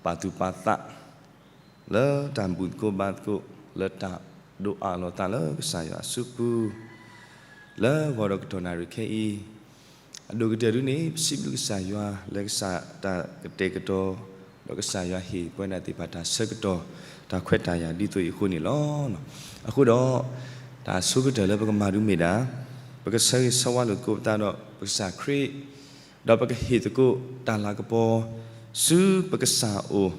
ပာ်သူၣ်ပာ်သး လၢတၢ်ဘူၣ်သကိးဘါသကိး လၢတၢ်ဒိးအးလီၤသးလၢကစၢ်ယွၤအစုပူၤ လၢဂီၤဒီးကတီၢ်နၣ်ရံၣ်ခဲအံၤ, အဒိၣ်ကတၢၢ်ဒုန့ၣ် ပစံးဘျုးကစၢ်ယွၤလၢကစၢ်တၢ်ကတဲာ်ကတီၤ, ဒီးကစၢ်ယွၤဟ့ၣ်ပဝဲဒၣ်သ့ၣ်တဖၣ်တၢ်ဆၢကတီၢ် တၢ်ခွဲးတၢ်ယာ်ဒ်သိးအံၤအဃိန့ၣ်လီၤ. အဃိဒီး တၢ်အဆိကတၢၢ်လၢပကမၤဒုးမ့ၢ်ဒၣ်, ပကဆၢဂ့ၤဆၢဝါလိာ်သကိးပသးဒီးပကစၢ်ခရံာ်, ဒီးပကဟ့ၣ်သကိးတၢ်လၤကပီၤ ဆူပကစၢ်အအိၣ်,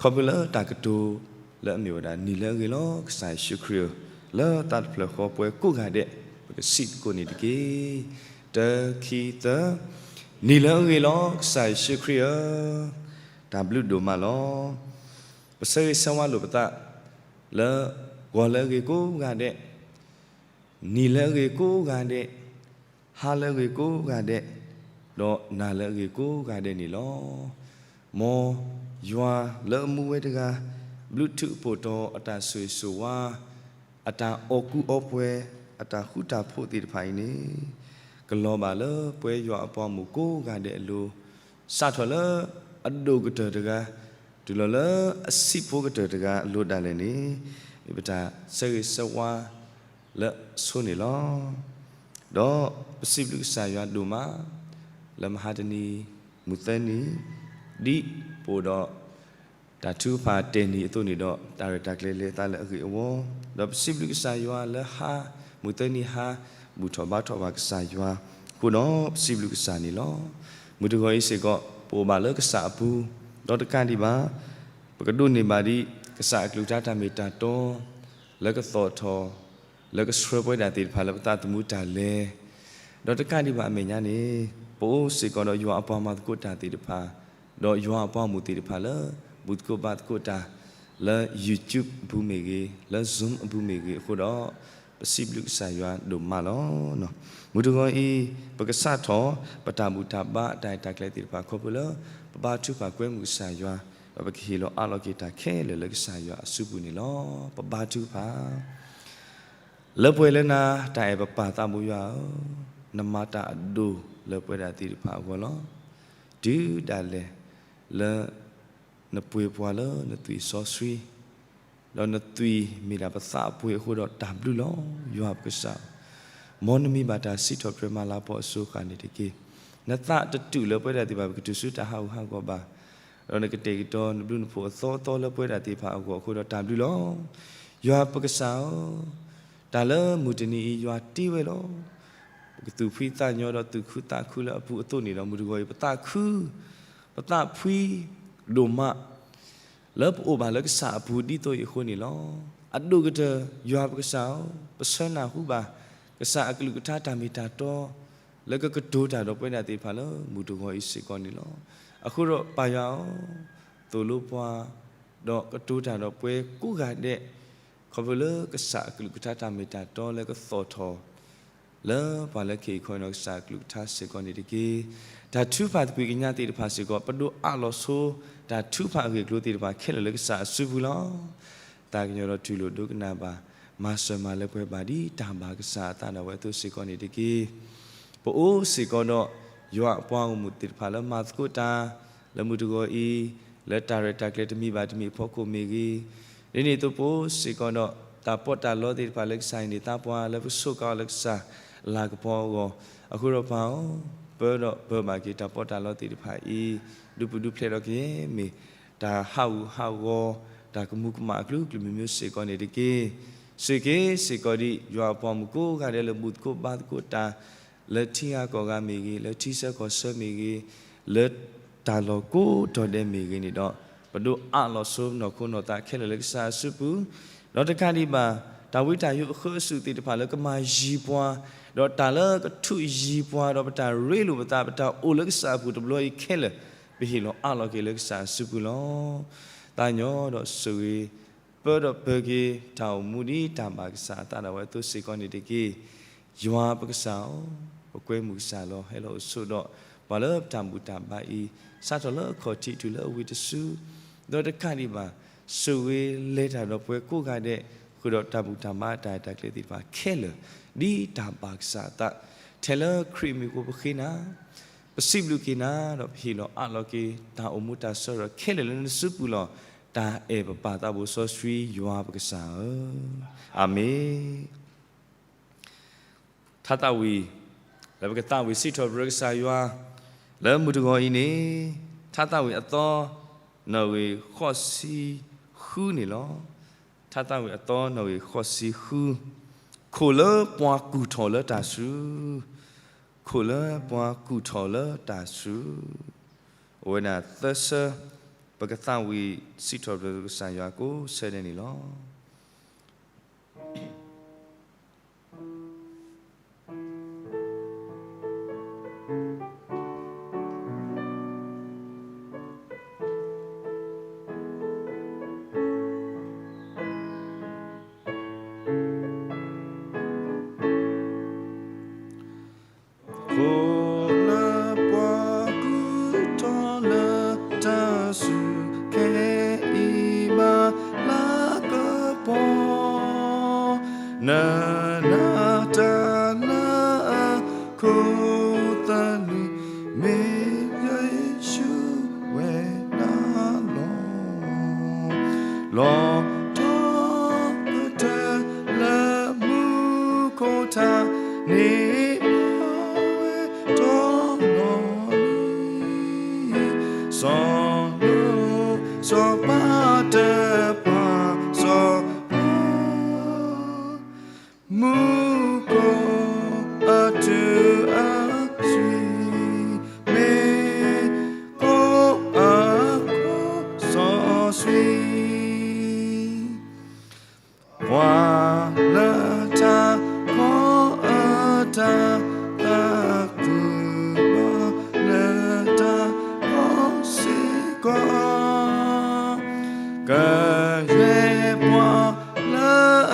ခီဖျိလၢတၢ်ကတိၤလၢအမ့ၢ်ဝဲဒၣ် နံၤလၢအဂ့ၤလီၤ ကစၢ်ယ့ၣ်ၡူးခရံာ်ဧၢ, လၢသးတဖျၢၣ်ဃီပဝဲကိးဂၤဒဲး ပကစံးသကိးန့ၣ်တက့ၢ်. တၢ ခံ သၢ, နံၤလၢအဂ့ၤလီၤ ကစၢ်ယ့ၣ်ၡူးခရံာ်ဧၢ, တၢ်ဘျုးဒိၣ်မးလီၤ. ပဆၢဂ့ၤဆၢဝါလိာ်ပသး လၢဂီၤလၢအဂ့ၤကိးဂၤဒဲး, နံၤလၢအဂ့ၤကိးဂၤဒဲး, ဟါလၢအဂ့ၤကိးဂၤဒဲး, ဒီးနၤလၢအဂ့ၤကိးဂၤဒဲးန့ၣ်လီၤ. မ်ယွၤလၢအမူဝဲတဂၤ ဘျုးထူးဖှိၣ်တီၤအတၢ်ဆိၣ်ဂ့ၤဆိၣ်ဝါ, အတၢ်အီၣ်ကူအီပှဲၤ, အတၢ်ဃူတၢ်ဖိးသ့ၣ်တဖၣ်အံၤန့ၣ် ကလီၤဘၣ်လၢပဝဲယွၤအပှၤဂီၢ်မုၢ်ကိးဂၤဒဲးအလိၤ, စးထီၣ်လၢအဒိၣ်ကတၢၢ်တဂၤ တုၤလီၤလၢအဆံးဖိကတၢၢ်တဂၤအလိၤဒၣ်လဲာ်န့ၣ် မ့ၢ်ပတၢ်ဆၢဂ့ၤဆၢဝါလၢအဆိန့ၣ်လီၤ. ဒီးပစံးဘျုးကစၢ်ယွၤဒိၣ်မး လၢမဟါတနံၤ မုၢ်သၢနံၤ ဒ်ပအိၣ်ဒီး တၢ်ထုကဖၣ်တ့ၢ်နံၤအသိးန့ၣ်ဒီး တၢ်ရဲၣ်တၢ်ကျဲၤလဲၤသးလၢအဂ့ၤအဝီ, ဒီးပစံးဘျုးကစၢ်ယွၤလၢဟါ မုၢ်သၢနံၤဟါ ဘူၣ်ထီၣ်ဘါထီၣ်ဘၣ်ကစၢ်ယွၤ, အဃိဒီးပစံးဘျုးကစၢ်န့ၣ်လီၤ. မုၢ်တဂီၤအံၤစ့ၢ်ကီး ပအိၣ်ဘၣ်လၢကစၢ်အပူၤ, ဒီးတကးဒံးဘၣ် ပကဒိးန့ၢ်ဘၣ်ဒံး ကစၢ်အကလုၢ်ကထါတၢ်မ့ၢ်တၢ်တီ လၢကသီၣ်ထီၣ် လၢကဆှၢပဝဲဒၣ်သ့ၣ်တဖၣ်လၢပသးသမူတၢ်လဲၤ, ဒီးတကးဒံးဘၣ်အမဲာ်ညါန့ၣ် ပအိၣ်စ့ၢ်ကီးဒီးယွၤအပှၤမၤသကိးတၢ်သ့ၣ်တဖၣ်, ဒီးယွၤအပှၤဂီၢ်မုၢ်သ့ၣ်တဖၣ်လၢ ဘူၣ်သကိးဘါသကိးတၢ် လၢ YouTube အပူၤမ့ၢ်ဂ့ၤ, လၢ Zoom အပူၤမ့ၢ်ဂ့ၤအဃိဒီး ပစံးဘျုးကစၢ်ယွၤဒိၣ်မးလီၤ. မုၢ်တဂီၤအံၤ ပကစးထီၣ် ပတၢ်ဘူၣ်တၢ်ဘါအတၢ်ရဲၣ်တၢ်ကျဲၤသ့ၣ်တဖၣ်ခီဖျိလၢ ပဘါထုကဖၣ်ကွဲမုာ်ကစၢ်ယွၤ, ဒီးပကဟ့ၣ်လီၤအးလီၤက့ၤတၢ်ခဲလၢာ်လၢကစၢ်ယွၤအစုပူၤန့ၣ်လီၤ. ပဘါထုကဖၣ် လၢပှဲၤလၢနၤ တၢ်အဲၣ်ပပၢ်သးဘိယွၤဧၢ, နမၤတၢ်အဒိၣ်လၢပဝဲဒၣ်သ့ၣ်တဖၣ်အဂီၢ်လီၤ. တုၤဒၣ်လဲာ်လၢ နပှ့ၤပှၤလၢနသွံၣ်စီဆှံ, ဒီးနသွံၣ်မ့ၢ်ဒၣ်ပသးအပှ့ၤအဃိဒီးတၢ်ဘျုးလီၤ. ယွၤပကစၢ်, မ်နမံၤဘၣ်တၢ်စံးထီၣ်ပတြၢၤမၤလၤကပီၤအစိၤဃာ်န့ၣ်တက့ၢ်. နသးတတူာ်လၢပဝဲဒၣ်သ့ၣ်တဖၣ် ပကတုၤဆူတၢ်ဟးဂူာ်ဟးဂီၤဘၣ်, ဒီးနကတဲာ်ကတီၤနဘျုးနဖှိၣ်အသီအသီလၢပဝဲဒၣ်သ့ၣ်တဖၣ်အဂီၢ်အဃိဒီးတၢ်ဘျုးလီၤ. ယွၤပကစၢ်ဧၢ, တၢ်လၢမုၢ်တနံၤအံၤယွၤတ့ဝဲလီၤ. ပကသူၣ်ဖှံသးညီဒီးသူၣ်ခုသးခုလၢအပူၤအသိးန့ၣ်ဒီး မုၢ်တဂီၤအံၤ ပသးခု ပသးဖှံဒိၣ်မး လၢပအိၣ်ဘၣ်လၢကစၢ်အပူၤဒ်သိးအံၤအဃိန့ၣ်လီၤ. အဒိၣ်ကတၢၢ် ယွၤပကစၢ်ဧၢ, ပဆၢနၢ်ဟူဘၣ် ကစၢ်အကလုၢ်ကထါတၢ်မ့ၢ်တၢ်တီ လၢကကတိၤတၢ်ဒီးပဝဲဒၣ်သ့ၣ်တဖၣ်လၢမုၢ်တဂီၤအံၤစ့ၢ်ကီးန့ၣ်လီၤ. အဃိဒီးပၢ်ယွၤဧၢ, သိၣ်လိပှၤ ဒီးကတိၤတၢ်ဒီးပှၤကိးဂၤဒဲး ခီဖျိလၢကစၢ်အကလုၢ်ကထါတၢ်မ့ၢ်တၢ်တီလၢကသီၣ်ထီၣ် လၢပှၤလၢခံအံၤခီနီၢ်ကစၢ်အကလုၢ်ကထါစ့ၢ်ကီးန့ၣ်တက့ၢ်. တၢ်ထုကဖၣ်သကွံာ်ကညးသ့ၣ်တဖၣ်စ့ၢ်ကီး ပဒိးအးလီၤဆိ တၢ်ထုကဖၣ်အဂ့ၢ်အကျိၤသ့ၣ်တဖၣ်ခဲလၢာ်လၢကစၢ်အစုပူၤလီၤ. သးကညီၤဒီးတူၢ်လိာ်ဒိကနၣ်ဘၣ် မၤစၢၤမၤလၢပှဲၤဘၣ်ဒ်တၢ်ဘၣ်ကစၢ်အသးဒၣ်ဝဲအသိးစ့ၢ်ကီးန့ၣ်တက့ၢ်. ပအိၣ်စ့ၢ်ကီးဒီး ယွၤအပှၤဂီၢ်မုၢ်သ့ၣ်တဖၣ်လၢမၤသကိးတၢ် လၢမုၢ်တဂီၤအံၤ လၢတၢ်ရဲၣ်တၢ်ကျဲၤတမံၤဘၣ်တမံၤအဖီခိၣ်မ့ၢ်ဂ့ၤ, ဒ်န့ၣ်အသိးပအိၣ်စ့ၢ်ကီးဒီး တၢ်ပီးတၢ်လီသ့ၣ်တဖၣ်လၢကစၢ်ဟ့ၣ်န့ၢ်သးပှၤ လၢပကဆိးကါအီၤလၢကစၢ်အလၤကပီၤအဂီၢ်, အဃိဒီးပၢ်ဧၢ, ပၢဒီးပၢဘၣ်က့ၤတၢ်ပီးတၢ်လီသ့ၣ်တဖၣ်အံၤ ဒုးပဒုးဖျဲးထီၣ်က့ၤမ့ၢ် တၢ်ဟးဂူာ်ဟးဂီၤ တၢ်ကမူၤကမၣ်အကလုာ်ကလုာ်မံၤမံၤစ့ၢ်ကီးန့ၣ်တက့ၢ်. ဆိၣ်ဂ့ၤက့ၤစ့ၢ်ကီးဒံး ယွၤအပှၤမုၣ်ကိးဂၤဒဲးလၢဘူၣ်သကိးဘါသကိးတၢ် လၢထံဂၤကီၢ်ဂၤမ့ၢ်ဂ့ၤ, လၢထံဆၢကီၢ်ဆၢမ့ၢ်ဂ့ၤ, လၢတၢ်လီၢ်ကိးတီၤဒဲးမ့ၢ်ဂ့ၤန့ၣ်ဒီး ပဒိးအးလီၤဆိနီၢ်ခိနီၢ်သးခဲလၢာ်လၢကစၢ်အစုပူၤ, ဒီးတကးဒံးဘၣ် တၢ်ဝံတၢ်ယိးအဃၢအစုးသ့ၣ်တဖၣ်လၢကမၤယံၤပှၤ, ဒီးတၢ်လၢကထုးယံၤပှၤ ဒီးပတၢ်ရ့လိာ်ပသး ပတၢ်အိၣ်လၢကစၢ်အပူၤတဘျီအံၤခဲလၢာ် ပဟ့ၣ်လီၤအးလီၤက့ၤလၢကစၢ်အစုပူၤလီၤ. သးညီဒီးဆိၣ်ဂ့ၤ ပၢဒီးပၢက့ၤ တၢ်အိၣ်မူဒ်တၢ်ဘၣ်ကစၢ်အသးဒၣ်ဝဲအသိးစ့ၢ်ကီးန့ၣ်တက့ၢ်. ယွၤပကစၢ်ဧၢ, ပကွဲမုာ်ကစၢ်လီၤ. ဟဲလီၤအိၣ်ဆိးဒီး ပှၤလၢပတၢ်ဘူၣ်တၢ်ဘါအံၤ စးထီၣ်လၢအခီၣ်ထံးတုၤလၢအဝံၤတစု, ဒီးတကးဒံးဘၣ် ဆိၣ်ဂ့ၤလဲၤတၢ်ဒီးပှၤကိးဂၤဒဲး ဃုာ်ဒီးတၢ်ဘူၣ်တၢ်ဘါတၢ်ရဲၣ်တၢ်ကျဲၤသ့ၣ်တဖၣ်ခဲလၢာ် ဒ်တၢ်ဘၣ်ကစၢ်အသး, ထဲလၢခရံာ်မံၤအဃိပဃ့နၤ ပစံးဘျုးက့ၤနၤ ဒီးပဟ့ၣ်လီၤအးလီၤက့ၤ တၢ်အိၣ်မူတၢ်ဆၢထၢၣ်ခဲလၢာ်လၢနစုပူၤလီၤ. တၢ်အဲၣ်ပပၢ်သးဘိစီဆှံယွၤပကစၢ်ဧၢ, အၤမ့ၣ်. ထါသးဝံၣ် လၢပကသးဝံၣ်စံးထီၣ်ပတြၢၤကစၢ်ယွၤ လၢမုၢ်တဂီၤအံၤန့ၣ်, ထါသးဝံၣ်အသီ နီၣ်ဂံၢ်ဃိးဆံဃုန့ၣ်လီၤ. ထါသးဝံၣ်အသီ နီၣ်ဂံၢ်ဃိးဆံဃု, ခိၣ်လၢပှၤကူၣ်ထီၣ်လၢတၢ်စူၤ, ခိၣ်လၢပှၤကူၣ်ထီၣ်လၢတၢ်စူၤ, အိၣ်ဝဲဒၣ်သၢဆၢ, ပကသးဝံၣ်စံးထီၣ်ပတြၢၤကစၢ်ယွၤကိးဆၢဒဲးန့ၣ်လီၤ. ခိၣ်လၢပှၤကူၣ်ထီၣ်လၢတၢ်စူၤ ခဲအံၤဘၣ်လၢကပီၤ, နနာ်တၢ်လၢအခိၣ်သလုး မ့ၢ်ယ့ၣ်ၡူးဝဲဒၣ်လီၤ. လီၤထီၣ်ပတြၢၤလၢမူခိၣ်ထးန့ၣ် ပဝဲတီနီၢ်လံ, စီၤလိ, စီၤပၤတဖၣ်, စီၤပၤ မူခိၣ်အတုၤအဆွံ, မ့ၢ်ကိးအခိၣ်စီဆှံ, ပှၤလၢတၢ်ကီအတၢ်သးခု ဘၣ်လၢတၢ်ကီစ့ၢ်ကီး, ကယဲၢ်ပှၤလၢအ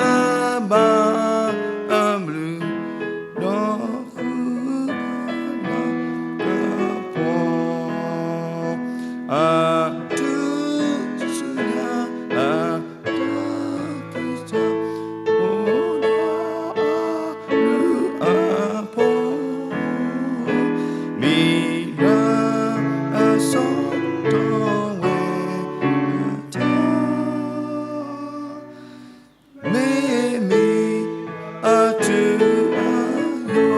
ဘၣ်အဘျုး ဒီးဃုအလၤကပီၤ, အတုၤဆူညါအတၢ်ကစၢ် အိၣ်ဒီးအဘျုးအဖှိၣ်, မံၤလၢအစီတီဝဲအတၢ် မ့မ့ၢ်အတုၤအယိာ်,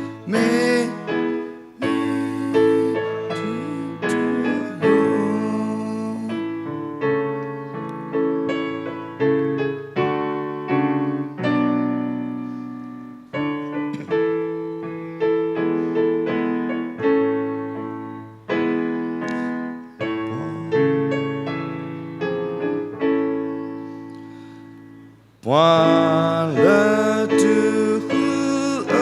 မ့မ့ၢ်တုၤတုၤအယိာ်. ပှၤလၢတုၤဃုအ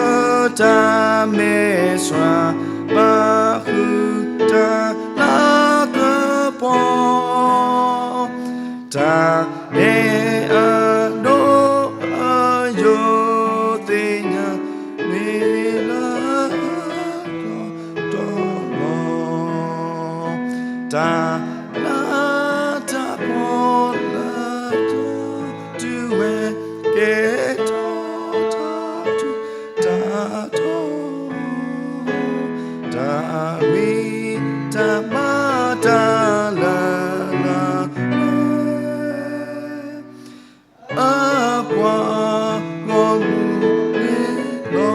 တၢ်မဲာ်ဆှး ဘၣ်ဃုာ်တၢ်လၤကပီၤ, တၢ်နဲအဒိၣ်အယိာ်သ့ၣ်ညါ မ့ၢ်လၢအတီတီလီၤ. တၢ်လၤတၢ်ကပီၤလၢတၢ်တုၤဝဲ ကဲထီၣ်တၢ်ထူးတၢ်တီၤ, တၢ်မ့ၢ်တၢ်မၤတၢ်လၢလၢပှဲၤပှဲၤ, အပှၤဂီၢ်မုၢ်န့ၣ်လီၤ,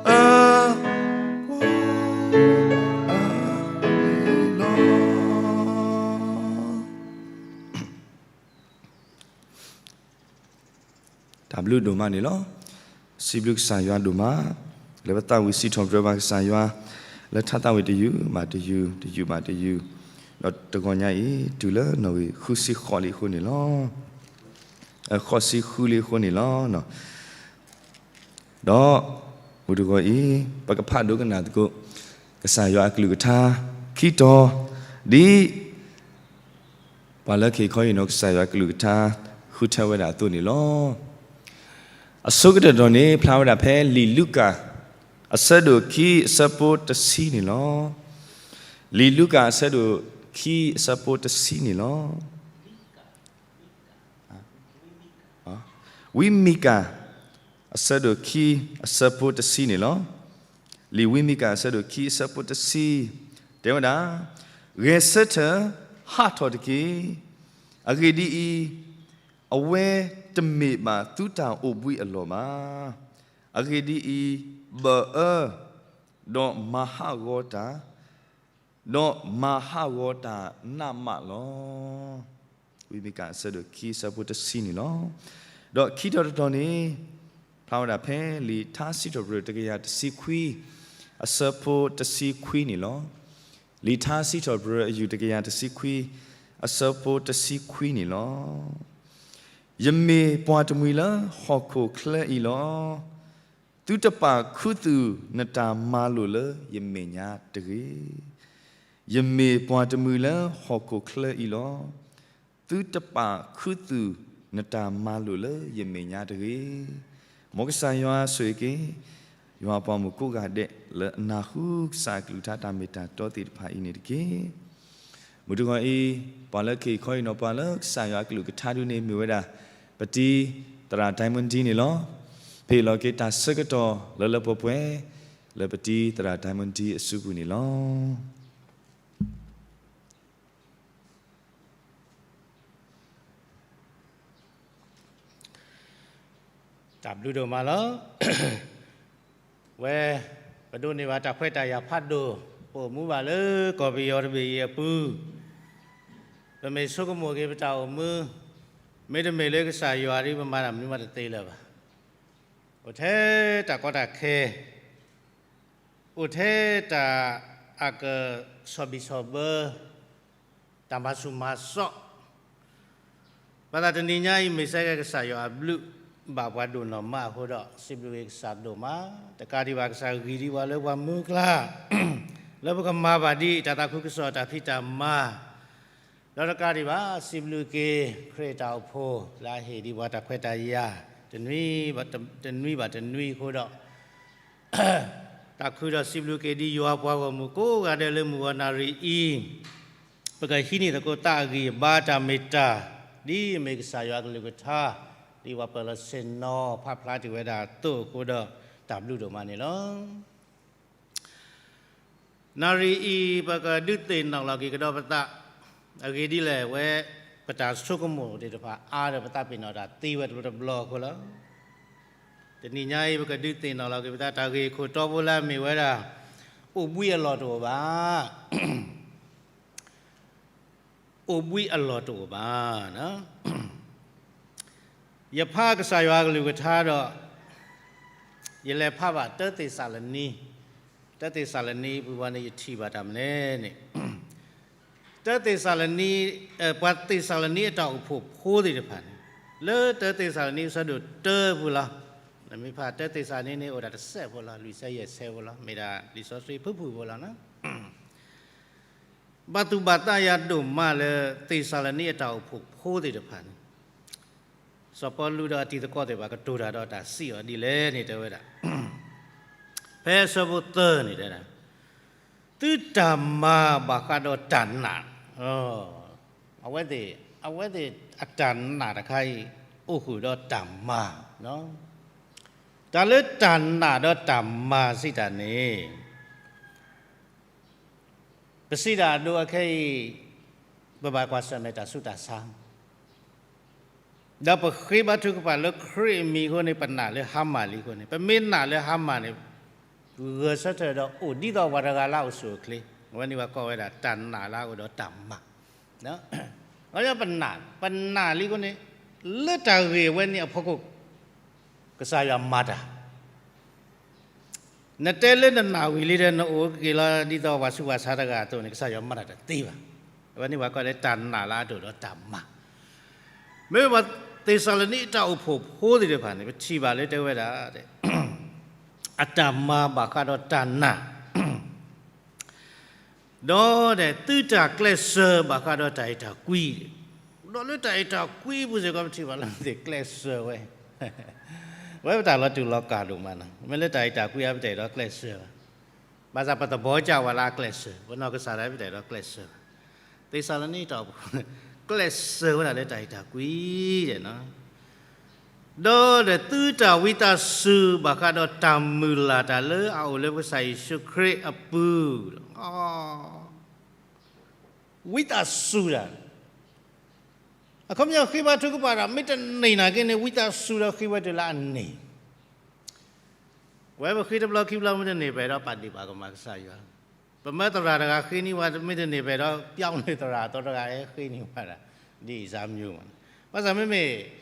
အပှၤဂီၢ်မုၢ်န့ၣ်လီၤ. တၢ်ဘျုးဒိၣ်မးန့ၣ်လီၤ. စံးဘျုးကစၢ်ယွၤဒိၣ်မး လၢပသးဝံၣ်စံးထီၣ်ပတြၢၤဘၣ်ကစၢ်ယွၤ လၢထါသးဝံၣ်တယုၢ်ဘၣ်တယုၢ် တယုၢ်ဘၣ်တယုၢ်, ဒီးတဂီၤညါအံၤ တုၤလၢနီၣ်ဂံၢ်ဃုဆံဃိးလံအဃိန့ၣ်လီၤ. ဃိးဆံဃုလံအဃိန့ၣ်လီၤ. ဒီးမုၢ်တဂီၤအံၤ ပကဖးဒိကနၣ်သကိး ကစၢ်ယွၤအကလုၢ်ကထါ ခံတီၤ ဒ် ပှၤလၢကဟ့ၣ်ခီဟ့ၣ်နီၤကစၢ်ယွၤအကလုၢ်ကထါ ဃုထၢဝဲဒၣ်အသိးန့ၣ်လီၤ. အဆိကတၢၢ်တတီၤန့ၣ် ဖျါဝဲဒၣ်ဖဲလံာ်လူၤကၣ် အဆၢဒိၣ်ခံ အဆၢဖိတဆံန့ၣ်လီၤ. လံာ်လူၤကၣ် အဆၢဒိၣ်ခံ အဆၢဖိတဆံန့ၣ်လီၤ. ဝံမံကၤ အဆၢဒိၣ်ခံ အဆၢဖိတဆံန့ၣ်လီၤ. လံာ်ဝံမံကၤအဆၢဒိၣ်ခံအဆၢဖိတဆံ, တဲဝဲဒၣ်, ဂဲၤဆၢထၢၣ်ဟးထီၣ်တက့ၢ်. အဂ့ၢ်ဒ်အံၤ, အဝဲတမ့ၢ်ဘၣ်သုတၢ်အိၣ်ဘှံးအလီၢ်ဘၣ်. အဂ့ၢ်ဒ်အံၤ, ဘၢၣ်အၢ, ဒီးမၤဟးဂီၤတၢ်, ဒီးမၤဟးဂီၤတၢ်နးမးလီၤ. ဝံမံကၤအဆၢဒိၣ်ခံအဆၢဖိတဆံန့ၣ်လီၤ. ဒီးခံတီၤတတီၤန့ၣ် ဖျါဝဲဒၣ်ဖဲလံာ်ထါစံးထီၣ်ပတြၢၤတကယၤတဆံခွံ အဆၢဖိတဆံခွံန့ၣ်လီၤ. လံာ်ထါစံးထီၣ်ပတြၢၤအယုၢ်တကယၤတဆံခွံ အဆၢဖိတဆံခွံန့ၣ်လီၤ. ယမ့ၢ်ပှၤတမှံၤလၢဟီၣ်ခိၣ်ချၢအံၤလီၤ. သုတပာ်ခူသူၣ်နတၢ်မၤလိာ်လၢယမဲာ်ညါတဂ့ၤ. ယမ့ၢ်ပှၤတမှံၤလၢဟီၣ်ခိၣ်ချၢအံၤလီၤ. သုတပာ်ခူသူၣ်နတၢ်မၤလိာ်လၢယမဲာ်ညါတဂ့ၤ. မ်ကစၢ်ယွၤဆိၣ်ဂ့ၤက့ၤ ယွၤပှၤမုၣ်ကိးဂၤဒဲး လၢအနၢ်ဟူကစၢ်အကလုၢ်ကထါတၢ်မ့ၢ်တၢ်တီသ့ၣ်တဖၣ်အံၤန့ၣ်တက့ၢ်. မုၢ်တဂီၤအံၤ, ပှၤလၢခ့ၣ်ခီအံၤနီၤ ပှၤလၢကစၢ်ယွၤအကလုၢ်ကထါဒုန့ၣ် မ့ၢ်ဝဲဒၣ် ပတံၤသရၣ် Diamond D န့ၣ်လီၤ. ပဟ့ၣ်လီၤက့ၤတၢ်ဆၢကတီၢ်လၢလၢပှဲၤပှဲၤ လၢပတံၤသရၣ် Diamond D အစုပူၤန့ၣ်လီၤ. တၢ်ဘျုးဒိၣ်မးလီၤ. ဝဲ, ပဒိးန့ၢ်ဘၣ်တၢ်ခွဲးတၢ်ယာ်ဖးဒိၣ်, ပအိၣ်မူဘၣ်လၢကီၢ်ပယီၤတဘ့ၣ်အံၤအပူၤ, ပမ့ၢ်ဆိကမိၣ်က့ၤပတၢ်အိၣ်မူ, မ့တမ့ၢ်လၢကစၢ်ယွၤဒီး ပမၤတၢ်မနုၤမးတသ့လၢၤဘၣ်. အိၣ်ထဲတၢ်ကီတၢ်ခဲ, အိၣ်ထဲတၢ်အကဆီၣ်ဘံၣ်ဆီၣ်ဘၢ တၢ်မၤဆူၣ်မၤစီၣ်, ဘၣ်ဆၣ်တနံၤညါအံၤ မ့ၢ်စ့ၢ်ကီးကစၢ်ယွၤအဘျုးဘၣ်ပှၤဒိၣ်နီၢ်မးအဃိဒီး စံးဘျုးက့ၤကစၢ်ဒိၣ်မး, တကးဒံးဘၣ်ကစၢ်ဂံၢ်ဒံးပှၤလၢပှၤမုၢ်ကျါ, လၢပကမၤဘၣ်ဒ်တၢ်သးခုကစီၣ်တၢ်ဖံးတၢ်မၤ, ဒီးတကးဒံးဘၣ် စံးဘျုးက့ၤ ခရံာ်တၢ်အိၣ်ဖှိၣ် လၢအဟ့ၣ်ဒံးပှၤတၢ်ခွဲးတၢ်ယာ် တနွံဘၣ်တနွံအဃိဒီး တၢ်ခုဒီးစံးဘျုးက့ၤဒ်ယွၤပှၤဂီၢ်မုၢ်ကိးဂၤဒဲးလၢမုၢ်ဂီၤနၣ်ရံၣ်အံၤ, ပကဟံးန့ၢ်သကိးသးအဂံၢ်အဘါတၢ်မ့ၢ်တၢ်, ဒ်အမ့ၢ်ကစၢ်ယွၤအကလုၢ်ကထါ, ဒ်ပှၤပၢၤလီၢ်ဆ့ၣ်နီၤဖးဖျါတ့ၢ်ဝဲဒၣ်အသိးအဃိဒီး တၢ်ဘျုးဒိၣ်မးန့ၣ်လီၤ. နၣ်ရံၣ်အံၤ ပကဒုးသ့ၣ်နီၣ်လီၤက့ၤကဒီးပသး, အဂ့ၢ်ဒ်လဲၣ်ဝဲ, ပတၢ်ဆိကမိၣ်သ့ၣ်တဖၣ်အါဒီးပသးပ့ၤနီၣ်တၢ်သ့ဝဲတဘျီတဘျီအဃိလီၤ. တနံၤညါအံၤ ပကဒုးသ့ၣ်နီၣ်လီၤက့ၤပသးတၢ်ဂ့ၢ်ခိၣ်တီဖိလၢအမ့ၢ်ဝဲဒၣ်, အိၣ်ဘှံးအလီၢ်တအိၣ်ဘၣ် အိၣ်ဘှံးအလီၢ်တအိၣ်ဘၣ်. ယဖးကစၢ်ယွၤကလုၢ်ကထါဒီး, ယလဲၤဖးဘၣ်တၢသ့းစၤလနံ, တၢသ့းစၤလနံပူၤဝဲန့ၣ် ယထံၣ်ဘၣ်တၢ်မနုၤလဲၣ်န့ၣ်, တၢသ့းစၤလနံ, ပှၤသ့းစၤလနံအတၢ်အိၣ်ဖှိၣ်ဖိသ့ၣ်တဖၣ်န့ၣ်, လၢတၢသ့းစၤလနံအဆၢဒိၣ်တၢဖိလီၤ. နမ့ၢ်ဖးတၢသ့းစၤလနံန့ၣ် အိၣ်ဒၣ်တစဲးဖိလီၤ, လွံၢ်ဆၢယဲၢ်ဆၢဖိလီၤ, မ့ၢ်ဒၣ်လံာ်စီဆှံဖုၣ်ဖုၣ်ဖိလီၤ. ဘၣ်သူၣ်ဘၣ်သးယၤဒိၣ်မးလၢသ့းစၤလနံအတၢ်အိၣ်ဖှိၣ်ဖိသ့ၣ်တဖၣ်န့ၣ်, စီၤပီလူးဒီးအတံၤသကိးသ့ၣ်တဖၣ်ကတိၤတၢ်ဒီးတၢ်စံးအီၤဒ်လဲၣ်န့ၣ် တဲဝဲဒၣ်, ဖဲအဆၢဖိသၢန့ၣ်တဲဒၣ်, သုတၢ်မၤဘၣ်ဃးဒီးတၢ်နာ်, အဝဲသ့ၣ်, အဝဲသ့ၣ်အတၢ်နာ်တခါအံၤ အိၣ်ဃုာ်ဒီးတၢ်မၤ, တၢ်လၢတၢ်နာ်ဒီးတၢ်မၤစံးတၢ်န့ၣ် ပစံးဒၣ်အဒိအခဲအံၤ, ပဘၣ်ကွၢ်ဆၢၣ်မဲာ်တၢ်ဆူးတၢ်ဆါ, ဒီးပဃ့ဘါထုကဖၣ်လၢခရံာ်အမံၤအဃိန့ၣ် ပနာ်လၢဟါမၢ်လံအဃိန့ၣ်, ပမ့ၢ်နာ်လၢဟါမၢ်န့ၣ်, ဂဲၤဆၢထၢၣ်ဒီးအိၣ်ဒ်သိးပှၤတဂၤလၢအအိၣ်ဆူၣ်အိၣ်ချ့, အဝဲန့ၣ်ပှၤကိးဝဲဒၣ်တၢ်နာ်လၢအအိၣ်ဒီးတၢ်မၤ, ပနာ်, ပနာ်လံအဃိန့ၣ်, လၢတၢ်ဂ့ၢ်အဝဲန့ၣ်အဖီခိၣ် ကစၢ်ယွၤမၤတၢ် နတဲလၢနနာ်ဝံၤလံဒီး နအိၣ်က့ၤလီၤဒ်သိးပှၤဆူးပှၤဆါတဂၤအသိးန့ၣ် ကစၢ်ယွၤမၤတၢ်တသ့ဘၣ်. အဝဲန့ၣ်ပှၤကိးလၢတၢ်နာ်လၢအဒိၣ်ဒီးတၢ်မၤ, မ့ၢ်ပှၤသ့းစၤလနံအတၢ်အိၣ်ဖှိၣ်ဖိသ့ၣ်တဖၣ်န့ၣ် ပထံၣ်ဘၣ်လၢတဲဝဲဒၣ်, အတၢ်မၤဘၣ်ဃးဒီးတၢ်နာ် ဒီးသုတၢ်ကျဲးစၢးဘၣ်ဃးဒီးတၢ်အဲၣ်တၢ်ကွံ, ဒီးလၢတၢ်အဲၣ်တၢ်ကွံအပူၤစ့ၢ်ကီး ပထံၣ်ဘၣ်လၢပသ့ၣ်ကျဲးစၢးဝဲ, ဝဲပတၢ်လီၤတူာ်လီၤကာ်ဒိၣ်မးနီၤ, မ့ၢ်လၢတၢ်အဲၣ်တၢ်ကွံအပတဲာ်ဒီးကျဲးစၢးဘၣ်, ဘၣ်ဆၣ်ပသဘီကၢ်ဝဲလၢအကျဲးစၢး, ပနီၢ်ကစၢ်ဒၣ်ပတဲာ်ဒီးကျဲးစၢးဘၣ်, သ့းစၤလနံတၢ်အိၣ်ဖှိၣ် ကျဲးစၢးဝဲဒၣ်လၢတၢ်အဲၣ်တၢ်ကွံဒဲးနီၤ ဒီးဒီးသုတၢ်ဝံသးစူၤဘၣ်ဃးဒီးတၢ်မုၢ်လၢ်တၢ်လၢအအိၣ်လၢပကစၢ်ယ့ၣ်ၡူးခရံာ်အပူၤ, ဝံသးစူၤတၢ်, အခီပညီဃ့ဘါထုကဖၣ်တၢ် မ့ၢ်တန့ၢ်နာ်က့န့ၣ် ဝံသးစူၤဒီးဃ့ဝဲတုၤလၢအန့ၢ် ဝဲပဃ့တဘျီခံဘျီမ့ၢ်တန့ၢ်ဘၣ်ဒီး ပာ်ဒ့ၣ်ပာ်ကမၣ်ကစၢ်ယွၤ, ပမၢသရၣ်တဂၤဃ့န့ၢ်ဝဲ မ့ၢ်တန့ၢ်ဘၣ်ဒီး ပျီန့ၢ်သရၣ်အသီတဂၤဟဲဃ့န့ၢ်ဝဲဒၣ်, ဒ်အံၤစၢ်မညိမး, ဘၣ်ဆၣ်မ့မ့ၢ်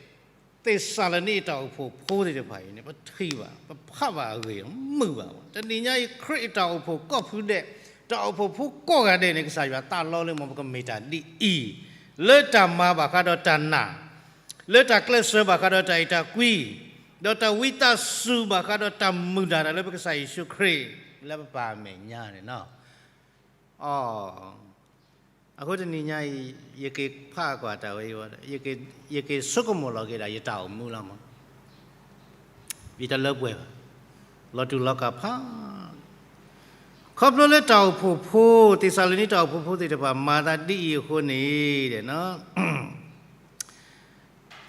သ့းစၤလနံအတၢ်အိၣ်ဖှိၣ်ဖိသ့ၣ်တဖၣ်အံၤန့ၣ် ပထံၣ်ဘၣ် ပဖးဘၣ်အဂ့ၢ် မုာ်ဘၣ်, တနံၤညါအံၤ ခရံာ်အတၢ်အိၣ်ဖှိၣ်ကိးဖုဒဲး, တၢ်အိၣ်ဖှိၣ်ဖိကိးဂၤဒဲးန့ၣ် ကစၢ်ယွၤသးလီလၢ မ်ပကမ့ၢ်တၢ်ဒ်အံၤ, လၢတၢ်မၤဘၣ်ဃးဒီးတၢ်နာ်, လၢတၢ်ကျဲးစၢးဘၣ်ဃးဒီးတၢ်အဲၣ်တၢ်ကွံ, ဒီးတၢ်ဝံသးစူၤဘၣ်ဃးဒီးတၢ်မုၢ်လၢ်တၢ်လၢပကစၢ်ယ့ၣ်ၡူးခရံာ် လၢပပၢ်အမဲာ်ညါန့ၣ်လီၤ. အဃိတနံၤညါအံၤ ယက့ၤဖးကွၢ်တၢ်ဝဲအံၤ, ယက့ၤဆိကမိၣ်လီၤက့ၤဒၣ်ယတၢ်အိၣ်မူလီၤမး, ယတလၢပှဲၤဘၣ်, လီၤတူာ်လီၤကာ်ဖး, ခီဖျိလၢတၢ်အိၣ်ဖှိၣ်ဖိ သ့းစၤလနံတၢ်အိၣ်ဖှိၣ်ဖိသ့ၣ်တဖၣ် မၤသးဒ်အံၤအဃိန့ၣ်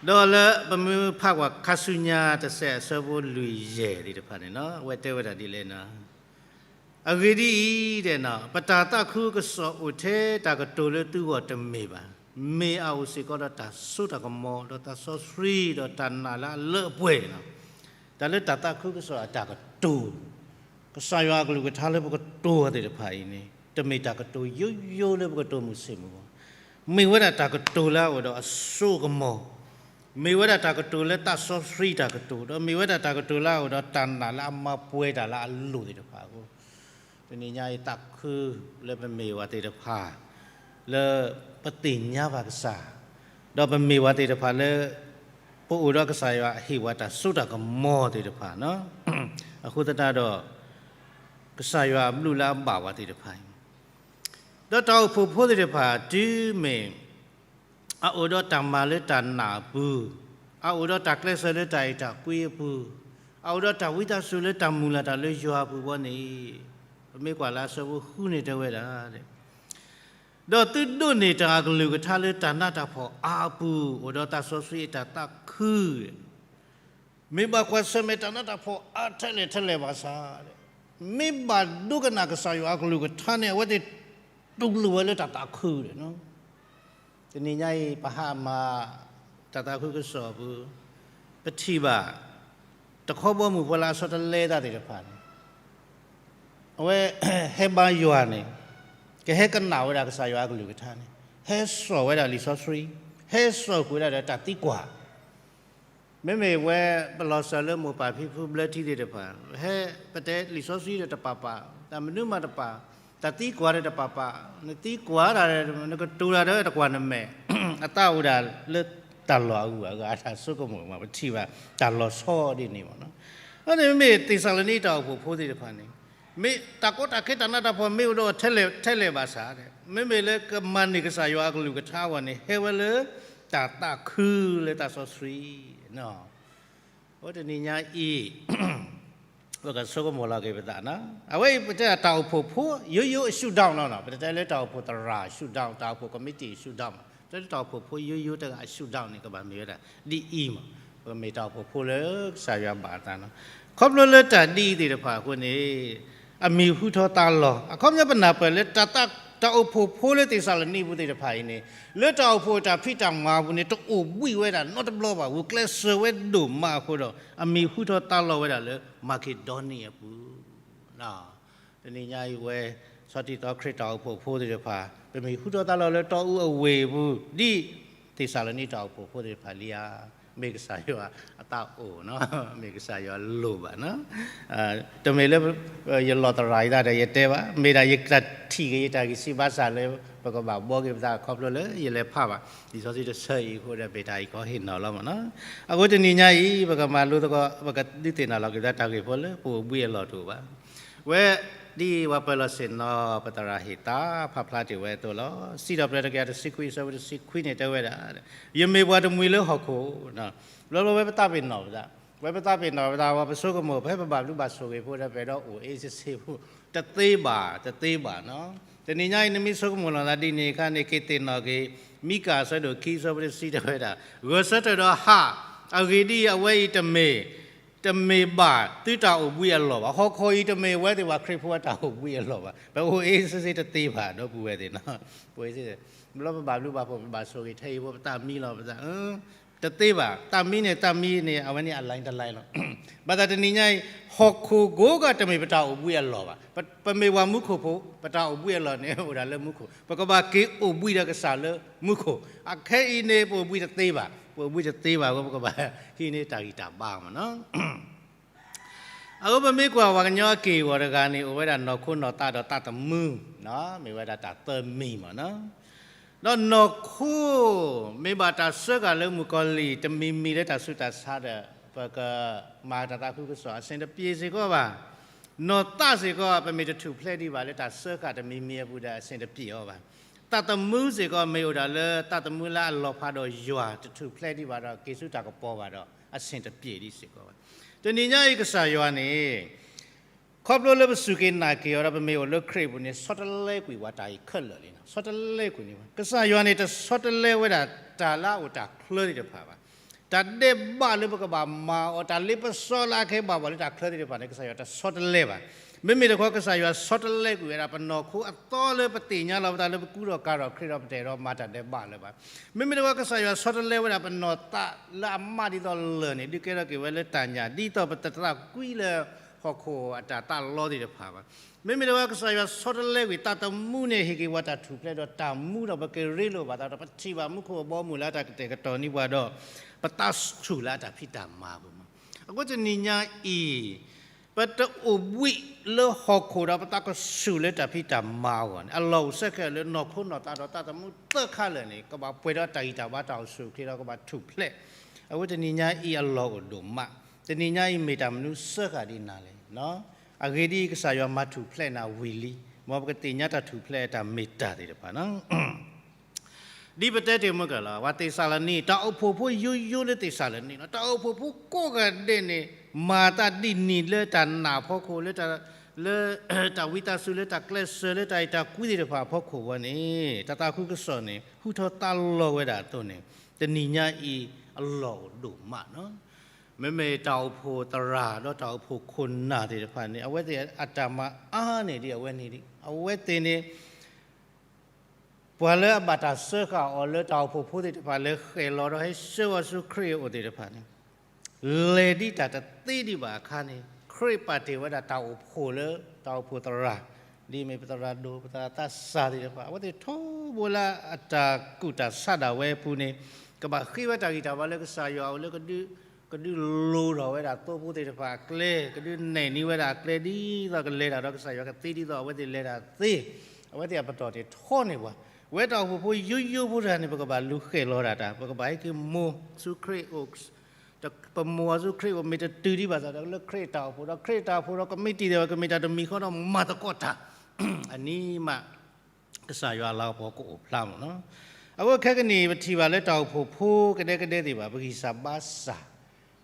ဒီးလၢပမ့ၢ်ဖးကွၢ်ခါဆူညါတစဲးအဆၢဖိလွံၢ်ယဲၢ်သ့ၣ်တဖၣ်န့ၣ်လီၤ, အဝဲတဲဝဲဒၣ်ဒ်လဲၣ်န့ၣ်, အဂ့ၢ်ဒ်အံၤ, ပတၢ်သးခုကစီၣ်အိၣ်ထဲတၢ်ကတိၤလၢသုဂီၢ်တမ့ၢ်ဘၣ်, မ့ၢ်အအိၣ်စ့ၢ်ကီးဒီးတၢ်စိတၢ်ကမီၤ ဒီးတၢ်စီဆှံ ဒီးတၢ်နာ်လၢအလၢအပှဲၤန့ၣ်လီၤ. တၢ်လၢတၢ်သးခုကစီၣ်အတၢ်ကတိၤ, ကစၢ်ယွၤအကလုၢ်ကထါလၢပကတိၤအီၤသ့ၣ်တဖၣ်အံၤန့ၣ် တမ့ၢ်တၢ်ကတိၤယိယိလၢပကတိၤမုာ်ဆ့ၣ်မုာ်ဘၣ်, မ့ၢ်ဝဲဒၣ်တၢ်ကတိၤလၢအအိၣ်ဒီးအစိအကမီၤ, မ့ၢ်ဝဲဒၣ်တၢ်ကတိၤလၢသးစီဆှံတၢ်ကတိၤ, ဒီးမ့ၢ်ဝဲဒၣ်တၢ်ကတိၤလၢအအိၣ်ဒီးတၢ်နာ်လၢအမၤပှဲၤတၢ်လၢအလိၤသ့ၣ်တဖၣ်အဃိ, တနံၤညါအံၤသးခုလၢပမ့ၢ်ဝဲသ့ၣ်တဖၣ် လၢပသ့ၣ်ညါဘၣ်ကစၢ်, ဒီးပမ့ၢ်ဝဲသ့ၣ်တဖၣ်လၢ ပအိၣ်ဒီးကစၢ်ယွၤအဟ့ၣ်ပှၤတၢ်စိတၢ်ကမီၤသ့ၣ်တဖၣ်, အဃိသတးဒီး ကစၢ်ယွၤအဘျုးလၢအဘၣ်ပှၤသ့ၣ်တဖၣ်အံၤ, ဒီးတၢ်အိၣ်ဖှိၣ်ဖိသ့ၣ်တဖၣ် တုၤမ့ၢ် အအိၣ်ဒီးတၢ်မၤလၢတၢ်နာ်အပူၤ, အအိၣ်ဒီးတၢ်ကျဲးစၢးလၢတၢ်အဲၣ်တၢ်ကွံအပူၤ, အအိၣ်ဒီးတၢ်ဝံသးစူၤလၢတၢ်မုၢ်လၢ်တၢ်လၢယွၤအပူၤအဂီၢ်န့ၣ်, ပမ့ၢ်ကွၢ်လၢအဆၢဖိဃုန့ၣ်တဲဝဲဒၣ်, ဒီးသုဒိးန့ၢ်တၢ်အကလုၢ်ကထါလၢတၢ်နးတၢ်ဖှီၣ်အါအပူၤ, အိၣ်ဒီးသးစီဆှံအတၢ်သးခု မ့ၢ်ဘၣ်ကွၢ်ဆၢၣ်မဲာ်တၢ်နးတၢ်ဖှီၣ်အါထဲလဲၣ်ထဲလဲၣ်ဘၣ်ဆၣ်, မ့ၢ်ဘၣ်ဒိကနၣ်ကစၢ်ယွၤအကလုၢ်ကထါန့ၣ် အဝဲသ့ၣ်တူၢ်လိာ်ဝဲလၢတၢ်သးခုန့ၣ်, တနံၤညါအံၤ ပဟးမၤ တၢ်သးခုကစီၣ်အပူၤ, ပထံၣ်ဘၣ် တခီဘီမုၢ်ဖိလၢအဆီတလဲသးသ့ၣ်တဖၣ်န့ၣ်, အဝဲ ဟဲဘါယွၤန့ၣ်, ကဟဲကနၣ်ဝဲဒၣ်ကစၢ်ယွၤအကလုၢ်ကထါန့ၣ်, ဟဲစိာ်ဝဲဒၣ်လံာ်စီဆှံ, ဟဲစိာ်ကွံာ်ဝဲဒၣ်ဒီးတၢ်သံကွၢ် မ့မ့ၢ်ဝဲပလီၤစၢၤလၢမိၢ်ပၢ်ဖံဖုဘျၢထံသ့ၣ်တဖၣ်, ဟဲပတဲလံာ်စီဆှံဒီးတပာ်ပာ်, တၢ်မနုၤမးတပာ်, တၢ်သံကွၢ်ဒီးတပာ်ပာ်, နသံကွၢ်ဒၣ်ဒီး နကတိၤတၢ်ဒီးတကွၢ်နမဲာ်, အသးအိၣ်ဒၣ်လၢတၢ်လီၢ်အဂုၤအဂၤ တၢ်ဆိကမိၣ်မး ပထံၣ်ဘၣ်တၢ်လီၤဆီဒ်န့ၣ်မး, အန့ၣ်မ့မ့ၢ်သ့းစၤလနံတၢ်အိၣ်ဖှိၣ်ဖိသ့ၣ်တဖၣ်န့ၣ်, မ့ၢ်တၢ်ကီတၢ်ခဲတၢ်နးတၢ်ဖှီၣ်မ့ၢ်အိၣ်ဒီးထဲလဲၣ်ထဲလဲၣ်ဘၣ်ဆၣ်, မ့မ့ၢ်လၢကမၤန့ၢ်ကစၢ်ယွၤအကလုၢ်ကထါအဂီၢ်န့ၣ် ဟဲဝဲလၢတၢ်သးခုလၢသးစီဆှံ အိၣ်တနံၤညါအံၤ, ပကဆိကမိၣ်လီၤက့ၤပသးန့ၣ်, အဝဲအံၤပတဲတၢ်အိၣ်ဖှိၣ်ဖိ ယိယိအရှုထောင့်လီၤ, ပတတဲလၢတၢ်အိၣ်ဖှိၣ်သရၣ်အရှုထောင့်, တၢ်အိၣ်ဖှိၣ်ကမံးတံာ်အရှုထောင့်မး, ပတဲလၢတၢ်အိၣ်ဖှိၣ်ဖိယိယိတဂၤအရှုထောင့်န့ၣ် ကဘၣ်မ့ၢ်ဝဲဒၣ်ဒ်အံၤမး, ပကမ့ၢ်တၢ်အိၣ်ဖှိၣ်ဖိလၢကစၢ်ယွၤဘၣ်အသးန့ၣ်, ခီဖျိလၢတၢ်ဒ်အံၤသ့ၣ်တဖၣ်အဃိန့ၣ် အမံၤဟူထီၣ်သါလီၤ, အခီပညီပနၢ်ပၢၢ်လၢ တၢ်အိၣ်ဖှိၣ်ဖိလၢသ့းစၤလနံပူၤသ့ၣ်တဖၣ်အံၤန့ၣ်, လၢတၢ်အိၣ်ဖှိၣ်အတၢ်ဖံးတၢ်မၤအပူၤန့ၣ် တအိၣ်ဘှံးဝဲဒၣ်နီတဘျီဘၣ်, ဂုာ်ကျဲးစၢးဝဲဒိၣ်မးအဃိဒီး အမံၤဟူထီၣ်သါလီၤဝဲဒၣ်လၢ မၤက့ၤဒီနံၤအပူၤ တနံၤညါအံၤဝဲ ဆီၣ်တံၢ်သီခရံာ်တၢ်အိၣ်ဖှိၣ်ဖိသ့ၣ်တဖၣ် ပမံၤဟူထီၣ်သါလီၤလၢတီအူအဝ့ၢ်အပူၤ ဒ်သ့းစၤလနံတၢ်အိၣ်ဖှိၣ်ဖိသ့ၣ်တဖၣ်လံဧါ, မ့ၢ်ကစၢ်ယွၤအသးအိၣ်န့ၣ်, မ့ၢ်ကစၢ်ယွၤလိၣ်ဘၣ်န့ၣ်, တမ့ၢ်လၢ ယလီၤသရၣ်ယသးဒီးယတဲဘၣ်, မ့ၢ်ဒၣ်ယတၢ်ထံၣ်က့ၤယတၢ်ဂံၢ်စၢ်ဘါစၢ်လၢ ပကဘၣ်ဘှီက့ၤပသးခီဖျိလၢယလဲၤဖးဘၣ် လံာ်စီဆှံတဆၢအံၤအဃိဒီး မ့ၢ်တၢ်အံၤကီဟ့ၣ်နီၤလီၤမးန့ၣ်, အဃိတနံၤညါအံၤ ပကမၤလိသကိး ပကဒုးသ့ၣ်နီၣ်လီၤက့ၤပသးတၢ်ဂ့ၢ်ဖိလၢပအိၣ်ဘှံးအလီၢ်တအိၣ်ဘၣ် ဝဲဒ်ပှၤပၢၤလီၢ်ဆ့ၣ်နီၤ ပသရၣ်ဟ့ၣ်သးဖးဖျါတ့ၢ်ဝဲအသိးလီၤ. စံးထီၣ်ပတြၢၤတကယၤတဆံခွံ အဆၢဖိတဆံခွံန့ၣ်တဲဝဲဒၣ်, ယမ့ၢ်ပှၤတမှံၤလၢဟီၣ်ခိၣ်, ဘျီဘျီဝဲပသးပ့ၤနီၣ်ပသး, ဝဲပသးပ့ၤနီၣ်ပသး ဝဲပဆိကမိၣ် ဖဲပဘၣ်ဘျုးဘၣ်ဆိၣ်ဂ့ၤဖိဒီး ပအဲၣ်ဒိးအိၣ်အ့ၣ်စ့ဆ့ဖိ, တသ့ဘၣ်, တသ့ဘၣ်န့ၣ်. တနံၤညါအံၤ နမ့ၢ်ဆိကမိၣ်လီၤသးဒ်န့ၣ်အခါန့ၣ် က့ၤသ့ၣ်နီၣ်က့ၤ မံကၤအဆၢဒိၣ်ခံ အဆၢဖိတဆံတဲဝဲဒၣ်, ဂဲၤဆၢထၢၣ်ဒီးဟး အဂ့ၢ်ဒ်အံၤ, အဝဲအံၤတမ့ၢ်, တမ့ၢ်ဘၣ်သုတၢ်အိၣ်ဘှံးအလီၢ်ဘၣ်. ဟီၣ်ခိၣ်အံၤတမ့ၢ်ဝဲသ့ၣ်ပှၤခရံာ်ဖိအတၢ်အိၣ်ဘှံးအလီၢ်ဘၣ်. ပအိၣ်အ့စ့စ့တသ့ဘၣ် ဒီပုၢ်ဝဲၢ်သ့ၣ်နီၤ. ပအိၣ်အ့စ့, ဘျီပဘၣ်ဘျုးဘၣ်ဖှိၣ် ပဘၣ်ဆိၣ်ဂ့ၤထဲအံၤဖိ ပသးမံလီၤ ပသး တသ့ဘၣ်. သးမံန့ၣ် သးမံန့ၣ် အဝဲန့ၣ်အ line တ line လီၤ. ဘၣ်ဆၣ်တနံၤညါအံၤ ဟီၣ်ခိၣ်ကိးဂၤတမ့ၢ်ပတၢ်အိၣ်ဘှံးအလီၢ်ဘၣ်. ပ, ပမ့ၢ်ပှၤမူခိၣ်ဖိ, ပတၢ်အိၣ်ဘှံးအလီၢ်န့ၣ် အိၣ်ဒၣ်လၢမူခိၣ်. ပကဘၣ်က့ၤအိၣ်ဘှံးဒီးကစၢ်လၢမူခိၣ်. အခဲအံၤန့ၣ် ပအိၣ်ဘှံးတသ့ဘၣ်. ပအိၣ်ဘှံးတသ့ဘၣ်အဃိ ပကဘၣ်ဟံးန့ၢ်တၢ်ဂံၢ်တၢ်ဘါမ့ၢ်နီၤ. အဃိပမ့ၢ်ကွၢ်ပှၤကညီအက့ၢ်အဂီၤတဂၤန့ၣ် အိၣ်ဝဲဒၣ်နီၢ်ခိနီၢ်သးဒီးသးသမူ, မ့ၢ်ဝဲဒၣ်တၢ်သၢမံၤမ့ၢ်နီၤ. ဒီးနီၢ်ခိ မ့ၢ်ဘၣ်တၢ်စၢဃာ်လၢမုၣ်ကီၤလံၢ် တမံၤမံၤလၢတၢ်ဆူးတၢ်ဆါဒီး ပကမၤတၢ်သးခုကစီၣ် အဆင်တပြေစ့ၢ်ကီးဘၣ်. နီၢ်သးစ့ၢ်ကီး ပမ့ၢ်တထူၣ်ဖျဲးဒံးဘၣ်လၢတၢ်စၢဃာ်တမံၤမံၤအပူၤဒီး အဆင်တပြေအီၤဘၣ်. သးသမူစ့ၢ်ကီး မ့ၢ်အိၣ်ဒၣ်လၢသးသမူလၢအလီၤဖးဒီးယွၤ တထူၣ်ဖျဲးဒံးဘၣ်ဒီး က့ၤဆူတၢ်ကပီၤဘၣ်ဒီး အဆင်တပြေဒံးစ့ၢ်ကီးဘၣ်. တနံၤညါအံၤ ကစၢ်ယွၤန့ၣ် ခီဖျိလၢပစူၢ်က့ၤနာ်က့ၤအီၤဒီး ပမ့ၢ်အိၣ်လၢခရံာ်အပူၤန့ၣ် ဆီတလဲကွံာ်ပှၤတၢ်အံၤခဲလၢာ်လံနီၤ. ဆီတလဲကွံာ်န့ၣ် ကစၢ်ယွၤန့ၣ် တဆီတလဲဝဲဒၣ်တၢ်လၢအအိၣ်တၢ်ချၢသ့ၣ်တဖၣ်ဘၣ်. တၢ်ဒဲးဘးလၢပကဘၣ်မၤအီၤ တၢ်လ့ပစီလၢအကဲဘၣ်ပှၤလၢတၢ်ချၢသ့ၣ်တဖၣ်န့ၣ် ကစၢ်ယွၤတဆီတလဲဘၣ်. မ့မ့ၢ်တခီ ကစၢ်ယွၤဆီတလဲကွံာ်ဝဲဒၣ် ပနီၢ်ခိအသီလၢပသ့ၣ်ညါလီၤပသးလၢပကူဒီးကၤထီၣ်ခရံာ်ဒီး ပတအဲၣ်ဒိးမၤတၢ်ဒဲးဘးလၢၤဘၣ်. မ့မ့ၢ်တခီ ကစၢ်ယွၤဆီတလဲဝဲဒၣ် ပနီၢ်သးလၢအမးဒ်သိးလၢၢ်န့ၣ် ဒုးကဲထီၣ်က့ၤဝဲလၢတၢ်ညၣ် ဒ်သိးပတသးကွံလၢဟီၣ်ခိၣ်အတၢ်သးလီသ့ၣ်တဖၣ်ဘၣ်. မ့မ့ၢ်တခီ ကစၢ်ယွၤဆီတလဲကွံာ် သးသမူန့ၣ် ဟ့ၣ်က့ၤပှၤတၢ်ထူၣ်ဖျဲးဒီးတၢ်မူဒီး ပကရ့လိာ်ဘၣ်သးဒီး ပထံၣ်ဘၣ်မူခိၣ်အဘီအမုၢ်လၢအတၢ်ကတဲာ်ကတီၤန့ၢ်ပှၤဒီး ပသးဆူၣ်လၢအတၢ်ဖံးတၢ်မၤအပူၤမး. အဃိတနံၤညါအံၤ ပတအိၣ်ဘှံးလၢဟီၣ်ခိၣ်ဒီး ပသးကဆူၣ်လၢတၢ်ဖံးတၢ်မၤအဂီၢ်န့ၣ် အလီၢ်အိၣ်ဆၢက့ၤလၢနီၢ်ခိနီၢ်သးဒီးသးသမူသၢခါလၢာ်န့ၣ် ကဘၣ်ပှဲၤဒီးတၢ်ဂံၢ်တၢ်ဘါ တၢ်အိၣ်ဆူၣ်အိၣ်ချ့ဒီးကဘၣ်ထူၣ်ဖျဲး. အဃိတနံၤညါအံၤအလီၢ်အိၣ်ဒိၣ်မး, တနံၤညါအံၤမ့ၢ်တၢ်မနုၤစၢဃာ်ဒံးနၤလဲၣ်. အဂ့ၢ်ဒ်အံၤ ကစၢ်ယွၤမၤထူၣ်ဖျဲးနၤဝံၤလံ, မ်ပကသ့ၣ်ညါတၢ်ထူၣ်ဖျဲးအတၢ်မ့ၢ်တၢ်သ့ၣ်တဖၣ် ဒ်ပတဲတ့ၢ်မုၢ်ကၢၢ်လီၤ, ပှၤသ့းစၤလနံ, တၢ်အိၣ်ဖှိၣ်ဖိယိယိလၢသ့းစၤလနံလီၤ. တၢ်အိၣ်ဖှိၣ်ဖိကိးဂၤဒဲးန့ၣ် မၤသးဒ်န့ၣ်လၢတၢ်နာ်အဖီခိၣ်, လၢတၢ်ဝံသးစူၤ, လၢတၢ်ကျဲးစၢး, လၢတၢ်အဲၣ်တၢ်ကွံသ့ၣ်တဖၣ်အဖီခိၣ်ဝဲန့ၣ် တၢ်သးခုကစီၣ်န့ၣ် ဟူထီၣ်သါလီၤဝဲဒၣ်အသိးန့ၣ် တနံၤညါအံၤအလီၢ်အိၣ်ဒိၣ်မးလီၤ. မ့မ့ၢ်တၢ်အိၣ်ဖှိၣ်သရၣ်ဒီးတၢ်အိၣ်ဖှိၣ်ခိၣ်နၢ်သ့ၣ်တဖၣ်န့ၣ် အဝဲသ့ၣ်အတၢ်မၤအါန့ၢ်ဒံးအဝဲန့ၣ်လံ. အဝဲသ့ၣ်န့ၣ် ပှၤလၢအဘၣ်တၢ်စၢဃာ်အီၤလၢတၢ်အိၣ်ဖှိၣ်ဖိသ့ၣ်တဖၣ်လၢဃဲၣ်လီၤဒီးဟဲဆှၢအီၤဆူခရံာ်အအိၣ်သ့ၣ်တဖၣ်န့ၣ် လဲၤဒ်တၢ်တသ့ဒံးဘၣ်အခါန့ၣ် ခရံာ်ပာ်တ့ၢ်ဝဲဒၣ်တၢ်အိၣ်ဖှိၣ်လၢတၢ်အိၣ်ဖှိၣ်သရၣ်, ဒ်အမ့ၢ်ပသရၣ်ဒိၣ် ပသရၣ်သးစၢ်သ့ၣ်တဖၣ် အဝဲသ့ၣ်ထီဘိလၢအတၢ်ကူၣ်တၢ်ဆးဒၣ်ဝဲအပူၤန့ၣ် ကဘၣ်ဃ့ဝဲတၢ်ဂံၢ်တၢ်ဘါလၢကစၢ်ယွၤအအိၣ်လၢ ကဒုးလိၤထီၣ်ဝဲဒၣ်သိဖိသ့ၣ်တဖၣ်အကျဲ, ကဒုးနဲၣ်န့ၢ်ဝဲဒၣ်အကျဲဒ်သိးကလဲၤတၢ်ဒီးကစၢ်ယွၤကသ့ဒ်သိးအဝဲသ့ၣ်လဲၤတၢ်သ့, အဝဲသ့ၣ်အပတီၢ်န့ၣ်ထီန့ၢ်ပှၤ, ဝဲတၢ်အိၣ်ဖှိၣ်ဖိယိယိဖိတဂၤန့ၣ် ပကဘၣ်လူၤဃဲၣ်လီၤဒၣ်တၢ်, ပကဘၣ်ဟဲက့ၤမိၢ်ဆူခရံာ်အိၣ် ပမိၢ်အီၤဆူခရံာ်အိၣ် မ့ၢ်တတုၤဒံးဘၣ်ဆၣ်ဒီးလၢခရံာ်အတၢ်အိၣ်ဖှိၣ်ဒီး ခရံာ်အတၢ်အိၣ်ဖှိၣ်ဒီး ကမံးတံာ်သ့ၣ်တဖၣ် ကမ့ၢ်တၢ်တမံၤဃီဒီးမၤသကိးတၢ်, အန့ၣ်မး ကစၢ်ယွၤအလၤကပီၤကအိၣ်ဖျါမးလီၤ. အဃိခဲကနံၣ် ပထံၣ်ဘၣ်လၢတၢ်အိၣ်ဖှိၣ်ဖိကဒဲကဒဲသ့ၣ်တဖၣ် ပဂံၢ်စၢ်ဘါစၢ်,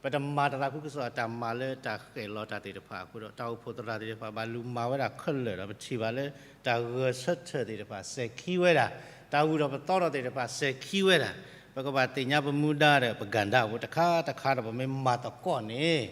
ပတမၤတၢ်သးခုကစီၣ်အတၢ်မၤလၢတၢ်ဃဲၣ်လီၤတၢ်သ့ၣ်တဖၣ်အဃိဒီး တၢ်အိၣ်ဖှိၣ်သရၣ်သ့ၣ်တဖၣ် ဘၣ်လူၤမၤဝဲဒၣ်ခဲလၢာ်ဒီး ပထံၣ်ဘၣ်လၢတၢ်ဂဲၤဆၢထၢၣ်သ့ၣ်တဖၣ် စဲၤခံဝဲဒၣ်, တၢ်ဂုၢ်ထီၣ်ပသီထီၣ်သ့ၣ်တဖၣ် စဲၤခံဝဲဒၣ်, ပကဘၣ်သ့ၣ်ညါပမူဒါဒီးပကၤဒါဖိတခါတခါဒီး ပမ့ၢ်မၤသကိးန့ၣ်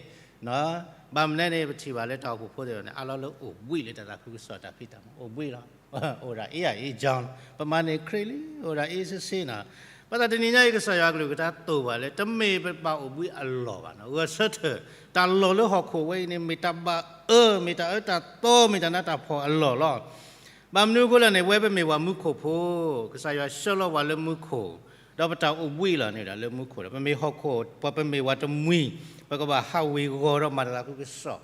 ဘၣ်မနုၤန့ၣ် ပထံၣ်ဘၣ်လၢတၢ်အိၣ်ဖှိၣ်ဖိသ့ၣ်တဖၣ်န့ၣ် အါလီၤလၢအိၣ်ဘှံးလၢတၢ်သးခုကစီၣ်တၢ်ဖံးတၢ်မၤ အိၣ်ဘှံးလီၤ. အိၣ်ဒၣ်အ့ၣ်အါအ့ၣ်ကၠီလီၤ. ပမၤန့ၢ်ခရံာ်လံ အိၣ်ဒၣ်အ့ၣ်စ့စ့နီၤ. ဘၣ်ဆၣ်တနံၤညါအံၤ ကစၢ်ယွၤအကလုၢ်ကထါသိၣ်ဘၣ်လၢ တမ့ၢ်ပဘၣ်အိၣ်ဘှံးအလီၢ်ဘၣ်နီၤ. ဂဲၤဆၢထၢၣ် တၢ်လီၢ်လၢဟီၣ်ခိၣ်ဝဲအံၤန့ၣ် မ့ၢ်တၢ်ဘၣ်အၢ မ့ၢ်တၢ်အၢတၢ်သီ မ့ၢ်တၢ်နးတၢ်ဖှီၣ်အလီၢ်လီၤ. ဘၣ်မနုၤအဃိလဲၣ်န့ၣ် ဝဲပမ့ၢ်ပှၤမူခိၣ်ဖိ, ကစၢ်ယွၤဆှၢလီၤပှၤလၢမူခိၣ်, ဒီးပတၢ်အိၣ်ဘှံးလီၤန့ၣ်ဒၣ်လၢမူခိၣ်ဒီး ပမ့ၢ်ဟီၣ်ခိၣ်, ပှၤပမ့ၢ်ပှၤတမှံၤ, ပကဘၣ်ဟးဝ့ၤဝီၤဒီးမၤတၢ်သးခုကစီၣ်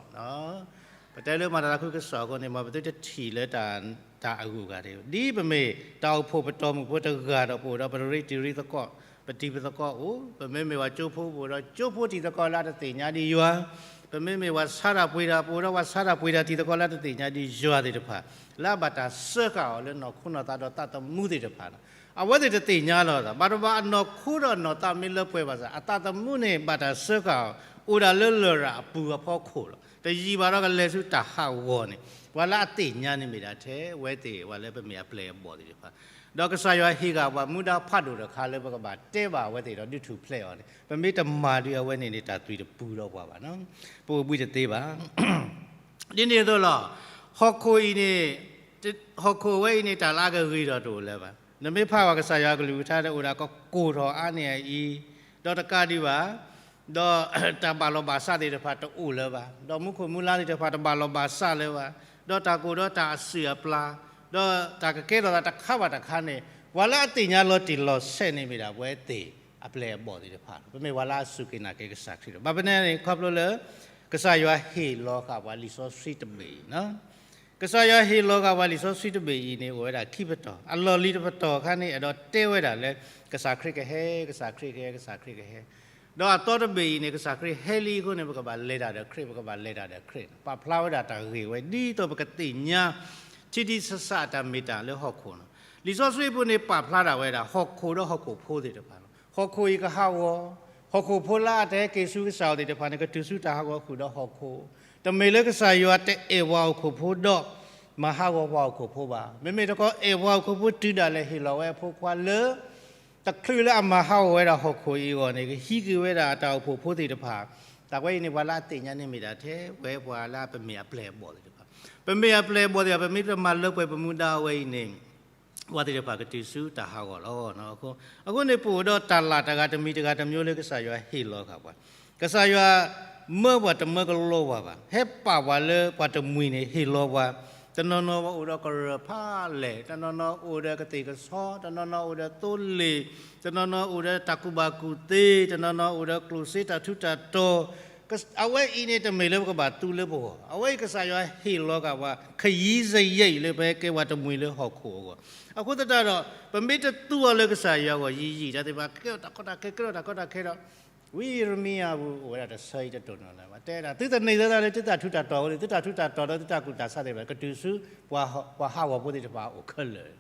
ပတဲလၢမၤတၢ်သးခုကစီၣ်အဃိန့ၣ် မ်ပသုတထံၣ်လၢတၢ်အဂုၤအဂၤတဂ့ၤ. ဒ်ပမ့ၢ်တၢ်အိၣ်ဖှိၣ်ပတီၢ်မုၢ်ဖိတဂၤဒီး ပအိၣ်ဒီးပရ့တံၤရ့သကိး, ပတံၤပသကိးအိၣ်, ပမ့မ့ၢ်ပှၤကၠိဖိပအိၣ်ဒီးကၠိဖိတံၤသကိးလၢအတသ့ၣ်ညါဒံးယွၤ, ပမ့မ့ၢ်ပှၤဆါတၢ်ပှ့ၤတၢ် ပအိၣ်ဒီးပှၤဆါတၢ်ပှ့ၤတၢ်တံၤသကိးလၢအတသ့ၣ်ညါဒံးယွၤသ့ၣ်တဖၣ်, လၢအဘၣ်တၢ်စၢဃာ်အီၤလၢနီၢ်ခိနီၢ်သးဒီးသးသမူသ့ၣ်တဖၣ်လီၤ. အဝဲသ့ၣ်တသ့ၣ်ညါလီၤသး, ဘၣ်တဘၣ်အနီၢ်ခိဒီးနီၢ်သးမ့ၢ်လၢပှဲၤဘၣ်ဆၣ် အသးသမူန့ၣ် ဘၣ်တၢ်စၢဃာ်အီၤ အိၣ်ဒၣ်လၢလရာ်အပူၤအဖီခိၣ်လီၤ. တယံာ်ဘၣ်ဒီးကလဲၤဆူတၢ်ဟးဂီၤန့ၣ် ပှၤလၢအသ့ၣ်ညါန့ၣ်မ့ၢ်ဒၣ်ထဲဝဲသ့ၣ် ပှၤလၢပမ့ၢ်အပျဲၢ်အဘီၣ်သ့ၣ်တဖၣ် ဒီးကစၢ်ယွၤဟ့ၣ်ဃာ်ပှၤမူဒါဖးဒိၣ်တခါလၢပကဘၣ်တဲဘၣ်အဝဲသ့ၣ်ဒီးဒုးထူၣ်ဖျဲးအီၤန့ၣ် ပမ့ၢ်တမၤဒ်အဝဲန့ၣ်န့ၣ် တၢ်သွံၣ်တပူၤဒီးပှၤဘၣ်နီၤ, ပအိၣ်ဘှံးတသ့ဘၣ်. ဒ်န့ၣ်အသိးလီၤ, ဟီၣ်ခိၣ်အံၤန့ၣ် ဟီၣ်ခိၣ်ဝဲအံၤန့ၣ် တၢ်လၢအကဂ့ၤထီၣ်တအိၣ်လၢၤဘၣ်. နမ့ၢ်ဖးဘၣ်ကစၢ်ယွၤအကလုၢ်ကထါ တအိၣ်ဒၣ်ကကိၢ်ထီၣ်အါန့ၢ်အအံၤ, ဒီးတကးဒံးဘၣ် ဒီးတၢ်ဘၣ်လီၤဘၣ်စးသ့ၣ်တဖၣ်တအိၣ်လၢၤဘၣ်, ဒီးမူခိၣ်မူလါသ့ၣ်တဖၣ်တဘၣ်လီၤဘၣ်စးလၢၤဘၣ်, ဒီးတၢ်ကိၢ်ဒီးတၢ်အစုၣ်အပျၢ်, ဒီးတၢ်ကကဲထီၣ်သးတခါဘၣ်တခါန့ၣ် ပှၤလၢအသ့ၣ်ညါလီၤတံၢ်လီၤဆဲးန့ၣ်မ့ၢ်ဒၣ်ပဝဲသ့ၣ်အပျဲၢ်အဘီၣ်သ့ၣ်တဖၣ်လီၤ. ပမ့ၢ်ပှၤလၢအစူၢ်က့ၤနာ်က့ၤကစၢ်ခရံာ်လီၤ. ဘၣ်မနုၤန့ၣ် ခီဖျိလၢ ကစၢ်ယွၤဟ့ၣ်လီၤဃာ်ပှၤလံာ်စီဆှံတဘ့ၣ်အံၤနီၤ, ကစၢ်ယွၤဟ့ၣ်လီၤဃာ်ပှၤလံာ်စီဆှံတဘ့ၣ်အံၤန့ၣ် အိၣ်ဝဲဒၣ်ခံပတီၢ်, အလီၢ်လံၤတပတီၢ်အခါန့ၣ် အဲၣ်ဒိးတဲဝဲဒၣ်လၢ ကစၢ်ခရံာ်ကဟဲ, ကစၢ်ခရံာ်ကဟဲ, ကစၢ်ခရံာ်ကဟဲ, ဒီးအသီတဘ့ၣ်အံၤန့ၣ် ကစၢ်ခရံာ်ဟဲလံအဃိန့ၣ် ပကဘၣ်လဲၤတၢ်ဒီးခရံာ်, ပကဘၣ်လဲၤတၢ်ဒီးခရံာ်, ပာ်ဖျါဝဲဒၣ်တၢ်ဂ့ၢ်ဝဲ ဒ်သိးပကသ့ၣ်ညါ ထံထံဆးဆးအတၢ်မ့ၢ်တၢ်လၢဟီၣ်ခိၣ်နီၤ. လံာ်စီဆှံအပူၤန့ၣ် ပာ်ဖျါဒၣ်ဝဲဒၣ် ဟီၣ်ခိၣ်ဒီးဟီၣ်ခိၣ်ဖိသ့ၣ်တဖၣ်လီၤ. ဟီၣ်ခိၣ်အံၤကဟးဂီၤ, ဟီၣ်ခိၣ်ဖိလၢအတဟဲက့ၤဆူကစၢ်အအိၣ်သ့ၣ်တဖၣ်န့ၣ် ကတုၤဆူတၢ်ဟးဂီၤဃုာ်ဒီးဟီၣ်ခိၣ်, တမ့ၢ်လၢကစၢ်ယွၤတအဲၣ်ပှၤဟီၣ်ခိၣ်ဖိဒီး မၤဟးဂီၤပှၤဟီၣ်ခိၣ်ဖိဘၣ်. မ့မ့ၢ်တခီအဲၣ်ပှၤဟီၣ်ခိၣ်ဖိတုၤဒၣ်လဲာ်ဟ့ၣ်လီၤဝဲအဖိခွါလၢ တချုးလၢအမၤဟးဂီၤဝဲဒၣ်ဟီၣ်ခိၣ်အံၤအဂီၢ်န့ၣ် ကဟံးက့ၤဝဲဒၣ်အတၢ်အိၣ်ဖှိၣ်ဖိသ့ၣ်တဖၣ်, တၢ်ဝဲအံၤန့ၣ် ပှၤလၢအသ့ၣ်ညါန့ၣ်မ့ၢ်ဒၣ်ထဲဝဲပှၤလၢပမ့ၢ်အပျဲၢ်အဘီၣ်သ့ၣ်တဖၣ်, ပမ့ၢ်အပျဲၢ်အဘီၣ်သ့ၣ်တဖၣ် ပမ့ၢ်တမၤလၢပှဲၤပမူဒါအဝဲအံၤန့ၣ် ပှၤသ့ၣ်တဖၣ်ကတုၤဆူတၢ်ဟးဂီၤလီၤ. အဃိန့ၣ် ပအိၣ်ဒီးတၢ်လၢ်တဂၤတမံၤတဂၤတမျိုးလၢကစၢ်ယွၤဟ့ၣ်လီၤဃာ်ပှၤ, ကစၢ်ယွၤမၢပှၤတမၢကလိပှၤဘၣ်, ဟဲပာ်ပှၤလၢပှၤတမှံၤန့ၣ် ဟ့ၣ်လီၤပှၤ, တနီၤနီၤအိၣ်ဒီးကရၢၢ်ဖးလဲၢ်, တနီၤနီၤအိၣ်ဒီးကသ့ၣ်ကဆီ, တနီၤနီၤအိၣ်ဒီးသိလ့ၣ်, တနီၤနီၤအိၣ်ဒီးတၢ်ကူၣ်ဘၣ်ကူၣ်သ့, တနီၤနီၤအိၣ်ဒီးကျိၣ်စ့တၢ်ထူးတၢ်တီၤ, အဝဲအံၤန့ၣ်တမ့ၢ်လၢပကဘၣ်သူလၢပဂီၢ်, အဝဲအံၤကစၢ်ယွၤဟ့ၣ်လီၤဃာ်ပှၤ ခယံၤစယံၤလၢပဟဲကဲပှၤတမှံၤလၢဟီၣ်ခိၣ်အဂီၢ်, အဃိသတးဒီး ပမ့ၢ်တသူအီၤလၢကစၢ်ယွၤအဂီၢ် ယံာ်ယံာ်တၢ်သ့ၣ်တဖၣ် ကဲထီၣ်တၢ်ကီတၢ်ခဲ ကဲထီၣ်တၢ်ကီတၢ်ခဲဒီး ဝံယံးရမံယၤပူၤ အိၣ်ဝဲဒၣ်တဆၢအံၤတတိၢ်နီၣ်လၢၤဘၣ်, တဲဒၣ် သုတန့ၢ်သၢသးလၢသုတၢ်ထူးတၢ်တီၤအဃိန့ၣ် သုတၢ်ထူးတၢ်တီၤဒီးသုတၢ်ကူၣ်တၢ်ဆးသ့ၣ်တဖၣ် ကတုၤဆူ ပှၤဟးဂီၤဖိသ့ၣ်တဖၣ်အအိၣ်ခဲလၢာ်,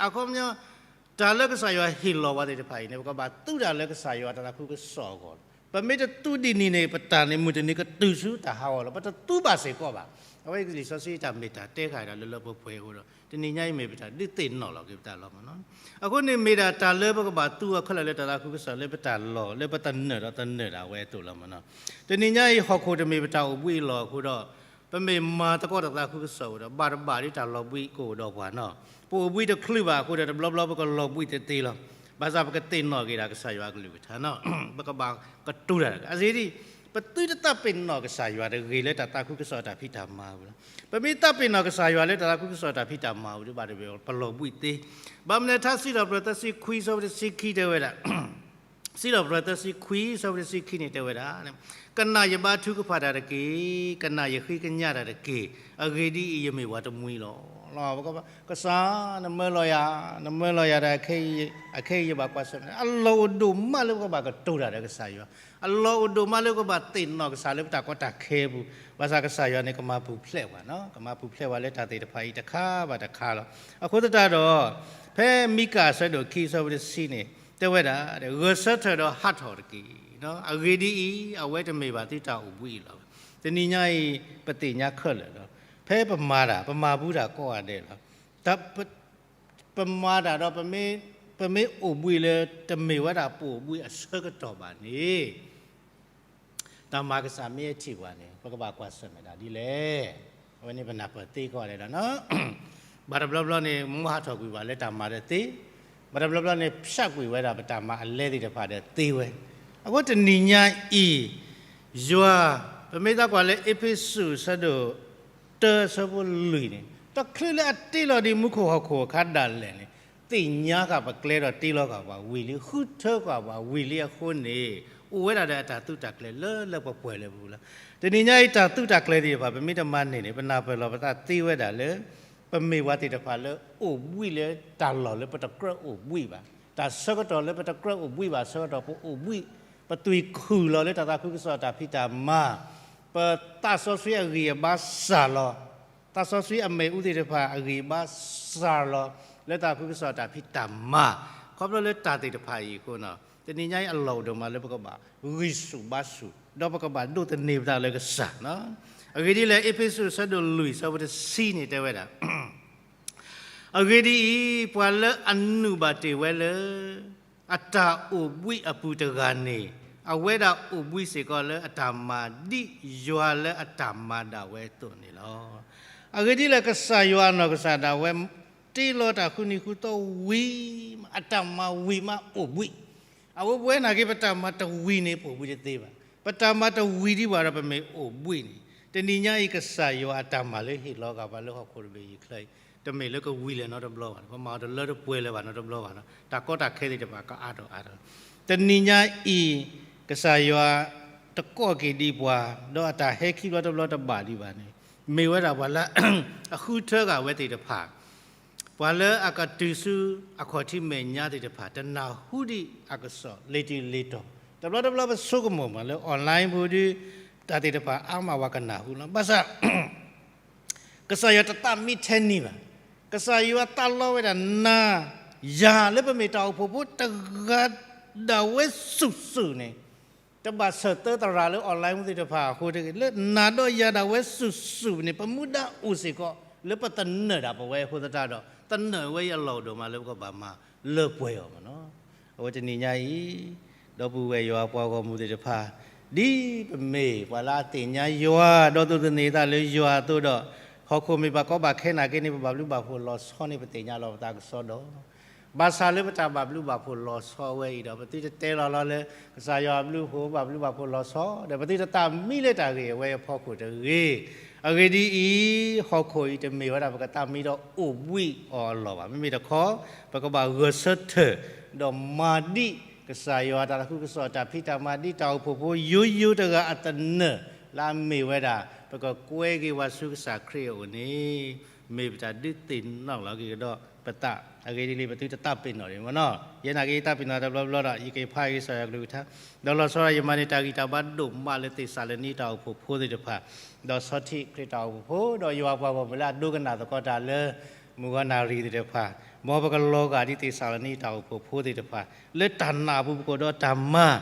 အခီပညီ တၢ်လၢကစၢ်ယွၤဟ့ၣ်လီၤပှၤသ့ၣ်တဖၣ်အံၤန့ၣ် ပကဘၣ်သူတၢ်လၢကစၢ်ယွၤတၢ်သးခုကစီၣ်အဂီၢ်လီၤ. ပမ့ၢ်တသူဒ်န့ၣ်န့ၣ် ပတၢ်န့ၣ်မုၢ်တနံၤကတုၤဆူတၢ်ဟးဂီၤလီၤ, ပတသူဘၣ်စ့ၢ်ကီးဘၣ်. အဝဲလံာ်စီဆှံတၢ်မ့ၢ်တၢ်တဲဃာ်ဒၣ်လၢလၢပှဲၤပှဲၤအဃိဒီး တနံၤညါအံၤမ့ၢ်ပတၢ်ဒုးသ့ၣ်နီၣ်လီၤ က့ၤပတၢ်လီၤမၢ်နီၤ. အဃိန့ၣ်မ့ၢ်ဒၣ်တၢ်လၢပကဘၣ်သူအီၤခဲလၢာ်လၢတၢ်သးခုကစီၣ်လၢပတၢ်လီၢ် လၢပသနၢၣ်ဒီးသနၢၣ်ဒၣ်ဝဲအသိးလီၤမၢ်နီၤ. တနံၤညါအံၤ ဟီၣ်ခိၣ်တမ့ၢ်ပတၢ်အိၣ်ဘှံးအလီၢ်အဃိဒီး ပမ့ၢ်မၤသကိးတၢ်သးခုကစီၣ်အဃိဒီး ဘၣ်တဘၣ်ဒ်တၢ်လီၤဘှံးကအိၣ်ဒီးပှၤနီၤ. ပအိၣ်ဘှံးတချုးဘၣ်အဃိဒီး တဘျီဘျီပကလီၤဘှံးသ့သ့လီၤ. ဘၣ်ဆၣ်ပကသ့ၣ်နီၣ်က့ၤဒၣ်ကစၢ်ယွၤအကလုၢ်ကထါနီၤ. ပကဘၣ်ကတိၤတၢ်တဂၤ အဂ့ၢ်ဒ်အံၤ, ပသုတသးပ့ၤနီၣ်ကစၢ်ယွၤတဂ့ၤလၢတၢ်သးခုကစီၣ်တၢ်ဖံးတၢ်မၤအပူၤလီၤ. ပမ့ၢ်သးပ့ၤနီၣ်ကစၢ်ယွၤလၢတၢ်သးခုကစီၣ်တၢ်ဖံးတၢ်မၤအပူၤဒ်ဘၣ်တဘ့ၣ် ပလီၤဘှံးသ့. ဘၣ်မနုၤထါစံးထီၣ်ပတြၢၤသၢဆံခွံ အဆၢဖိတဆံခံတဲဝဲဒၣ် စံးထီၣ်ပတြၢၤသၢဆံခွံ အဆၢဖိတဆံခံန့ၣ်တဲဝဲဒၣ်, ကနၣ်ယဘါထုကဖၣ်တၢ်တက့ၢ်, ကနၣ်ယဃ့ကညးတၢ်တက့ၢ်, အဂ့ၢ်ဒ်အံၤ, ယမ့ၢ်ပှၤတမှံၤလီၤ. ကစၢ်, နမၢလီၤယၤ, နမၢလီၤယၤဒီး အခဲအံၤယဘၣ်ကွၢ်ဆၢၣ်မဲာ်, အလီၢ်အိၣ်ဒိၣ်မးလၢပကဘၣ်ကတိၤတၢ်ဒီးကစၢ်ယွၤ, အလီၢ်အိၣ်ဒိၣ်မးလၢပကဘၣ်သ့ၣ်နီၣ်ကစၢ်လၢပတၢ်ကီတၢ်ခဲအပူၤ, ဘၣ်ဆၣ်ကစၢ်ယွၤန့ၣ် ကမၤပူၤဖျဲးပှၤနီၤ, ကမၤပူၤဖျဲးပှၤလၢတၢ်သ့ၣ်တဖၣ်အံၤတခါဘၣ်တခါလီၤ. အဃိသတးဒီး ဖဲမံကၤအဆၢဒိၣ်ခံ အဆၢဖိတဆံန့ၣ် တဲဝဲဒၣ်, ဂဲၤဆၢထၢၣ်ဒီးဟးထီၣ်တက့ၢ်. အဂ့ၢ်ဒ်အံၤ, အဝဲတမ့ၢ်ဘၣ်သုတၢ်အိၣ်ဘှံးအလီၢ်ဘၣ်. တနံၤညါအံၤ ပသ့ၣ်ညါခဲလၢာ်လီၤ. ဖဲပမၤတၢ်, ပမၤဘူးတၢ်ကိးဂၤဒဲးလီၤ. ပမၤတၢ်ဒီး ပမ့ၢ်အိၣ်ဘှံးလၢ တမ့ၢ်ဝဲဒၣ်ပအိၣ်ဘှံးအဆၢကတီၢ်ဘၣ်န့ၣ် တၢ်မၤကစၢ်မ့ၢ်အထံၣ်ပှၤန့ၣ် ပကဘၣ်ကွၢ်ဆၢၣ်မဲာ်ဒၣ်ဒ်လဲၣ်. အဝဲန့ၣ်ပနၢ်ပၢၢ်သ့ကိးဂၤဒဲးလီၤ. ဘၣ်တဘျီဘျီန့ၣ် မိၢ်ဟးထီၣ်ကွံာ်ပှၤလၢတၢ်မၤဒီးသ့, ဘၣ်တဘျီဘျီန့ၣ် ဖျးကွံာ်ဝဲဒၣ်ပတၢ်မၤအလဲသ့ၣ်တဖၣ်ဒီးသ့ဝဲ. အဃိတနံၤညါအံၤ ယွၤ, ပမ့ၢ်သးကွၢ်လၢအ့းဖ့းစူး အဆၢဒိၣ်တၢ အဆၢဖိလွံၢ်န့ၣ် တချုးလၢအတ့လီၤဒံးမူခိၣ်ဟီၣ်ခိၣ်အခါဒၣ်လဲာ်န့ၣ် သ့ၣ်ညါဃာ်ပကျဲဒီးတ့လီၤဃာ်ပှၤဝံၤလံ, ဃုထၢဃာ်ပှၤဝံၤလံအဃိန့ၣ် အိၣ်ဝဲဒၣ်ဒီးအတၢ်သုးတၢ်ကျဲၤလၢလၢပှဲၤပှဲၤလၢပူၤလီၤ. တနံၤညါအံၤ တၢ်သုးတၢ်ကျဲၤသ့ၣ်တဖၣ် ပမ့ၢ်တမၤန့ၢ်န့ၣ် ပနၢ်ပၢၢ်လီၤပသးသ့ဝဲဒၣ်လၢ ပမ့ၢ်ပှၤသ့ၣ်တဖၣ်လၢအိၣ်ဘှံးလၢတၢ်လီၢ်လၢပတကြၢးအိၣ်ဘှံးဘၣ်. တၢ်ဆၢကတီၢ်လၢပတကြၢးအိၣ်ဘှံးဘၣ်အဆၢကတီၢ် ပအိၣ်ဘှံး, ပသွံၣ်ခုၣ်လီၤလၢတၢ်သးခုကစီၣ်တၢ်ဖံးတၢ်မၤ, ပသးစီဆှံအဂံၢ်အဘါစၢ်လီၤ, သးစီဆှံအမ့ၣ်အူသ့ၣ်တဖၣ်အဂံၢ်အဘါစၢ်လီၤ လၢတၢ်သးခုကစီၣ်တၢ်ဖံးတၢ်မၤ, ခီဖျိလၢတၢ်သ့ၣ်တဖၣ်အံၤအဃိနီၤ, တနံၤညါအံၤအလီၢ်အိၣ်ဒိၣ်မးလၢပကဘၣ်ဂံၢ်ဆူၣ်ဘါဆူၣ်, ဒီးပကဘၣ်ဒိးသန့ၤပသးလၢကစၢ်နီၤ. အဂ့ၢ်ဒ်လဲၣ်, အ့းဖ့းစူး အဆၢဒိၣ်လွံၢ် အဆၢဖိတဆံန့ၣ်တဲဝဲဒၣ် အဂ့ၢ်ဒ်အံၤ, ပှၤလၢအနုာ်ဘၣ်တ့ၢ်ဝဲလၢ အတၢ်အိၣ်ဘှံးအပူၤတဂၤန့ၣ်, အဝဲဒၣ်အိၣ်ဘှံးစ့ၢ်ကီးလၢအတၢ်မၤဒ်ယွၤလၢအတၢ်မၤဒၣ်ဝဲအသိးန့ၣ်လီၤ. အဂ့ၢ်ဒ်လဲၣ်, ကစၢ်ယွၤအနီၢ်ကစၢ်ဒၣ်ဝဲ တ့လီၤတၢ်ဃုနံၤဃုသီဝံၤမး, အတၢ်မၤဝံၤမးအိၣ်ဘှံး. အဝဲပဝဲနာ်က့ ပတၢ်မၤတဝံၤန့ၣ် ပအိၣ်ဘှံးတသ့ဘၣ်. ပတၢ်မၤတဝံၤဒံးဘၣ်ဒီး ပမ့ၢ်အိၣ်ဘှံးန့ၣ်, တနံၤညါအံၤ ကစၢ်ယွၤအတၢ်မၤလၢဟ့ၣ်လီၤဂာ်ပှၤလၢဟီၣ်ခိၣ်တဘ့ၣ်အံၤချၢအံၤ, တမ့ၢ်လၢကဝံၤလၢၤနီတဘျီဘၣ်, ပမၤအီၤတလၢတပှဲၤလၢၤဘၣ်နီတဘျီဘၣ်နီၤ, တၢ်ကီတၢ်ခဲသ့ၣ်တဖၣ်ကအါထီၣ်အါထီၣ်. တနံၤညါအံၤ ကစၢ်ယွၤတကိးက့ၤဒံးပှၤ, ဒီးအတၢ်ဟဲခံဘျီတဘျီတဘၣ်ဒံးဘၣ်န့ၣ်, မ့ၢ်ဝဲဒၣ်ပှၤလၢ အဃုထၢဂာ်ဝဲသ့ၣ်တဖၣ် ပှၤလၢအကတုၤဆူအခီၣ်ထံးမဲာ်ညါသ့ၣ်တဖၣ် တနၢ်ဟူဒံးအကစီၣ်လ့ၤတုၤလ့ၤတီၤ, တဘျီတဘျီပဆိကမိၣ်မးလၢ online ပူၤဒီး တၢ်သ့ၣ်တဖၣ်အါမးပှၤကနၢ်ဟူလီၤ. ဘၣ်ဆၣ် ကစၢ်ယွၤတသးမံထဲန့ၣ်ဘၣ်. ကစၢ်ယွၤသးလီဝဲဒၣ်နၤယၤလၢပမ့ၢ်တၢ်အိၣ်ဖှိၣ်ဖိတဂၤဒၣ်ဝဲစုာ်စုာ်န့ၣ်, တဘၣ်ဆၢၣ်သၢသရၣ်လၢ online ပူၤသ့ၣ်တဖၣ်အဃိတဂ့ၤ, လၢနၤဒီးယၤဒၣ်ဝဲစုာ်စုာ်န့ၣ် ပမူဒါအိၣ်စ့ၢ်ကီး လၢပသနၢၣ်ဒၣ်ပဝဲအဃိသတးဒီး သနၢၣ်ဝဲအံၤအလီၢ်အိၣ်ဒိၣ်မးလၢပကဘၣ်မၤလၢပှဲၤအီၤမးနီၤ. အဝဲတနံၤညါအံၤ ဒီပုၢ်ဝဲၢ်ယွၤပှၤဂီၢ်မုၢ်သ့ၣ်တဖၣ်, ဒ်ပမ့ၢ်ပှၤလၢအသ့ၣ်ညါယွၤ ဒီးသူၣ်သန့ၤသးလၢယွၤအသိးဒီး, ဟီၣ်ခိၣ်မ့ၢ်ဘၣ်ကီဘၣ်ခဲနာ်က့န့ၣ် ပဘၣ်ဘျုးဘၣ်ဖှိၣ်လီၤဆီန့ၣ် ပသ့ၣ်ညါလီၤပသးကစီဒီ ဘၣ်ဆၣ်လၢပတၢ်ဘၣ်ဘျုးဘၣ်ဖှိၣ်လီၤဆီဝဲအံၤဒီး ပသုတတဲလီၤလီၤလၢ ကစၢ်ယွၤအဘျုးအဖှိၣ် ဘၣ်ဘျုးဘၣ်ဖှိၣ်လီၤဆီ ဒီးပသုတသးမံလၢတၢ်ဂ့ၢ် အဝဲအဖီခိၣ်တဂ့ၤ. အဂ့ၢ်ဒ်အံၤ, ဟီၣ်ခိၣ်အံၤတမ့ၢ်ဝဲဒၣ်ပကသးမံဒီးအိၣ်ဘှံးအီၤအလီၢ်ဘၣ်. မ့မ့ၢ်တခီ ပကဘၣ်ဂဲၤဆၢထၢၣ် ဒီးမၤဒ်ကစၢ်ယွၤတၢ်သးခုကစီၣ်တၢ်ဖံးတၢ်မၤ ဒ်တၢ်အိၣ်ဖှိၣ်ဖိယိယိတဂၤအသနၢၣ် လၢအမ့ၢ်ဝဲဒၣ် ပကကွဲက့ၤဝဲဆူကစၢ်ခရံာ်အအိၣ်န့ၣ် မ့ၢ်ပတၢ်ဒုးသ့ၣ်နီၣ်လီၤက့ၤကဒီးပသး. အဂ့ၢ်ဒ်အံၤ ပသုတသးပ့ၤနီၣ်ဒံးမ့ၢ်နီၤ. ယဲနာ်က့ ယသးပ့ၤနီၣ်တဘျီဘျီဒီး ယကဖးက့ၤကစၢ်ယွၤကလုၢ်ကထါ, ဒီးလီၤဆီဒၣ်ယမၤန့ၢ်တၢ်ဂံၢ်တၢ်ဘါဒိၣ်မးလၢ သ့းစၤလနံတၢ်အိၣ်ဖှိၣ်ဖိသ့ၣ်တဖၣ်, ဒီးဆီထံးခရံာ်တၢ်အိၣ်ဖှိၣ်ဖိ ဒီးယွၤပှၤဂီၢ်မုၢ်လၢအဒိကနၣ်သကိးတၢ်လၢ မုၢ်ဂီၤနၣ်ရံၣ်သ့ၣ်တဖၣ်, မ်ပကလီၤဂာ်ဒ်သ့းစၤလနံတၢ်အိၣ်ဖှိၣ်ဖိသ့ၣ်တဖၣ်, လၢတၢ်နာ်အပူၤပကိးဒီးတၢ်မၤ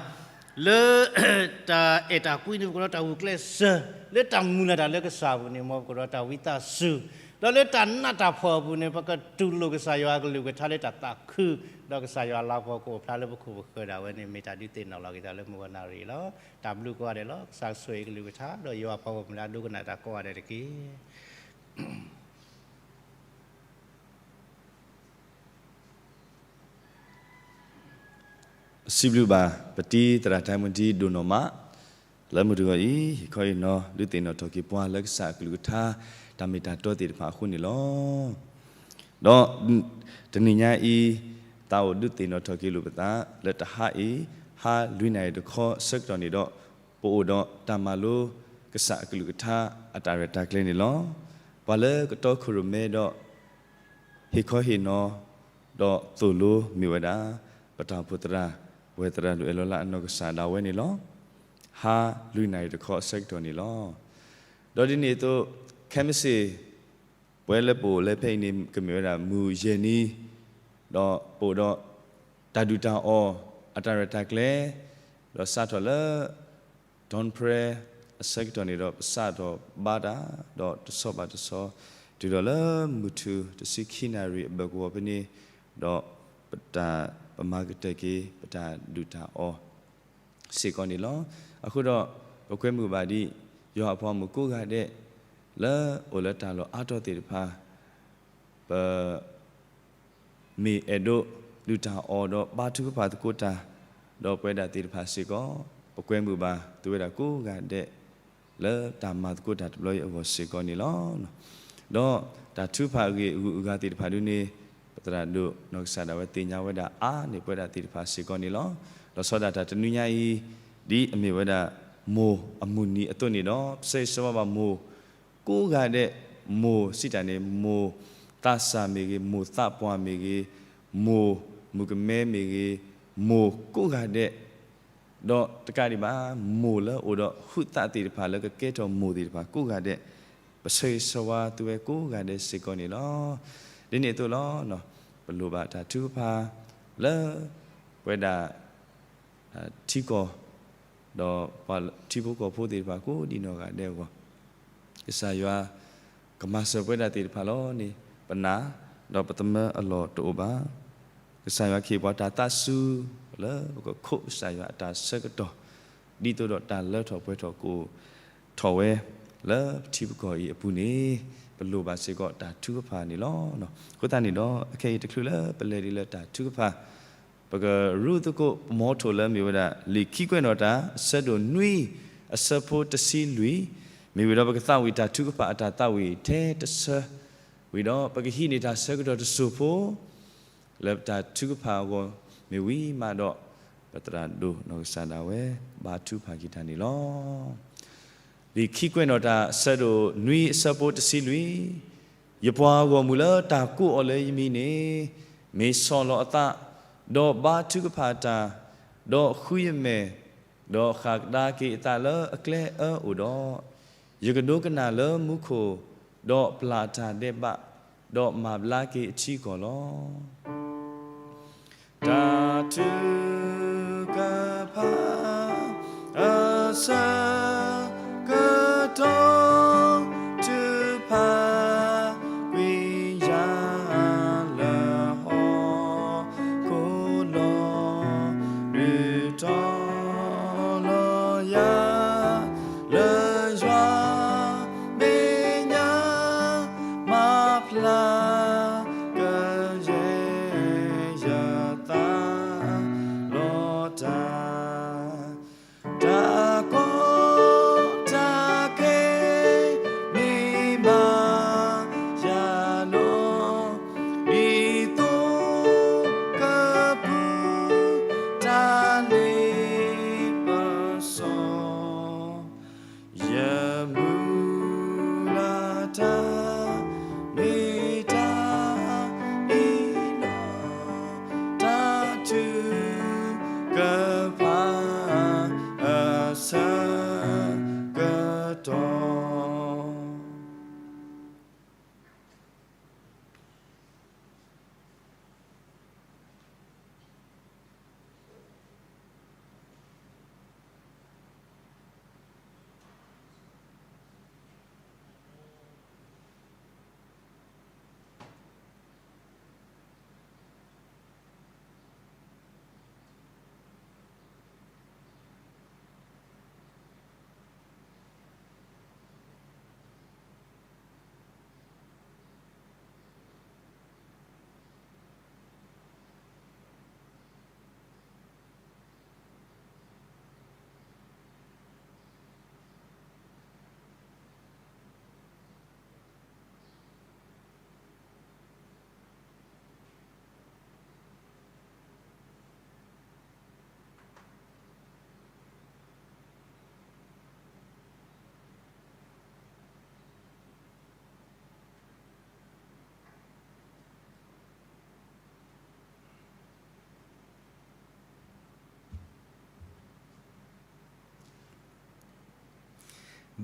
လၢတၢ်အဲၣ်တၢ်ကွံန့ၣ် ပကိးဒီးတၢ်ဂုာ်ကျဲးစၢး, လၢတၢ်မုၢ်လၢ်တၢ်လၢကစၢ်အပူၤန့ၣ် မ်ပကိးဒီးတၢ်ဝံသးစူၤ, ဒီးလၢတၢ်နးတၢ်ဖှီၣ်အပူၤန့ၣ် ပကတူၢ်လိာ်ကစၢ်ယွၤအကလုၢ်ကထါလၢတၢ်သးခု, ဒီးကစၢ်ယွၤအလၤကပီၤကအိၣ်ဖျါလၢပခိၣ်ပဃၢၤဒၣ်ဝဲန့ၣ် မ့ၢ်တၢ်ဒုးသ့ၣ်နီၣ်လီၤက့ၤသးလၢမုၢ်ဂီၤနၣ်ရံၣ်လီၤ. တၢ်ဘျုးကိးဂၤဒဲးလီၤ. ကစၢ်ဆိၣ်ဂ့ၤကလုၢ်ကထါ ဒီးယွၤအပှၤဂီၢ်မုၢ်လၢအဒိကနၣ်တၢ်ကိးဂၤဒဲးတက့ၢ်. ပစံးဘျုးဘၣ် ပတံၤသရၣ်တၢ်မုၢ်တံၤဒိၣ်နီၢ်မး လၢမုၢ်တဂီၤအံၤ ဟ့ၣ်ခီဟ့ၣ်နီၤ ဒုးသ့ၣ်နီၣ်ထီၣ်က့ၤပှၤလၢကစၢ်အကလုၢ်ကထါ တၢ်မ့ၢ်တၢ်တီသ့ၣ်တဖၣ်အဃိန့ၣ်လီၤ. ဒီးတနံၤညါအံၤ သးအိၣ်ဒုးသ့ၣ်နီၣ်ထီၣ်က့ၤလိာ်ပသး လၢတဟါအံၤ ဟါလွံၢ်နၣ်ရံၣ်တခီအဆၢကတီၢ်န့ၣ်ဒီး ပအိၣ်ဒီးတၢ်မၤလိ ကစၢ်အကလုၢ်ကထါ အတၢ်ရဲၣ်တၢ်ကျဲၤန့ၣ်လီၤ. ပှၤလၢကတီခိၣ်ရိၣ်မဲဒီး ဟ့ၣ်ခီဟ့ၣ်နီၤ ဒီးသိၣ်လိမ့ၢ်ဝဲဒၣ် ပတၢ်အိၣ်ဖှိၣ်သရၣ် ပဝဲသရၣ်ဒိၣ်အဲၣ်လီၤလၢအနီၢ်ကစၢ်ဒၣ်ဝဲန့ၣ်လီၤ. ဟါလွံၢ်နၣ်ရံၣ်တခီအဆၢကတီၢ်န့ၣ်လီၤ. ဒီးဒ်န့ၣ်အသိး ခဲမုၢ်ဆ့ၣ် ပဝဲလၢပအိၣ်လၢဖဲအံၤန့ၣ် ကမ့ၢ်ဝဲဒၣ်မုၢ်ယဲၢ်နံၤ ဒီးပအိၣ်ဒီး တၢ်ဒုၣ်တၢ်အီၣ် အတၢ်ရဲၣ်တၢ်ကျဲၤ ဒီးစးထီၣ်လၢ dawn prayer အဆၢကတီၢ်န့ၣ်ဒီး ပစးထီၣ်ဘါတၢ် ဒီးတဆီဘၣ်တဆီ တုၤဒီးလၢမုၢ်ထူၣ်တဆံခံနၣ်ရံၣ်အဘၢၣ်ကဝီၤဖဲန့ၣ် ဒီးပတၢ် ပမၤကတၢၢ်က့ၤ ပတၢ်ဒုၣ်တၢ်အီၣ် စ့ၢ်ကီးန့ၣ်လီၤ. အဃိဒီး ပကွဲမုာ်ဘၣ်ဒံး ယွၤအပှၤဂီၢ်မုၢ်ကိးဂၤဒဲး လၢအိၣ်လၢတၢ်လီၢ်အါတီၢ်သ့ၣ်တဖၣ် ပ မ့ၢ်အဲၣ်ဒိးဒုၣ်တၢ်အီၣ်ဒီးဘါထုကဖၣ်သကိးတၢ် ဒီးပဝဲဒၣ်သ့ၣ်တဖၣ်စ့ၢ်ကီး ပကွဲမုာ်ဘၣ်သုဝဲဒၣ်ကိးဂၤဒဲး လၢတၢ်မၤသကိးတၢ်တဘျီအံၤအဂီၢ်စ့ၢ်ကီးန့ၣ်လီၤ. ဒီးတၢ်ထုကဖၣ်အဂ့ၢ်အဂုၤအဂၤသ့ၣ်တဖၣ်ဒ်န့ၣ် ပသရၣ်ဒိၣ်နီၢ်ကစၢ်ဒၣ်ဝဲသ့ၣ်ညါဝဲဒၣ်အါန့ၢ်ပဝဲဒၣ်သ့ၣ်တဖၣ်စ့ၢ်ကီးန့ၣ်လီၤ. ဒီးဆီဒၣ်တၢ်တနွံညါအံၤ ဒ်အမ့ၢ်ဝဲဒၣ် မိၢ်အမုၢ်နံၤအသိးန့ၣ်ဒီး ပဆၢဂ့ၤဆၢဝါဘၣ်မိၢ် ကိးဂၤဒဲး မိၢ်စံးတၢ်န့ၣ် မိၢ်သးစၢ်မ့ၢ်ဂ့ၤ, မိၢ်သးပှၢ်မ့ၢ်ဂ့ၤ, မိၢ်မုၣ်ကမဲမ့ၢ်ဂ့ၤ, မိၢ်ကိးဂၤဒဲး, ဒီးတကးဒံးဘၣ် မိၢ်လၢအိၣ်ဒီးဟုသးသ့ၣ်တဖၣ်လၢကကဲထီၣ်မိၢ်သ့ၣ်တဖၣ်ကိးဂၤဒဲး, ပဆၢဂ့ၤဆၢဝါသုဝဲကိးဂၤဒဲးစ့ၢ်ကီးန့ၣ်လီၤ. ဒ်န့ၣ်အသိးလီၤ. ပလိၣ်ဘၣ်တၢ်ထုကဖၣ်လၢ ပဝဲဒၣ် ထံကီၢ် ဒီးပှၤထံဖိကီၢ်ဖိသ့ၣ်တဖၣ်ကိးဒံးနီၢ်ဂၤဒဲးအဂီၢ်, ကစၢ်ယွၤကမၤစၢၤပဝဲဒၣ်သ့ၣ်တဖၣ်လီၤန့ၣ် ပနာ်, ဒီးပသမၢအလီၢ်တအိၣ်ဘၣ်. ကစၢ်ယွၤကဟ့ၣ်ပှၤတၢ်သးစူၤလၢပကခိးကစၢ်ယွၤအတၢ်ဆၢကတီၢ်, ဒ်သိးဒီးတၢ်လၢထီၣ်ပှဲၤထီၣ်ကအိၣ်ထီၣ်ဝဲလၢပထံပကီၢ်အံၤအပူၤန့ၣ်, ပလိၣ်ဘၣ်စ့ၢ်ကီးတၢ်ထုကဖၣ်န့ၣ်လီၤ. အဃိသတးန့ၣ်ဒီး အခဲအံၤတချုးလၢပလဲၤဒ်လၢတၢ်ထုကဖၣ် ပကရူၢ်သကိးပမီထိၣ်လၢမ့ၢ်ဝဲဒၣ် လံာ်ခံကွဲးနီၣ်တၢ် အဆၢဒိၣ်နွံ အဆၢဖိတဆံလွံၢ်, မ့ၢ်ဝံၤဒီးပကသးဝံၣ်တၢ်ထုကဖၣ်အတၢ်သးဝံၣ်ထဲတဆၢ, ဝံၤဒီးပကဟံးန့ၢ်တၢ်ဆၢကတီၢ်တစိၢ်ဖိ လၢပတၢ်ထုကဖၣ်အဂီၢ်မ့ၢ်ဝံၤမးဒီး, ပသရၣ်ဒိၣ်နီၢ်ကစၢ်ဒၣ်ဝဲ ဘါထုကဖၣ်က့ၤတၢ်န့ၣ်လီၤ. လံာ်ခံကွဲးနီၣ်တၢ် အဆၢဒိၣ်နွံ အဆၢဖိတဆံလွံၢ်, ယပှၤဂီၢ်မုၢ်လၢတၢ်ကိးအီၤလၢယမံၤန့ၣ်, မ့ၢ်ဆီၣ်လီၤအသး, ဒီးဘါထုကဖၣ်တၢ်, ဒီးဃုယမဲာ်, ဒီးဃၣ်ကဒါက့ၤအသးလၢအကျဲအၢအိၣ်ဒီး, ယကဒိကနၣ်လၢမူခိၣ်, ဒီးပျၢ်တၢ်ဒဲးဘး, ဒီးမၤဘျါက့ၤအထံအကီၢ်လီၤ. တၢ်ထုကဖၣ် အဆၢကတီၢ် ထုကဖၣ်ကွံာ်ယၤလၢဟီၣ်ခိၣ်လီၤ. ဒုးတီၤလီၤယၤ လၢယွၤမဲာ်ညါ မၤဖျါ ကယဲၢ်ယသးလီၤတၢ်, တၢ်ကီတၢ်ခဲ မ့ၢ်ဘၣ်ယၤလီၤ, ဒ်သိးကပူၤ တၢ်လ့ပစီ ယမုၢ်လၢ်တၢ် မ့ၢ်တၢ်အံၤလီၤ, တၢ်ထုကဖၣ် အဆၢကတီၢ်.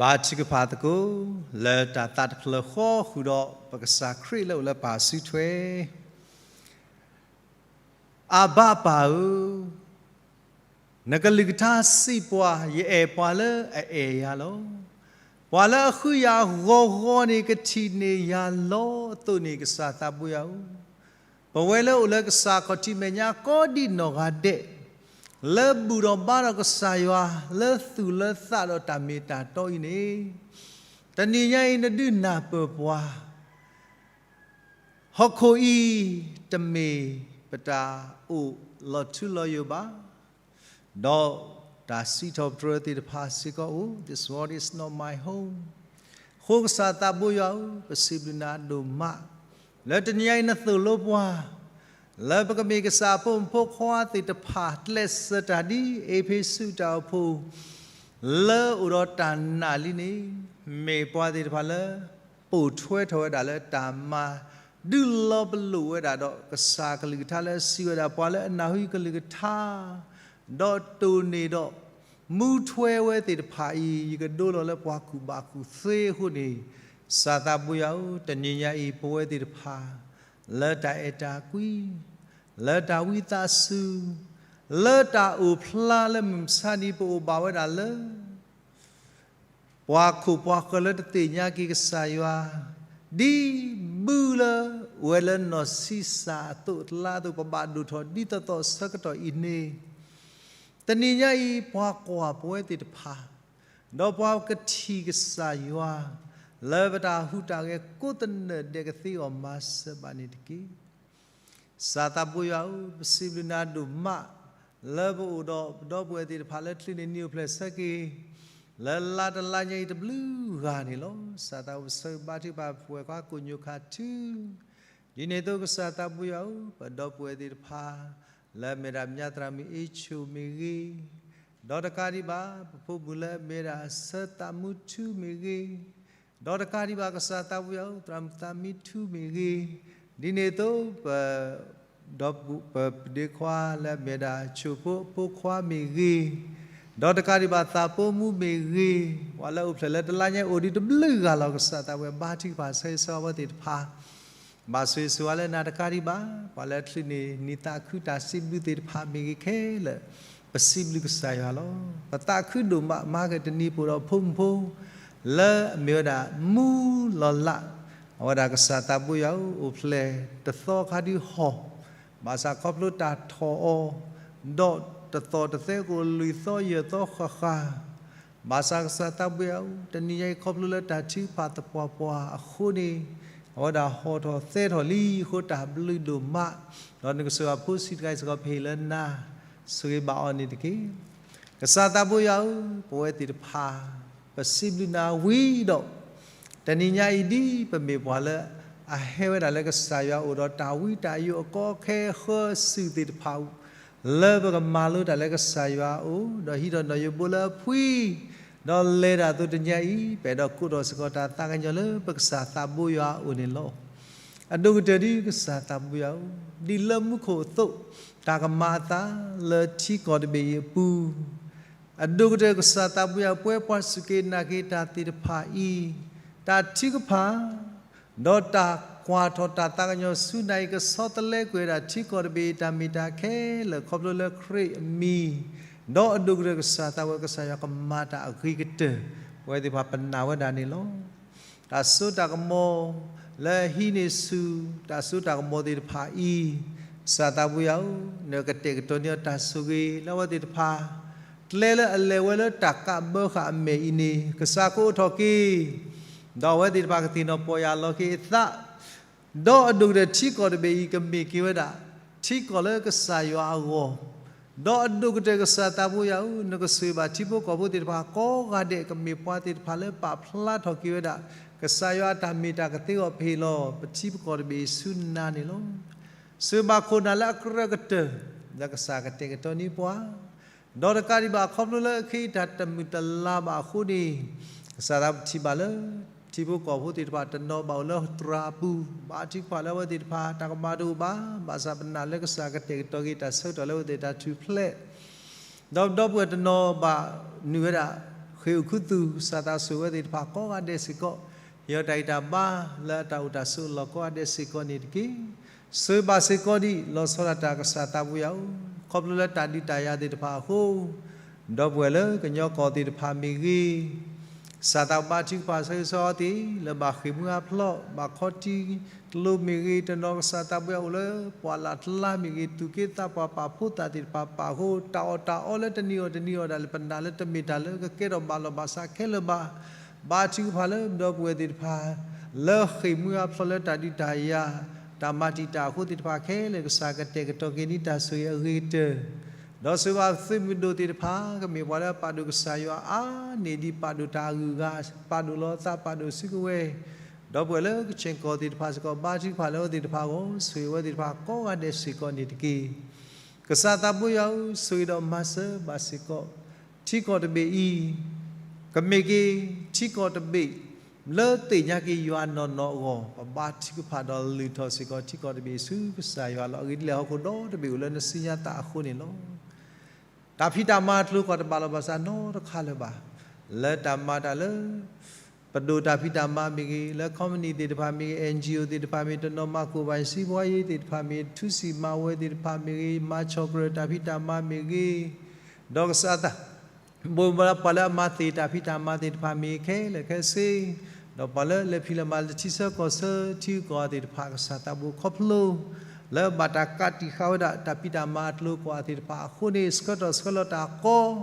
ဘါထုကဖၣ်သကိး လၢတၢ်သးတဖျၢၣ်ဃီဃုာ်ဒီး ပကစၢ်ခရံာ်လၢအိၣ်လၢပၢ်စုထွဲ, အဘၣ်ပၢ်ဧၢ, နကလုၢ်ကထါစံးပှၤ, ယအဲၣ်ပှၤလၢအအဲၣ်ယၤလီၤ. ပှၤလၢအဃုယၤဂီၤဂီၤန့ၣ် ကထံၣ်န့ၢ်ယၤလီၤ. အသိးန့ၣ် ကစၢ်သးဘိယွၤဧၢ, ပဝဲလၢအိၣ်လၢကစၢ်ခီၣ်ထံးမဲာ်ညါကိးဒံနီၢ်ဂၤဒဲး, လၢဘူၣ်ထီၣ်ဘါထီၣ်ကစၢ်ယွၤ လၢသူၣ်လၢသးဒီးတၢ်မ့ၢ်တၢ်တီအံၤန့ၣ်, တနံၤညါအံၤ နဒုးနၢ်ပၢၢ်ပှၤ, ဟီၣ်ခိၣ်အံၤ တမ့ၢ်ပတၢ်အိၣ်လီၤထူလီၤယိာ်ဘၣ်, ဒီးတၢ်စံးထီၣ်ပတြၢၤသ့ၣ်တဖၣ်စ့ၢ်ကီးအိၣ်, This world is not my home. အဃိကစၢ်သးဘိယွၤဧၢ, ပစံးဘျုးနၤဒိၣ်မး, လၢတနံၤညါအံၤနသိၣ်လိပှၤ, လၢပကမ့ၢ်ကစၢ်အဖိမုၣ်ဖိခွါသ့ၣ်တဖၣ် ကျဲးစၢးတၢ်ဒ်အ့းဖ့းစူးတၢ်အိၣ်ဖှိၣ် လၢအိၣ်ဒီးတၢ်နာ်လံန့ၣ်, မ့ၢ်ပှၤသ့ၣ်တဖၣ်လၢ ပိာ်ထွဲထီၣ်ဝဲဒၣ်လၢတၢ်မၤ ဒုးလီၤပလိာ်ဝဲဒၣ်ဒီးကစၢ်ကလုၢ်ကထါလၢအစံးဝဲဒၣ် ပှၤလၢအနၢ်ဟူယကလုၢ်ကထါ ဒီးတိၢ်န့ၢ်ဒီး မူထွဲဝဲသ့ၣ်တဖၣ်အံၤ ယကဒိလီၤလၢပှၤကူၣ်ဘၣ်ကူၣ်သ့အဃိန့ၣ်, ကစၢ်သးဘိယွၤဧၢ, တနံၤညါအံၤ ပဝဲသ့ၣ်တဖၣ် လၢတၢ်အဲၣ်တၢ်ကွံ, လၢတၢ်ဝံသးစူၤ, လၢတၢ်အိၣ်ဖျါလၢမုၢ်မဆါနံၤ ပအိၣ်ဘၣ်ဝဲဒၣ်လၢ ပှၤခိၣ်ပှၤဃၢၤလၢတသ့ၣ်ညါက့ၤကစၢ်ယွၤ, ဒ်ဘုလၢ အိၣ်ဝဲလၢနီၢ်ဆံးစၢ်အသိးတလါအသိး ပဘၣ်ဒိၣ်ထီၣ်ဒ်သိးသိးဆၢကတီၢ်အံၤန့ၣ်, တနံၤညါအံၤ ပှၤကွၢ်ပဝဲသ့ၣ်တဖၣ်, ဒီးပှၤကထံၣ်ကစၢ်ယွၤ လၢပတၢ်ဟူးတၢ်ဂဲၤကိးသနၢၣ်ဒဲးကသ့အီၤမၤစၢၤဘၣ်န့ၣ်တက့ၢ်. ကစၢ်သးဘိယွၤဧၢ, ပစံးဘျုးနၤဒိၣ်မး လၢပအိၣ်ဒီးပဒီပုၢ်ဝဲၢ်သ့ၣ်တဖၣ်လၢချုးန့ၣ်နံၤအိၣ်ဖျဲၣ်ဆၢက့ၤ လၢလါတလါညါအံၤတဘျုးဂၤန့ၣ်လီၤ. ကစၢ်သးဘိပဆၢဂ့ၤဘါထုကဖၣ်ပဝဲကွၢ်ကိၣ်ညိၣ်ခါထု ဒ်န့ၣ်အသိးကစၢ်သးဘိယွၤဧၢ, ပဒီပုၢ်ဝဲၢ်သ့ၣ်တဖၣ် လၢအမ့ၢ်ဒၣ်မညါသရၣ်မုၣ်အ့ဆိၣ်မ့ၢ်ဂ့ၤ, ဒီးတကးဒံးဘၣ် ပဖိမုၣ်လၢအမ့ၢ်ဒၣ်ဆၢသးမူထူမ့ၢ်ဂ့ၤ, ဒီးတကးဒံးဘၣ်ကစၢ်သးဘိယွၤဧၢ, သရၣ်မုၣ်သးမံထူမ့ၢ်ဂ့ၤ, ဒ်န့ၣ်အသိး ပ ဒီပုၢ် ပဒ့ခွါလၢအမ့ၢ်ဒၣ်ဆိၣ်ဖိအဖိခွါမ့ၢ်ဂ့ၤ, ဒီးတကးဒံးဘၣ်သးပိာ်မူမ့ၢ်ဂ့ၤ, ပှၤလၢအအိၣ်ဖျဲၣ်လၢတလါညါအိၣ်ဒံးတဘျုးဂၤလီၤ. ကစၢ်သးဘိယွၤဘါထုကဖၣ်ဆၢဂ့ၤဆၢဝါအဝဲသ့ၣ်တဖၣ် ဘၣ်ဆိၣ်ဂ့ၤဆိၣ်ဝါလၢနၤတကးဒံးဘၣ် ပှၤလၢချုးန့ၣ်နံၤသးခုတၢ်စံးဘျုးသ့ၣ်တဖၣ်မ့ၢ်ဂ့ၤခဲလၢာ်, ပစံးဘျုးကစၢ်ယွၤလီၤ. ပသးခုဒိၣ်မး မၤက့ၤတနံၤပအိၣ်ဒီးဖိမုၣ်ဖိ လၢအမ့ၢ်ဝဲဒၣ်မူလီၤလး, အဝဲဒၣ်ကစၢ်သးဘိယွၤဧၢ, အိၣ်ဖျဲၣ်တသီခါဒုးဟီၣ်, ဘၣ်ဆၣ်ခီဖျိတၢ်ထီၣ်အီၤ, ဒီးတသီၣ်တသဲကအိၣ်လွံၢ်သီယဲၢ်သီဃၣ်ဃၣ် ဘၣ်ဆၣ်ကစၢ်သးဘိယွၤဧၢ, တနံၤညါအံၤခီဖျိလၢတၢ်ထုကဖၣ်သပှၢ်ပှၢ်အဃိန့ၣ်, အဝဲဒၣ်ဟီၣ်ထီၣ်သဲထီၣ်လံအဃိတၢ်ဘျုးဒိၣ်မး, ဒီးနကစၢ်ယွၤဖိဆံးတဂၤအံၤစ့ၢ်ကီး ပဟ့ၣ်လၢနၤ, ဆိၣ်ဂ့ၤဘၣ်အီၤန့ၣ်တက့ၢ်. ကစၢ်သးဘိယွၤဧၢ, ပဝဲသ့ၣ်တဖၣ် ပစံးဘျုးနၤဝံၤဒီး တနံၤညါအံၤဒ်ပမ့ၢ်ပှၤလၢ အဟဲဝဲဒၣ်လၢကစၢ်ယွၤအအိၣ်ဒီးတၢ်ဝံတၢ်ယိးအကီအခဲဃၢစုာ်သ့ၣ်တဖၣ် လၢပကမၤလိတၢ်လၢကစၢ်ယွၤအအိၣ်, ဒီးဟံးထီၣ်နီၣ်ယိးဘိလၢအဖှံ, ဒီးလဲၤတၢ်အသိးတနံၤညါအံၤ ပအဲၣ်ဒိးကိးထီၣ်စ့ၢ်ကီးတၢ်သးကညီၤလၢပကစၢ်သးဘိယွၤအအိၣ်န့ၣ်လီၤ. အဒိၣ်ကတၢၢ်ဒ်ကစၢ်သးဘိယွၤဧၢ, ဒ်လၢမူခိၣ်အသိး, တၢ်ကမၤအသးလၢထံကီၢ်တဘ့ၣ်အံၤအပူၤ, အဒိၣ်ကတၢၢ်ကစၢ်သးဘိယွၤ ပဝဲပှၤစူၢ်က့ၤနာ်က့ၤတၢ်သ့ၣ်တဖၣ်အံၤ, တၢ်ထုကဖၣ် ဒီးတၢ်ကွၢ်ထီၣ်တၢ်သးကညီၤဆူနၤအံၤ ကဆီတလဲကွံာ်ဝဲဒၣ်ထံကီၢ်တဘ့ၣ်အံၤ တၢ်မ့ၢ်တၢ်ခဲလၢာ် ခီဖျိလၢခရံာ်အမံၤ, ဒီးအဒိၣ်ကတၢၢ်ကစၢ်သးဘိယွၤ ကစၢ်ယွၤကမၤတၢ်အဂ့ၤကတၢၢ် ပဝဲသ့ၣ်တဖၣ်ပနာ်ဝဲဒၣ်န့ၣ်လီၤ. တၢ်စိတၢ်ကမီၤ လၢအဟံးန့ၢ်ဆူၣ် တၢ်စိတၢ်ကမီၤသ့ၣ်တဖၣ်အံၤ, ကစၢ်သးဘိယွၤဧၢ, နကတဲာ်ကတီၤန့ၢ်အီၤတၢ်ဆိၣ်ဂ့ၤလၢအဝဲသ့ၣ်တဖၣ် ကျဲလၢအလဲၤဝဲလၢတၢ်ကးဘၢဃာ်အမဲာ်အံၤန့ၣ် ကစၢ်ကအိးထီၣ်က့ၤ, ဒီးအဝဲသ့ၣ်တဖၣ်ကသ့ၣ်နီၣ်ပီၢ်ယၢ်လီၤက့ၤအသး, ဒီးအဒိၣ်ကတၢၢ်ထံကီၢ်တဘ့ၣ်အံၤ ကမ့ၢ်က့ၤဝဲဒၣ် ထံကီၢ်လၢကစၢ်ယွၤအဂီၢ်, ဒီးအဒိၣ်ကတၢၢ်ကစၢ်သးဘိယွၤဧၢ, နကဆိၣ်ဂ့ၤဘၣ်ထံဖိကီၢ်ဖိသ့ၣ်တဖၣ်ကိးဂၤဒဲး ကမ့ၢ်ပှၤသ့ၣ်တဖၣ်လၢပာ်ဖျါထီၣ်က့ၤဝဲဒၣ် ကစၢ်ယွၤအတၢ်မ့ၢ်တၢ်ကသ့အဂီၢ် ပဟ့ၣ်လီၤပထံပကီၢ်တဘ့ၣ်ဆူနၤန့ၣ်လီၤ. ဆိၣ်ဂ့ၤဘၣ်ခိၣ်နၢ်လၢအကြၢးကတၢၢ် လၢကစၢ်ကတဲာ်ကတီၤန့ၢ်ပှၤ ဒီးတကးဒံးဘၣ် ခီဖျိလၢခဲအံၤတၢ်တမုာ်တလၤဘၣ်အဃိန့ၣ်, ကစၢ်သးပထံၣ်ဘၣ်လၢ ထံဖိကီၢ်ဖိသ့ၣ်တဖၣ်တနီၤဘၣ်အိၣ်လၢသရၣ်အပူၤ, ဘါထုကဖၣ်လၢအဝဲသ့ၣ်တဖၣ် တၢ်ကမၣ်တအိၣ်ဘၣ်, ဘၣ်ဆၣ်ပနာ်လၢကစၢ်ကတဲာ်ကတီၤက့ၤတၢ်ဆၢကတီၢ်လၢအဝဲသ့ၣ်တၢ်ထူၣ်ဖျဲး ဒီးဒီပုၢ်ဝဲၢ်တနီၤဘၣ်နုာ်ဝဲဒၣ် ဃ့ၢ်အိၣ်ခူသူၣ် ကစၢ်သးဆိၣ်ဂ့ၤဝဲသ့ၣ်တဖၣ်ကိးဂၤဒဲးစ့ၢ်ကီး, ဟ့ၣ်အီၤတၢ်ဂံၢ်တၢ်ဘါလၢအတၢ်အိၣ်တၢ်ဆိးအလီၢ်ကိးဂၤဒဲးစ့ၢ်ကီးန့ၣ်တက့ၢ်. ဆိၣ်ဂ့ၤဘၣ်စ့ၢ်ကီးဒံး လီၤဆီဒၣ်တၢ်ကစၢ်သးဘိယွၤဧၢ, ခီဖျိလၢတၢ်ဒုးတၢ်ယၤသ့ၣ်တဖၣ်အဃိ, ဒီပုၢ်ဝဲၢ်လၢကညီကီၢ်သ့ၣ်တဖၣ်မ့ၢ်ဂ့ၤ, ကစၢ်သးဘါထုကဖၣ်ဆၢဂ့ၤဆၢဝါသ့ၣ် လၢဘၣ်ဃ့ၢ်မှံဟးဖျိး ဘၣ်ခီထံကျိမ့ၢ်ဂ့ၤ, တနီၤကစၢ်သးဘိယွၤအိၣ်လၢပှၢ်လၢ်တလါမ့ၢ်ဂ့ၤ, သူၣ်က့သးပှၢ်ပာ်ဖိသၣ်သ့ၣ်တဖၣ်ပာ်ဃိ, တၢ်အီၣ်တၢ်အီလၢတနံၤအီၣ်တနံၤအီဒၣ်လဲာ် ပနာ်လၢတမ့ၢ်တၢ်လၢကကဲထီၣ်ဘၣ်လီၤဘၣ်စးခဲလၢာ်ဘၣ်. ဘါထုကဖၣ်လၢဒီပုၢ်ဝဲၢ်သ့ၣ်တဖၣ် လၢဃ့ၢ်မှံဟးဖျိးလၢတၢ်ဒုးတၢ်ယၤ, တၢ်မၤတံာ်တာ်အဃိသ့ၣ်တဖၣ်ခဲလၢာ် ကစၢ်ကတဲာ်ကတီၤက့ၤန့ၢ်တၢ်ဆိၣ်ဂ့ၤအဂ့ၤကတၢၢ်, ဒီးဆိၣ်ဂ့ၤဘၣ်သုးမုၢ်ဒိၣ်သ့ၣ်တဖၣ် ကမ့ၢ်ပှၤလၢအပာ်ဒိၣ်ကစၢ်ယွၤအါန့ၢ်ဒံး ပာ်ဒိၣ်တၢ်အဂုၤအဂၤ, ပာ်ဒိၣ်လီၤအသး ပာ်ဒိၣ်စုကဝဲၤ, ဒီပုၢ်ဝဲၢ်လၢကခၠ့ၣ်ကီၢ်သ့ၣ်တဖၣ်စ့ၢ်ကီး ဘါထုကဖၣ်လၢအဝဲသ့ၣ်တဖၣ်အဂီၢ် ဆိၣ်ဂ့ၤဝဲသ့ၣ်တဖၣ်ကိးဂၤဒဲးစ့ၢ်ကီးန့ၣ်တက့ၢ်. ကစၢ်သးဘိယွၤဧၢ, ဆိၣ်ဂ့ၤဒီးမၤစၢၤဘၣ်စ့ၢ်ကီး ထံကီၢ်တဘ့ၣ်အံၤ, ကမ့ၢ်က့ၤထံကီၢ်တဘ့ၣ် လၢသ့ၣ်ညါက့ၤယွၤနီၢ်နီၢ်အဂီၢ်, ပဘါထုကဖၣ်ဒီးလုၢ်ထီၣ်စ့ၢ်ကီးထံကီၢ်တဘ့ၣ်ဆူကစၢ်ယွၤလီၤ. အဂ့ၢ်ဒ်လဲၣ် ဟီၣ်ခိၣ်ဒီတဘ့ၣ်အိၣ်လၢနစုညါသးအဃိန့ၣ်လီၤ. တၢ်ဖံးတၢ်မၤအကျိၤအကျဲတဘၣ်လီၤဘၣ်စးနီတခါလၢၤဘၣ်. လၢတၢ်မၤတၢ်လၢ ပဒိၣ်တၢ်ဖံးတၢ်မၤမ့ၢ်ဂ့ၤ, လၢ company သ့ၣ်တဖၣ်မ့ၢ်ဂ့ၤ, NGO သ့ၣ်တဖၣ်မ့ၢ်ဂ့ၤ, တနီၤမၤကိၢ်ဘၣ်စံးဘှါယ့သ့ၣ်တဖၣ်မ့ၢ်ဂ့ၤ, ထူစံးမၤဝဲသ့ၣ်တဖၣ်မ့ၢ်ဂ့ၤ, မၤဆီၣ်ကြၢးတၢ်ဖံးတၢ်မၤမ့ၢ်ဂ့ၤ, ဒီးကစၢ်သး ဘိးဘၣ်ပှၤလၢအမၤသ့ၣ်တၢ်ဖံးတၢ်မၤသ့ၣ်တဖၣ်မ့ၢ်ဂ့ၤခဲလၢာ်ခဲဆ့, ဒီးပှၤလၢလဲၤဖံးလဲၤမၤလၢထံဆၢကီၢ်ဆၢထံဂုၤကီၢ်ဂၤသ့ၣ်တဖၣ် ကစၢ်သးဘိခီဖျိ လၢဘၣ်တၢ်ကးတံာ်ဃာ်ဝဲဒၣ်တၢ်ဖံးတၢ်မၤအကျိၤအကွာ်သ့ၣ်တဖၣ်အဃိန့ၣ် ဆှၢကတီၢ်ဆှၢလီၤတၢ်ကီ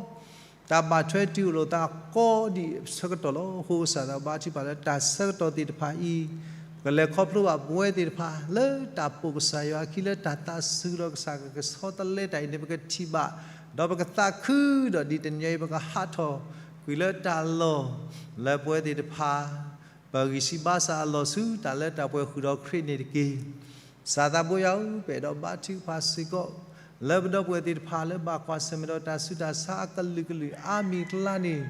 တၢ်ဘၣ်ထွဲတုၤအိၣ်လိာ်သးကီဒံးဆၢကတီၢ်လီၤ. အဃိကစၢ်သးဘိဘါထုကဖၣ်လၢတၢ်ဆၢကတီၢ်သ့ၣ်တဖၣ်အံၤ ကလဲၤခီဖျိဘၣ်ပဝဲသ့ၣ်တဖၣ် လၢတၢ်ပိာ်ကစၢ်ယွၤအခံလၢတၢ်သးစူၤဒီးကစၢ်ကကဆီတလဲတၢ်အံၤန့ၣ် ပကထံၣ်ဘၣ် ဒီးပကသးခု ဒီးဒ်တနံၤအံၤ ပကဟးထီၣ်ကွံာ်လၢတၢ်လီၢ် လၢပဝဲသ့ၣ်တဖၣ် ပဂံၢ်စၢ်ဘါစၢ်အလီၢ်ဆူတၢ်လၢတၢ်ပှဲၤဃုာ်ဒီးခရံာ်န့ၣ်တက့ၢ်. ကစၢ်သးဘိယွၤဧၢ, ပအဲၣ်ဒိးဘါထုကဖၣ်စ့ၢ်ကီး လၢပဒီပုၢ်ဝဲၢ်သ့ၣ်တဖၣ်လၢဘၣ်ကွၢ်ဆၢၣ်မဲာ်ဒီးတၢ်ဆူးတၢ်ဆါအကလုာ်ကလုာ်အါမံၤအကျါန့ၣ်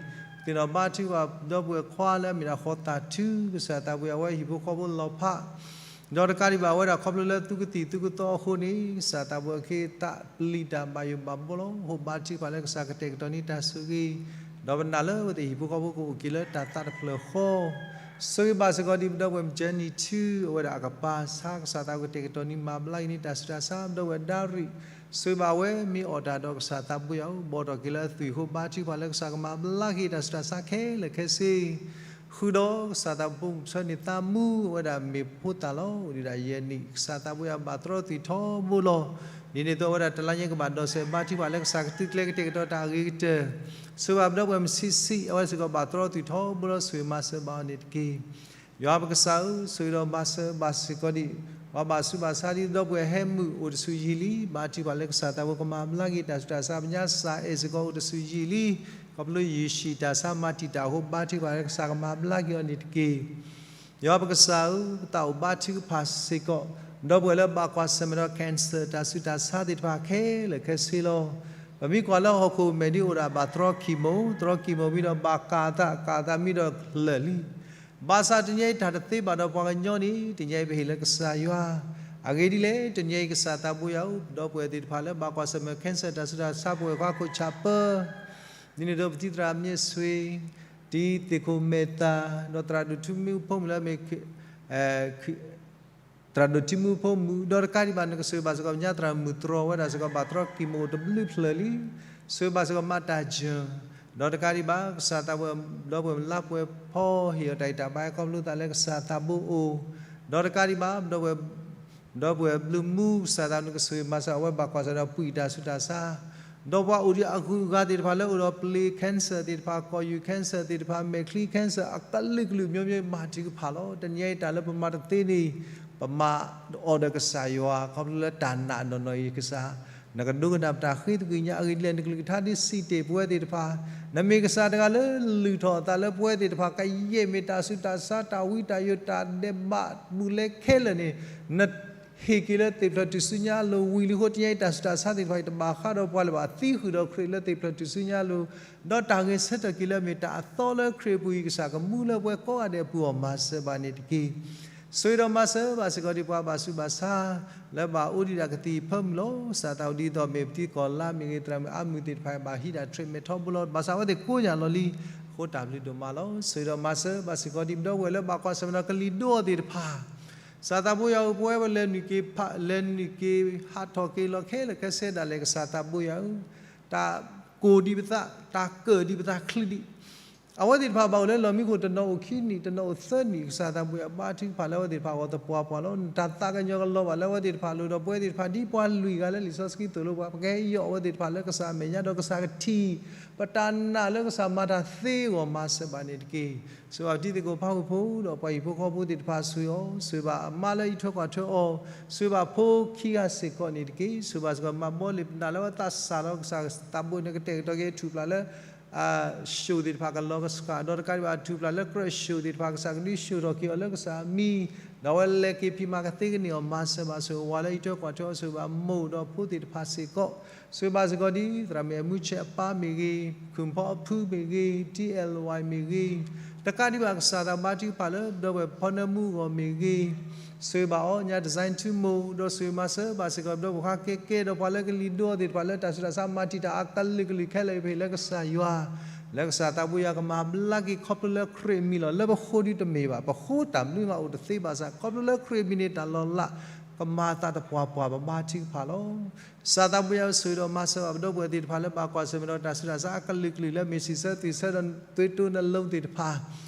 သ့ၣ်နီၣ်ဘါထုကဖၣ်ဒီပုၢ်ဝဲၢ်ခွါလၢအမ့ၢ်ဒၣ်ဃီသးထူ ကစၢ်သးဘိယွၤ အဝဲဟံၣ်ဖိဃီဖိလီၤဖး ဒီးတကးဒံးဘၣ်အဝဲဒၣ်ခီဖျိလၢသူကသံၣ်သူကသီအဃိန့ၣ် ကစၢ်သးဘိယွၤ အခ့အသးပျံၤတၢ်ဘၣ်ယိၣ်ဘၣ်ဘီလီၤ. အဃိဘါထုကဖၣ်လၢကစၢ်ကတဲာ်ကတီၤန့ၢ်တၢ်ဆိၣ်ဂ့ၤ ဒီးပနာ်လၢအဝဲသ့ၣ်ဟံၣ်ဖိဃီဖိကအိၣ်က့ၤလၢတၢ်သးတဖျၢၣ်ဃီ ဆိၣ်ဂ့ၤဘၣ်စ့ၢ်ကီးဒ်ပဒီပုၢ်ဝဲၢ် Jenny Thu အဝဲဒၣ်အကပၤဆါ ကစၢ်သးဘိကတဲာ်ကတီၤန့ၢ်မၤဘျါက့ၤန့ၢ်တၢ်ဆူးတၢ်ဆါ ပဒီပုၢ်ဝဲၢ် Derek ဆိၣ်ဂ့ၤဘၣ်ဝဲမ့ၢ်အီၣ်တၢ်ဒီးကစၢ်သးဘိယွၤဧၢ ဘီၣ်ထီၣ်က့ၤလၢအသွံၣ်အဃိ ဘါထုကဖၣ်လၢကစၢ်ကမၤဘျါက့ၤတၢ်ဆူးတၢ်ဆါခဲလၢာ်ခဲဆ့ ဃုာ်ဒီးကစၢ်သးဘိ ဆၢန့ၢ်သးမူ အဝဲဒၣ်မ့ၢ်ဖိသၣ်လီၤ. အိၣ်ဒံးဒၣ်ယဲၢ်နံၣ် ကစၢ်သးဘိယွၤဘၣ်တြီသွံၣ်ထီဘိလီၤ. ဒ်န့ၣ်အသိးအဝဲဒၣ်တလါညါကဘၣ်ဒိးစဲးဘါထုကဖၣ်လၢကစၢ်ကသုကျဲကတဲာ်ကတီၤတၢ်အဂ့ၤကတၢၢ် ဆိၣ်ဂ့ၤဘၣ်ပဒီပုၢ်ဝဲၢ် မုၢ်ဆံးဆံး အဝဲစ့ၢ်ကီးဘၣ်တြီသွံၣ်ထီဘိလီၤ. ဆိၣ်ဂ့ၤမၤစၢၤဘၣ်အီၤန့ၣ်တက့ၢ်. ယွၤပကစၢ်ဧၢ, ဆိၣ်ဂ့ၤဒီးမၤစၢၤဘၣ်စ့ၢ်ကီးဒံး ပှၤဘၣ်ဆူးဘၣ်ဆါဒ်ဒီပုၢ်ဝဲၢ်ဟဲမုၣ်အိၣ်တဆူယံာ်လံ ဘါထုကဖၣ်လၢကစၢ်သးဘိကမၤဘျါက့ၤတၢ်ဆူးတၢ်ဆါ ပညါစၢ်အဲၣ်စ့ၢ်ကီးအိၣ်တဆူယံာ်လံ ခီဖျိယ့ၣ်ၡံးတၢ်ဆါမၤတံာ်တာ်အဃိ ဘါထုကဖၣ်လၢကစၢ်ကမၤဘျါက့ၤအီၤန့ၣ်တက့ၢ်. ယွၤပကစၢ်ဧၢ, ပသးအိၣ်ဘါထုကဖၣ်စ့ၢ်ကီး ဒီပုၢ်ဝဲၢ်လၢဘၣ်ကွၢ်ဆၢၣ်မဲာ်ဒီး cancer တၢ်ဆူးတၢ်ဆါသ့ၣ်တဖၣ်ခဲလၢာ်ခဲဆ့လီၤ. ပမ့ၢ်ကွၢ်လၢဟီၣ်ခိၣ်မဲာ်ဒ်အိၣ်ဒၣ်ဘၣ်တြီ chemo, တြီ chemo မံဒီးဘၣ်ကၢ်အသး, ကၢ်အသးမံဒီးလၢာ်လံ ဘၣ်ဆၣ်တနံၤအံၤတၢ်တသ့ဘၣ်ဒီးပှၤကညီန့ၣ် တနံၤအံၤပဟ့ၣ်လၢကစၢ်ယွၤ အဂ့ၢ်ဒ်လဲၣ် တနံၤအံၤကစၢ်သးဘိယွၤဧၢ, ဒီပုၢ်ဝဲၢ်သ့ၣ်တဖၣ်လၢဘၣ်ကွၢ်ဆၢၣ်မဲာ် cancer တၢ်ဆူးတၢ်ဆါ ပဝဲၢ်ခွါခိၣ်ဆၣ်ပၢ ဒ်န့ၣ်အသိးပတံၤသရၣ်မ့ၢ်ဆွ့ တံၤသ့ၣ်ခိၣ်မဲာ်သၣ် ဒီးသရၣ်ဒိၣ်ထူမုၢ်ဖိမုၣ်လၢအမ့ၢ် သရၣ်ဒိၣ်ထူမုၢ်ဖိမုၣ် ဒီးတကးဒံးဘၣ် နကဆိၣ်ဂ့ၤဘၣ်စ့ၢ်ကီး ပညါသရၣ်မုၣ်တြီဝဲဒၣ်စ့ၢ်ကီး ဘၣ်တြီ chemo တဘျုးဖျၢၣ်လံ ဆိၣ်ဂ့ၤဘၣ်စ့ၢ်ကီးမၤတၢ်ယၢၢ် ဒီးတကးဒံးဘၣ် ကစၢ်သးဘိယွၤ ဒီပုၢ်ဝဲၢ်လါပှဲၤဖီ ဟ့ၣ်အီၤတၢ်အံးတၢ်ဘါခီဖျိသးလၢကစၢ်သးဘိအိၣ် ဒီးတကးဒံးဘၣ် ဒီပုၢ်ဝဲၢ် ဒီပုၢ်ဝဲၢ်ဘျုးမူ ကစၢ်သးဘိ နကဆိၣ်ဂ့ၤမၤစၢၤအဝဲဘၣ်ကွၢ်ဆၢၣ်ဒီးပှံၢ်တၢ်ဆူးတၢ်ဆါ ဒီးပှၤအိၣ်ဒံးအဂုၤအဂၤသ့ၣ်တဖၣ်လၢအိၣ်ဒီးပျ့ၤ cancer သ့ၣ်တဖၣ် ကီၢ်ယူၢ် cancer သ့ၣ်တဖၣ် မဲာ်ချံ cancer အကလုာ်ကလုာ် မျိုးမျိုး ဘါထုကဖၣ်လီၤ. တနံၤအံၤတၢ်လၢပမၤတသ့န့ၣ် ပမၤအီၤဒီးကစၢ်ယွၤ ခီဖျိလၢတၢ်နာ်နီၢ်နီၢ်အံၤကစၢ် နကဒိကနၣ်ပတၢ်ဃ့သကွံာ်ညါအဂ့ၢ်ဒ်လဲၣ် နကလုၢ်ကထါဒ်စံးတ့ၢ်ပဝဲသ့ၣ်တဖၣ် နမ့ၢ်ကစၢ်တဂၤလၢလုၢ်ထီၣ်အသးလၢပဝဲသ့ၣ်တဖၣ် ကယဲၢ်မ့ၢ်တၢ်ဆူးတၢ်ဆါ တၢ်ဝံတၢ်ယိာ် တၢ်ဒဲးဘးဘူးလဲခဲလၢာ်န့ၣ် န ဟ့ၣ်က့ၤလၢသ့ၣ်ဖျၢၣ်ထူၣ်စုညါအလိၤဝံၤလံအဃိ တနံၤအံၤတၢ်ဆူးတၢ်ဆါသ့ၣ်တဖၣ်အံၤ တဘၣ်ဃးဒီးပှၤလၢၤဘၣ် သံဃုာ်ဒီးခရံာ်လၢသ့ၣ်ဖျၢၣ်ထူၣ်စုညါအလိၤ ဒီးတၢ်ဂဲၤဆၢထၢၣ်က့ၤလၢအမ့ၢ်တၢ်အသီလၢခရံာ်အပူၤအံၤ ကစၢ်ကမူလၢပဝဲကိးဂၤဒဲးအပူၤအီၤ မၤစၢၤဘၣ်န့ၣ်တက့ၢ်. ဆိၣ်ဂ့ၤဒီးမၤစၢၤဘၣ်စ့ၢ်ကီးဒ်ပှၤဘၣ်ဆူးဘၣ်ဆါ လၢဘၣ်အိၣ်ဒံးဒၣ်ကသံၣ်ဖၢမုၢ်လီၤ. ကစၢ်သးအိၣ်ဒ်သိးမ့ၢ်ပတံၤကီၢ်လါမ့ၢ်ဂ့ၤ သရၣ်မုၣ်အါမုၢ်သ့ၣ်တဖၣ်အံၤ ဘၣ်ဟံးဒၣ် treatment ထီဘိလီၤ. ဘၣ်ဆၣ်အဝဲသ့ၣ်ကိးညါလီၤလံ အဃိတၢ်ဘျုးဒိၣ်မးလီၤ. ဆိၣ်ဂ့ၤဒီးမၤစၢၤဘၣ်စ့ၢ်ကီးဒ်ပဒီပုၢ်ဝဲၢ်လၢဘၣ်ကွၢ်ဆၢၣ်မဲာ်ဒီးကလံၤဒိအီၤသ့ၣ်တဖၣ် ကစၢ်သးဘိယွၤဧၢ ပဝဲပလဲၤနုာ်က့ၤဖး လဲၤနုာ်က့ၤဟးထီၣ်က့ၤလီၤခဲလၢာ်ခဲဆ့ဒၣ်လဲာ် ကစၢ်သးဘိယွၤဧၢ, တၢ်ကိၢ်ဒံးပသး တၢ်ကၢၣ်ဒံးပသးချုးဒံး အဝဲသ့ၣ်တဖၣ်ဘၣ်အိၣ်လၢလီၢ်မံခိၣ် တနီၤအိၣ်ခံနံၣ် တနီၤအိၣ်သၢနံၣ် ကစၢ်သးဘိယွၤ ဘါထုကဖၣ်လၢအဝဲသ့ၣ်တဖၣ်အဂီၢ်သပှၢ်ပှၢ်လီၤ. နတၢ်သးကညီၤကလီၤဘၣ်လၢအဝဲသ့ၣ်တဖၣ်အလိၤ ဒီးပဝဲသ့ၣ်တဖၣ်ဒ်ပှၤလွံၢ်ဂၤလၢလံာ်စီဆှံသိၣ်လိပှၤ ပကဟဲယီၢ်အဝဲသ့ၣ်တဖၣ်လၢကစၢ်အမဲာ်ညါ ဒီးကစၢ်ကထံၣ် ပတၢ်နာ်လၢကစၢ်မၤတၢ်သ့အဂီၢ် မၤစၢၤဘၣ်န့ၣ်တက့ၢ်. ဆိၣ်ဂ့ၤဘၣ်ပတံၤသကိးဖးဝ့ၢ်ဖိ ဒီးပှၤဟံၣ်ဖိဃီဖိသ့ၣ်တဖၣ်ဆိၣ်ဂ့ၤအီၤ, ဆိၣ်ဂ့ၤဘၣ်အမါလၢအံးထွဲကွၢ်ထွဲအီၤ, ဆိၣ်ဂ့ၤဘၣ်ဖိခံဂၤစ့ၢ်ကီးန့ၣ်တက့ၢ်. ဆိၣ်ဂ့ၤဘၣ်စ့ၢ်ကီးမၤဘီလ့ၣ်ပနာ်လၢအဝဲသးစၢ်လီၤ ကစၢ်သးဘိန့ၣ် ကတဲာ်ကတီၤက့ၤထူၣ်ဖျးလၢ အ show သ့ၣ်တဖၣ်ကလီၤကစှၤ ဒီးတကးဒံးဘၣ်ထူၣ်ဖျးလၢကြၢး show သ့ၣ်တဖၣ် ကစၢ်ကဒုး show ထီၣ်က့ၤအီၤလၢကစၢ်အမံၤ ဒီးအဝဲလဲၤက့ၤဖံးမၤကသ့ကန့ၢ်အီၤ မၤစၢၤဘၣ်ဆိၣ်ဂ့ၤဝဲလၢအံးထွဲကွၢ်ထွဲအီၤ ဆိၣ်ဂ့ၤဘၣ်မိၢ်ဒီးဖိသ့ၣ်တဖၣ်စ့ၢ်ကီး ဆိၣ်ဂ့ၤဘၣ်စ့ၢ်ကီးဒ် သရၣ်မုၣ်အမူဆဲးအပၢ်မ့ၢ်ဂ့ၤ ခုၣ်ဖီအဖုမ့ၢ်ဂ့ၤ T L Y မ့ၢ်ဂ့ၤ တကးဒံးဘၣ်ကစၢ်သးဘါထုကဖၣ်လၢ ဒီပုၢ်ဝဲၢ်ဖီနၢမူအဂီၢ်မ့ၢ်ဂ့ၤ ဆိၣ်ဂ့ၤဘၣ်အီၤ ညါ design ထူမိၢ် ဒီးဆိၣ်ဂ့ၤမၤစၢၤဘၣ်စ့ၢ်ကီး ဒီပုၢ်ဝဲၢ်ခွါကဲကဲ ဒီးပှၤလၢကလံၤဒိအီၤသ့ၣ်တဖၣ်လၢတၢ်ဆူးတၢ်ဆါ မၤတံာ်တာ်အကလုာ်ကလုာ်ခဲလၢာ်အံၤ ပဟ့ၣ်လၢကစၢ်ယွၤ လၢကစၢ်သးဘိယွၤကမၤဘျါက့ၤခီဖျိလၢခရံာ်အမံၤလီၤ. လၢပဃိဒုတမ့ၢ်ဘၣ် ပဃိတၢ်မနုၤမးအိၣ်တသ့ဘၣ်ဆၣ် ခီဖျိလၢခရံာ်အမံၤန့ၣ် တၢ်လီၤလး ကမၤအသးသပှၢ်ပှၢ် ပဘါထုကဖၣ်လီၤ. ကစၢ်သးဘိယွၤဆိၣ်ဂ့ၤဒီးမၤစၢၤဘၣ်ပဒီပုၢ်ဝဲၢ်သ့ၣ်တဖၣ်လၢဘၣ်ကွၢ်ဆၢၣ်မဲာ်ဒီးတၢ်ဆူးတၢ်ဆါအကလုာ်ကလုာ်လၢမ့ၢ်စံးဆၢသွံၣ်ဆၢဒီးသွံၣ်တိနလိသ့ၣ်တဖၣ်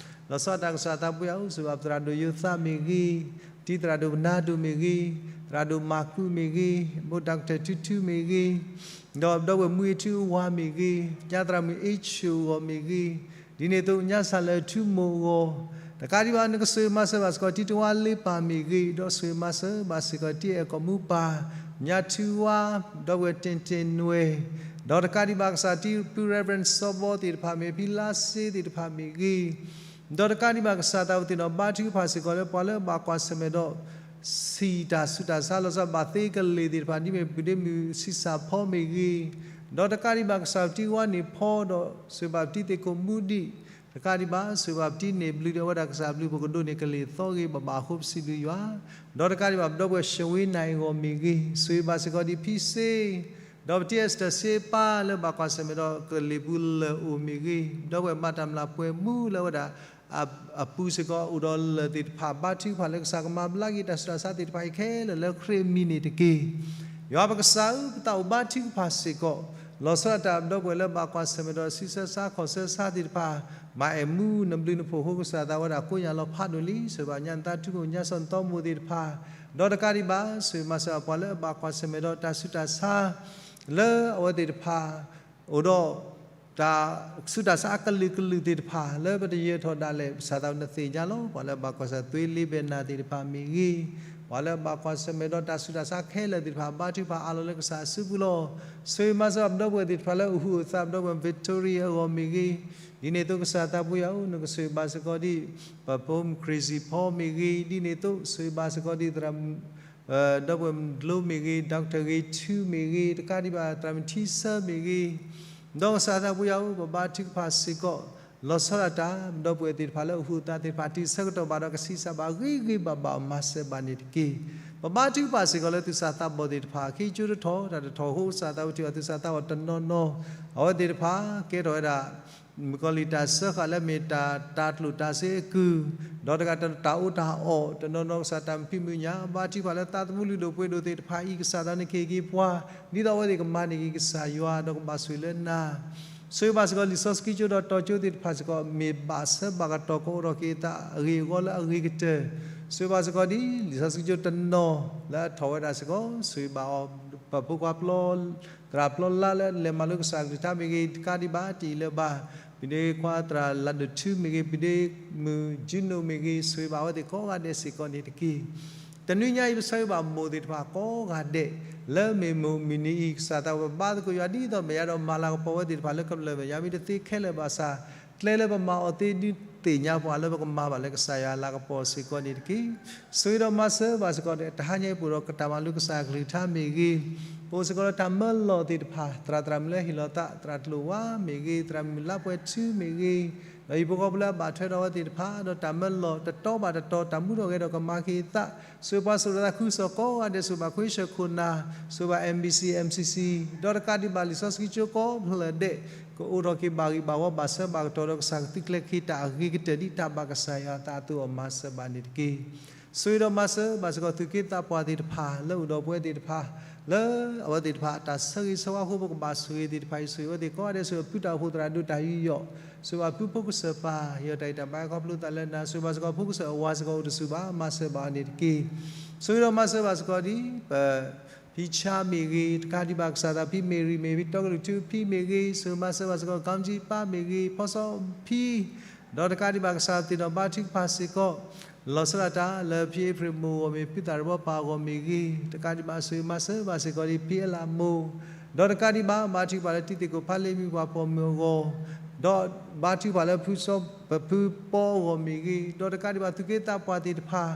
လီၤဆီဒၣ်တၢ်ကစၢ်သးပှၢ်ယွၤဧၢ, ဆိၣ်ဂ့ၤဘၣ်ပသရၣ်ဒိၣ်ယိၤသးမ့ၢ်ဂ့ၤ, တံၤသရၣ်ဒိၣ်ပနါဒိၣ်မ့ၢ်ဂ့ၤ, သရၣ်ဒိၣ်မၤကူးမ့ၢ်ဂ့ၤ, ဘိၣ်တၢ်ကတၢၢ်ထူထူမ့ၢ်ဂ့ၤ, ဒီးဒီပုၢ်ဝဲၢ်မုၢ်အထူအဝၤမ့ၢ်ဂ့ၤ, ညါသရၣ်မုၣ်အ့ၣ်ဆိၣ်အဂီၢ်မ့ၢ်ဂ့ၤ, ဒ်န့ၣ်အသိး ညါစၢ်လၢအထူမိၢ်အဂီၢ်, တကးဒံးဘၣ် နကဆိၣ်ဂ့ၤမၤစၢၤဘၣ်စ့ၢ်ကီး တံၤတဝါလ့ပၢ်မ့ၢ်ဂ့ၤ, ဒီးဆိၣ်ဂ့ၤမၤစၢၤဘၣ်စ့ၢ်ကီး တံၤအဲၣ်ကီၢ်မူပၢ်, ညါထူဝါ, ဒီပုၢ်ဝဲၢ်တ့ၢ်တ့ၢ်နွဲၣ်, ဒီးတကးဒံးဘၣ်ကစၢ် တံၤပုၢ် Reverend စီဘီသ့ၣ်တဖၣ်မ့ၢ်ဂ့ၤ, ဖံလါစ့သ့ၣ်တဖၣ်မ့ၢ်ဂ့ၤ, ဒီးတကးဒံးဘၣ်ကစၢ်သးဝဲသ့ၣ်နီၣ် ဘါထုကဖၣ်စ့ၢ်ကီးလၢပှၤလၢအဘၣ်ကွၢ်ဆၢၣ်မဲာ်ဒီး ဆံးတၢ်ဆူးတၢ်ဆါ လီၤဆီဒၣ်တၢ်ဘၣ်သ့ကလ့ၢ်သ့ၣ်တဖၣ် ဒ်မ့ၢ်ပုၢ်ဒ့မုၣ်ဆံးစၢ်ဖီမ့ၢ်ဂ့ၤ, ဒီးတကးဒံးဘၣ်ကစၢ် ပတံၤဝါန့ၣ်ဖီဒီး ဆိၣ်ဂ့ၤဘၣ်ပတံၤသ့ၣ်ကိးမူဒံး, တကးဒံးဘၣ် ဆိၣ်ဂ့ၤဘၣ်ပတံၤန့ၣ်ဘျုးဒီး အဝဲဒၣ်ကစၢ်ဘျုးပကဒိးန့ၢ်ကလ့ၢ်သီဂ့ၤ ဘၣ်ဘၣ်အဃိ ပစံးဘျုးယွၤ, ဒီးတကးဒံးဘၣ် ပဒီပုၢ်ဝဲၢ် ရှဝ့နၢ်အဂီၢ်မ့ၢ်ဂ့ၤ, ဆိၣ်ဂ့ၤဘၣ်စ့ၢ်ကီးဒ်ဖံစ့ ဒီးပတံၤ Esther စ့ပၢ်လၢဘၣ်ကွၢ်ဆၢၣ်မဲာ်ဒီးကလ့ၢ်ပူၤလၢအိၣ်မ့ၢ်ဂ့ၤ, ဒီပုၢ်ဝဲၢ်မၤတၢ်မျၢ်ပှဲၤမူလၢအဝဲဒၣ် အပူၤစ့ၢ်ကီး အိၣ်ဒီးလၢၢ်သ့ၣ်တဖၣ် ဘါထုကဖၣ်လၢကစၢ်ကမၤဘျါက့ၤတၢ်ဆူးတၢ်ဆါသ့ၣ်တဖၣ်အံၤခဲလၢာ်လၢခရံာ်အမံၤန့ၣ်တက့ၢ်. ယွၤပကစၢ်ဧၢ, ပသးအိၣ်ဘါထုကဖၣ်စ့ၢ်ကီး, လီၤဆီဒၣ်တၢ်ဒီပုၢ်ဝဲၢ်လၢဘၣ်ကွၢ်ဆၢၣ်မဲာ်ဒီး ဆံးဆၢဆါခီၣ်ဆၢဆါသ့ၣ်တဖၣ်, မၤအဲၣ်မူနဘျုးနဖှိၣ်အဃိ ကစၢ်သးဝဲဒၣ်ကိးညါလီၤဖးဒိၣ်လံ, ဆိၣ်ဂ့ၤဘၣ်ညါနသးထူမိၢ်ညါစီၢ်နသီမိၢ်သ့ၣ်တဖၣ်, ဒီးတကးဒံးဘၣ် ဆိၣ်ဂ့ၤမၤစၢၤပှၤလၢအဘၣ်ကွၢ်ဆၢၣ်မဲာ်ဒီးတၢ်ဆူးတၢ်ဆါ လၢအဝဲသ့ၣ်တဖၣ် အိၣ်ဒီး တၢ်ဆူးတၢ်ဆါအကလုာ်ကလုာ်သ့ၣ်တဖၣ် လၢပတယၢၤထီၣ်ဒၣ်လဲာ် ကစၢ်သးနသ့ၣ်ညါလီၤ. ပှၤလၢအဘၣ်ကွၢ်ဆၢၣ် သွ့လ့ဘဲၣ်နၢ်သ့ၣ်တဖၣ်မ့ၢ်ဂ့ၤ, ပှၤလၢအဘၣ်ကွၢ်ဆၢၣ်မဲာ်ဒီးတၢ်ဆူးတၢ်ဆါခဲလၢာ်သ့ၣ်တဖၣ် ဘါထုကဖၣ်အးလီၤလၢကစၢ်အစုပူၤလီၤ. ဆိၣ်ဂ့ၤမၤစၢၤဘၣ်ပဒီပုၢ်ဝဲၢ်သ့ၣ်တဖၣ်လၢအဟူးအသး ပဒီပုၢ်ဝဲၢ် Victoria အဂီၢ်မ့ၢ်ဂ့ၤ, ဒ်န့ၣ်အသိးကစၢ်သးပှၢ်ယွၤဧၢ, နကဆိၣ်ဂ့ၤဘၣ်စ့ၢ်ကီးဒ် ပဖိမုၣ်ခရံာ်စံၣ်ဖီမ့ၢ်ဂ့ၤ, ဒ်န့ၣ်အသိး ဆိၣ်ဂ့ၤဘၣ်စ့ၢ်ကီးဒ်သရၣ် ဒီပုၢ်ဝဲၢ်ဒိၣ်မ့ၢ်ဂ့ၤ, Doctor ဂ့ၤထူမ့ၢ်ဂ့ၤ, တကးဒံးဘၣ် သရၣ်မုၣ်ထံဆၢမ့ၢ်ဂ့ၤ, ဒီးကစၢ်သးပှၢ်ယွၤဧၢ, ပဘါထုကဖၣ်စ့ၢ်ကီး, လီၤဆီဒၣ်တၢ် ပဒီပုၢ်ဝဲၢ်သ့ၣ်တဖၣ်လၢအဟူးအသးသ့ၣ်တဖၣ် တုၤဆၢကတီၢ်ဘၣ်ဒီး ကဆံးစၢ်ဘၣ်ဂ့ၤဂ့ၤဘၣ်ဘၣ် မၤစၢၤဘၣ်န့ၣ်တက့ၢ်. ပဘါထုကဖၣ်စ့ၢ်ကီးလၢသူၣ်စၢ်သးဘီၣ်သ့ၣ်တဖၣ် အခံကၠိတထီၣ် တၢ်တထီၣ်အဃိ ကစၢ်သးဝဲထံၣ်အီၤ သူၣ်စၢ်သးဘီၣ်တနီၤနီၤ အဝဲသ့ၣ်တဖၣ် ကဲထီၣ်ဝဲဒၣ် မုၣ်ကီၤလံၢ်တၢ်စၢဃာ်လၢအမ့ၢ်တၢ် တၢ်ကျိၣ်တၢ်စ့အကုၢ်, ဒီးတကးတၢ်အိၣ်တၢ်အီၣ် တနီၤနီၤကစၢ်တၢ်မုာ်ဖံးမုာ်ညၣ် ဘါထုကဖၣ်လၢသးသမူလုၢ်ဒိၣ်ပှ့ၤဒိၣ်သ့ၣ်တဖၣ်အံၤ ကစၢ်သးနကဟ့ၣ်က့ၤပှၤ ဒ်သိးအဝဲသ့ၣ်ကမၤန့ၢ်က့ၤကစၢ်ယွၤ ဒီးကဘၣ်ဆိၣ်ဂ့ၤလၢနၤ ဆိၣ်ဂ့ၤဘၣ်စ့ၢ်ကီး လံာ်စီဆှံကၠိဒီးတီၤကၠိသ့ၣ်တဖၣ်စ့ၢ်ကီး မ့ၢ်ဘၣ်ဆၢဘၣ်ကတီၢ်ကအိးထီၣ်က့ၤအသးအဂ့ၢ်အဂီၢ်လၢအဂ့ၤကတၢၢ်, ဆိၣ်ဂ့ၤဘၣ်စ့ၢ်ကီးဒ် လံာ်စီဆှံကၠိတနီၤလၢအထီၣ်ဝဲဒၣ်စ့ၢ်ကီး ဆိၣ်ဂ့ၤဘၣ်အီၤ ပဖိခွါပျီ သရၣ်ပျီလါလၢလဲၤမၤလိကစၢ်အကလုၢ်ကထါမ့ၢ်ဂ့ၤ တကးဒံးဘၣ်တအံၤလၢၤဘၣ်, ပဒ့ခွါသရၣ်လးဒိၣ်ထူမ့ၢ်ဂ့ၤ ပဒ့မုၣ်ကၠူနိၣ်မ့ၢ်ဂ့ၤ ဆိၣ်ဂ့ၤဘၣ်အဝဲသ့ၣ်ကိးဂၤဒဲးစ့ၢ်ကီးန့ၣ်တက့ၢ်. တနွံညါအံၤ ပဆၢဂ့ၤဘၣ်မိၢ်သ့ၣ်တဖၣ်ကိးဂၤဒဲး လၢမ့ၢ်မိၢ်မုၢ်နံၤအံၤ ကစၢ်သးဝဲပဘါသကိးယွၤဒ်သိးမဲာ်ညါဒီးမၤလၤကပီၤဝဲသ့ၣ်တဖၣ်လၢကမျၢၢ်မဲာ်ညါ မ့ၢ်တသ့ခဲလၢာ်ဘၣ်ဆၣ် ကျဲလၢပမၤအီၤသ့ဒုးသ့ၣ်ညါပှၤလၢပကမၤဘၣ်လၢကစၢ်ယွၤလၤကပီၤစ့ၢ်ကီးန့ၣ်တက့ၢ်. ဆိၣ်ဂ့ၤဒီးမၤစၢၤဘၣ်စ့ၢ်ကီး တဟါညါအံၤပအိၣ်ဒီးတၢ်မၤလိကစၢ်အကလုၢ်ကထါမ့ၢ်ဂ့ၤ, ပအိၣ်စ့ၢ်ကီးဒီးတၢ်မၢလီၤသ့ၣ်တဖၣ် သရၣ်သရၣ်မုၣ်လၢဟ့ၣ်လီၤသး သရၣ်ကျိၣ်ဝါမ့ၢ်ဂ့ၤ သရၣ်မုၣ်လါပှဲၤထူမ့ၢ်ဂ့ၤ, ဒီးဟံၣ်ဖိဃီဖိလၢအဘၣ်ထွဲဒီးအဝဲသ့ၣ်တဖၣ် ဒီးတၢ်မၢလီၤတတီဘၣ်တတီ တၢ်မူထီၣ်ဂဲၤဒီးကမၤက့ၤအသး ဆိၣ်ဂ့ၤပှၤစိာ်တၢ်သးခုကစီၣ်ကိးဂၤဒဲး ဆိၣ်ဂ့ၤဘၣ်ခွ့ဆၢၣ်ခိၣ်နၢ် ဆိၣ်ဂ့ၤဘၣ် M B C M C C ဒီးတကးဒံးဘၣ်လံာ်စီဆှံကၠိကိးဖျၢၣ်ဒဲး ကအိးထီၣ်က့ၤဘၣ်ဂ့ၢ်ဘၣ်ဝီ ဘၣ်ဆၢဘၣ်ကတီၢ်ဒီးကစၢ်ကသုးကျဲၤက့ၤတၢ်အဂ့ၤကတၢၢ်ဒ်တၢ်ဘၣ်ကစၢ်ယွၤအသးအသိးအီၤ မၤစၢၤဘၣ်န့ၣ်တက့ၢ်. ဆိၣ်ဂ့ၤဒီးမၤစၢၤဘၣ်စ့ၢ်ကီး သူၣ်က့သးပှၢ်သ့ၣ်တဖၣ် လၢအိၣ်ဒီးပဝဲသ့ၣ်တဖၣ် လၢအဝဲသ့ၣ်တဖၣ်အတၢ်ဆၢဂ့ၤဆၢဝါအဃိ ပကဘၣ်ဆိၣ်ဂ့ၤသ့ၣ်တဖၣ်အံၤ ဆိၣ်ဂ့ၤအဝဲသ့ၣ်ကိးဂၤဒဲး ဆိၣ်ဂ့ၤဖုတၢ်အိၣ်ဖှိၣ်သရၣ်ဒိၣ်တၢ်ယူးယီၣ် ဆိၣ်ဂ့ၤဘၣ်ဖုဖိကစၢၢ်ပၢ် ယီၢ်တၢ်အံးတၢ်ဘါခီဖျိသးလၢနၤ ဆိၣ်ဂ့ၤဘၣ်စ့ၢ်ကီးဖိကစၢၢ်အဝၤစ့ၢ်ကီးအိၣ်တဆူၣ်ဘၣ် မၤစၢၤဘၣ်အီၤန့ၣ်တက့ၢ်. ဆိၣ်ဂ့ၤဒီးမၤစၢၤဘၣ်စ့ၢ်ကီးဒ် ပ ဖံဆါမ့ၢ်ဂ့ၤ, တကးဒံးဘၣ်ကစၢ်သးဖံမ့ၢ်ရံမ့ၢ်ဂ့ၤ, တီကလုာ်ထူဖံမ့ၢ်ဂ့ၤ, ဆိၣ်ဂ့ၤမၤစၢၤဘၣ်စ့ၢ်ကီး ကၠံကၠံပၢ်မ့ၢ်ဂ့ၤ, ဖီစီဖံ, ဒီးတကးဒံးဘၣ်ကစၢ်သ့ၣ်နီၣ်ဘါထုကဖၣ်စ့ၢ်ကီး လီၤဆီဒၣ်တၢ်လၢဖံအ့ဖြ့ၣ်မိၢ်အဂီၢ်မ့ၢ် ဖုသၣ်ရဘီပၢ်အဂီၢ်မ့ၢ်ဂ့ၤ, တကးဒံးဘၣ်ဆိၣ်ဂ့ၤမၤစၢၤဘၣ်စ့ၢ်ကီးဒ်ဖံအ့လးမိၢ်, ဒီးတကးဒံးဘၣ် ဘါထုကဖၣ်လၢတံၤသကိးဖးလ့ၣ်မံၤပှၤပိာ်မုၣ်အဂီၢ်, ဒီးဘါထုကဖၣ်လၢဖုစီ ပဖုပီအဂီၢ်မ့ၢ်ဂ့ၤ, ဒီးတကးဒံးဘၣ်သူၣ်က့သးပှၢ်သ့ၣ်တဖၣ်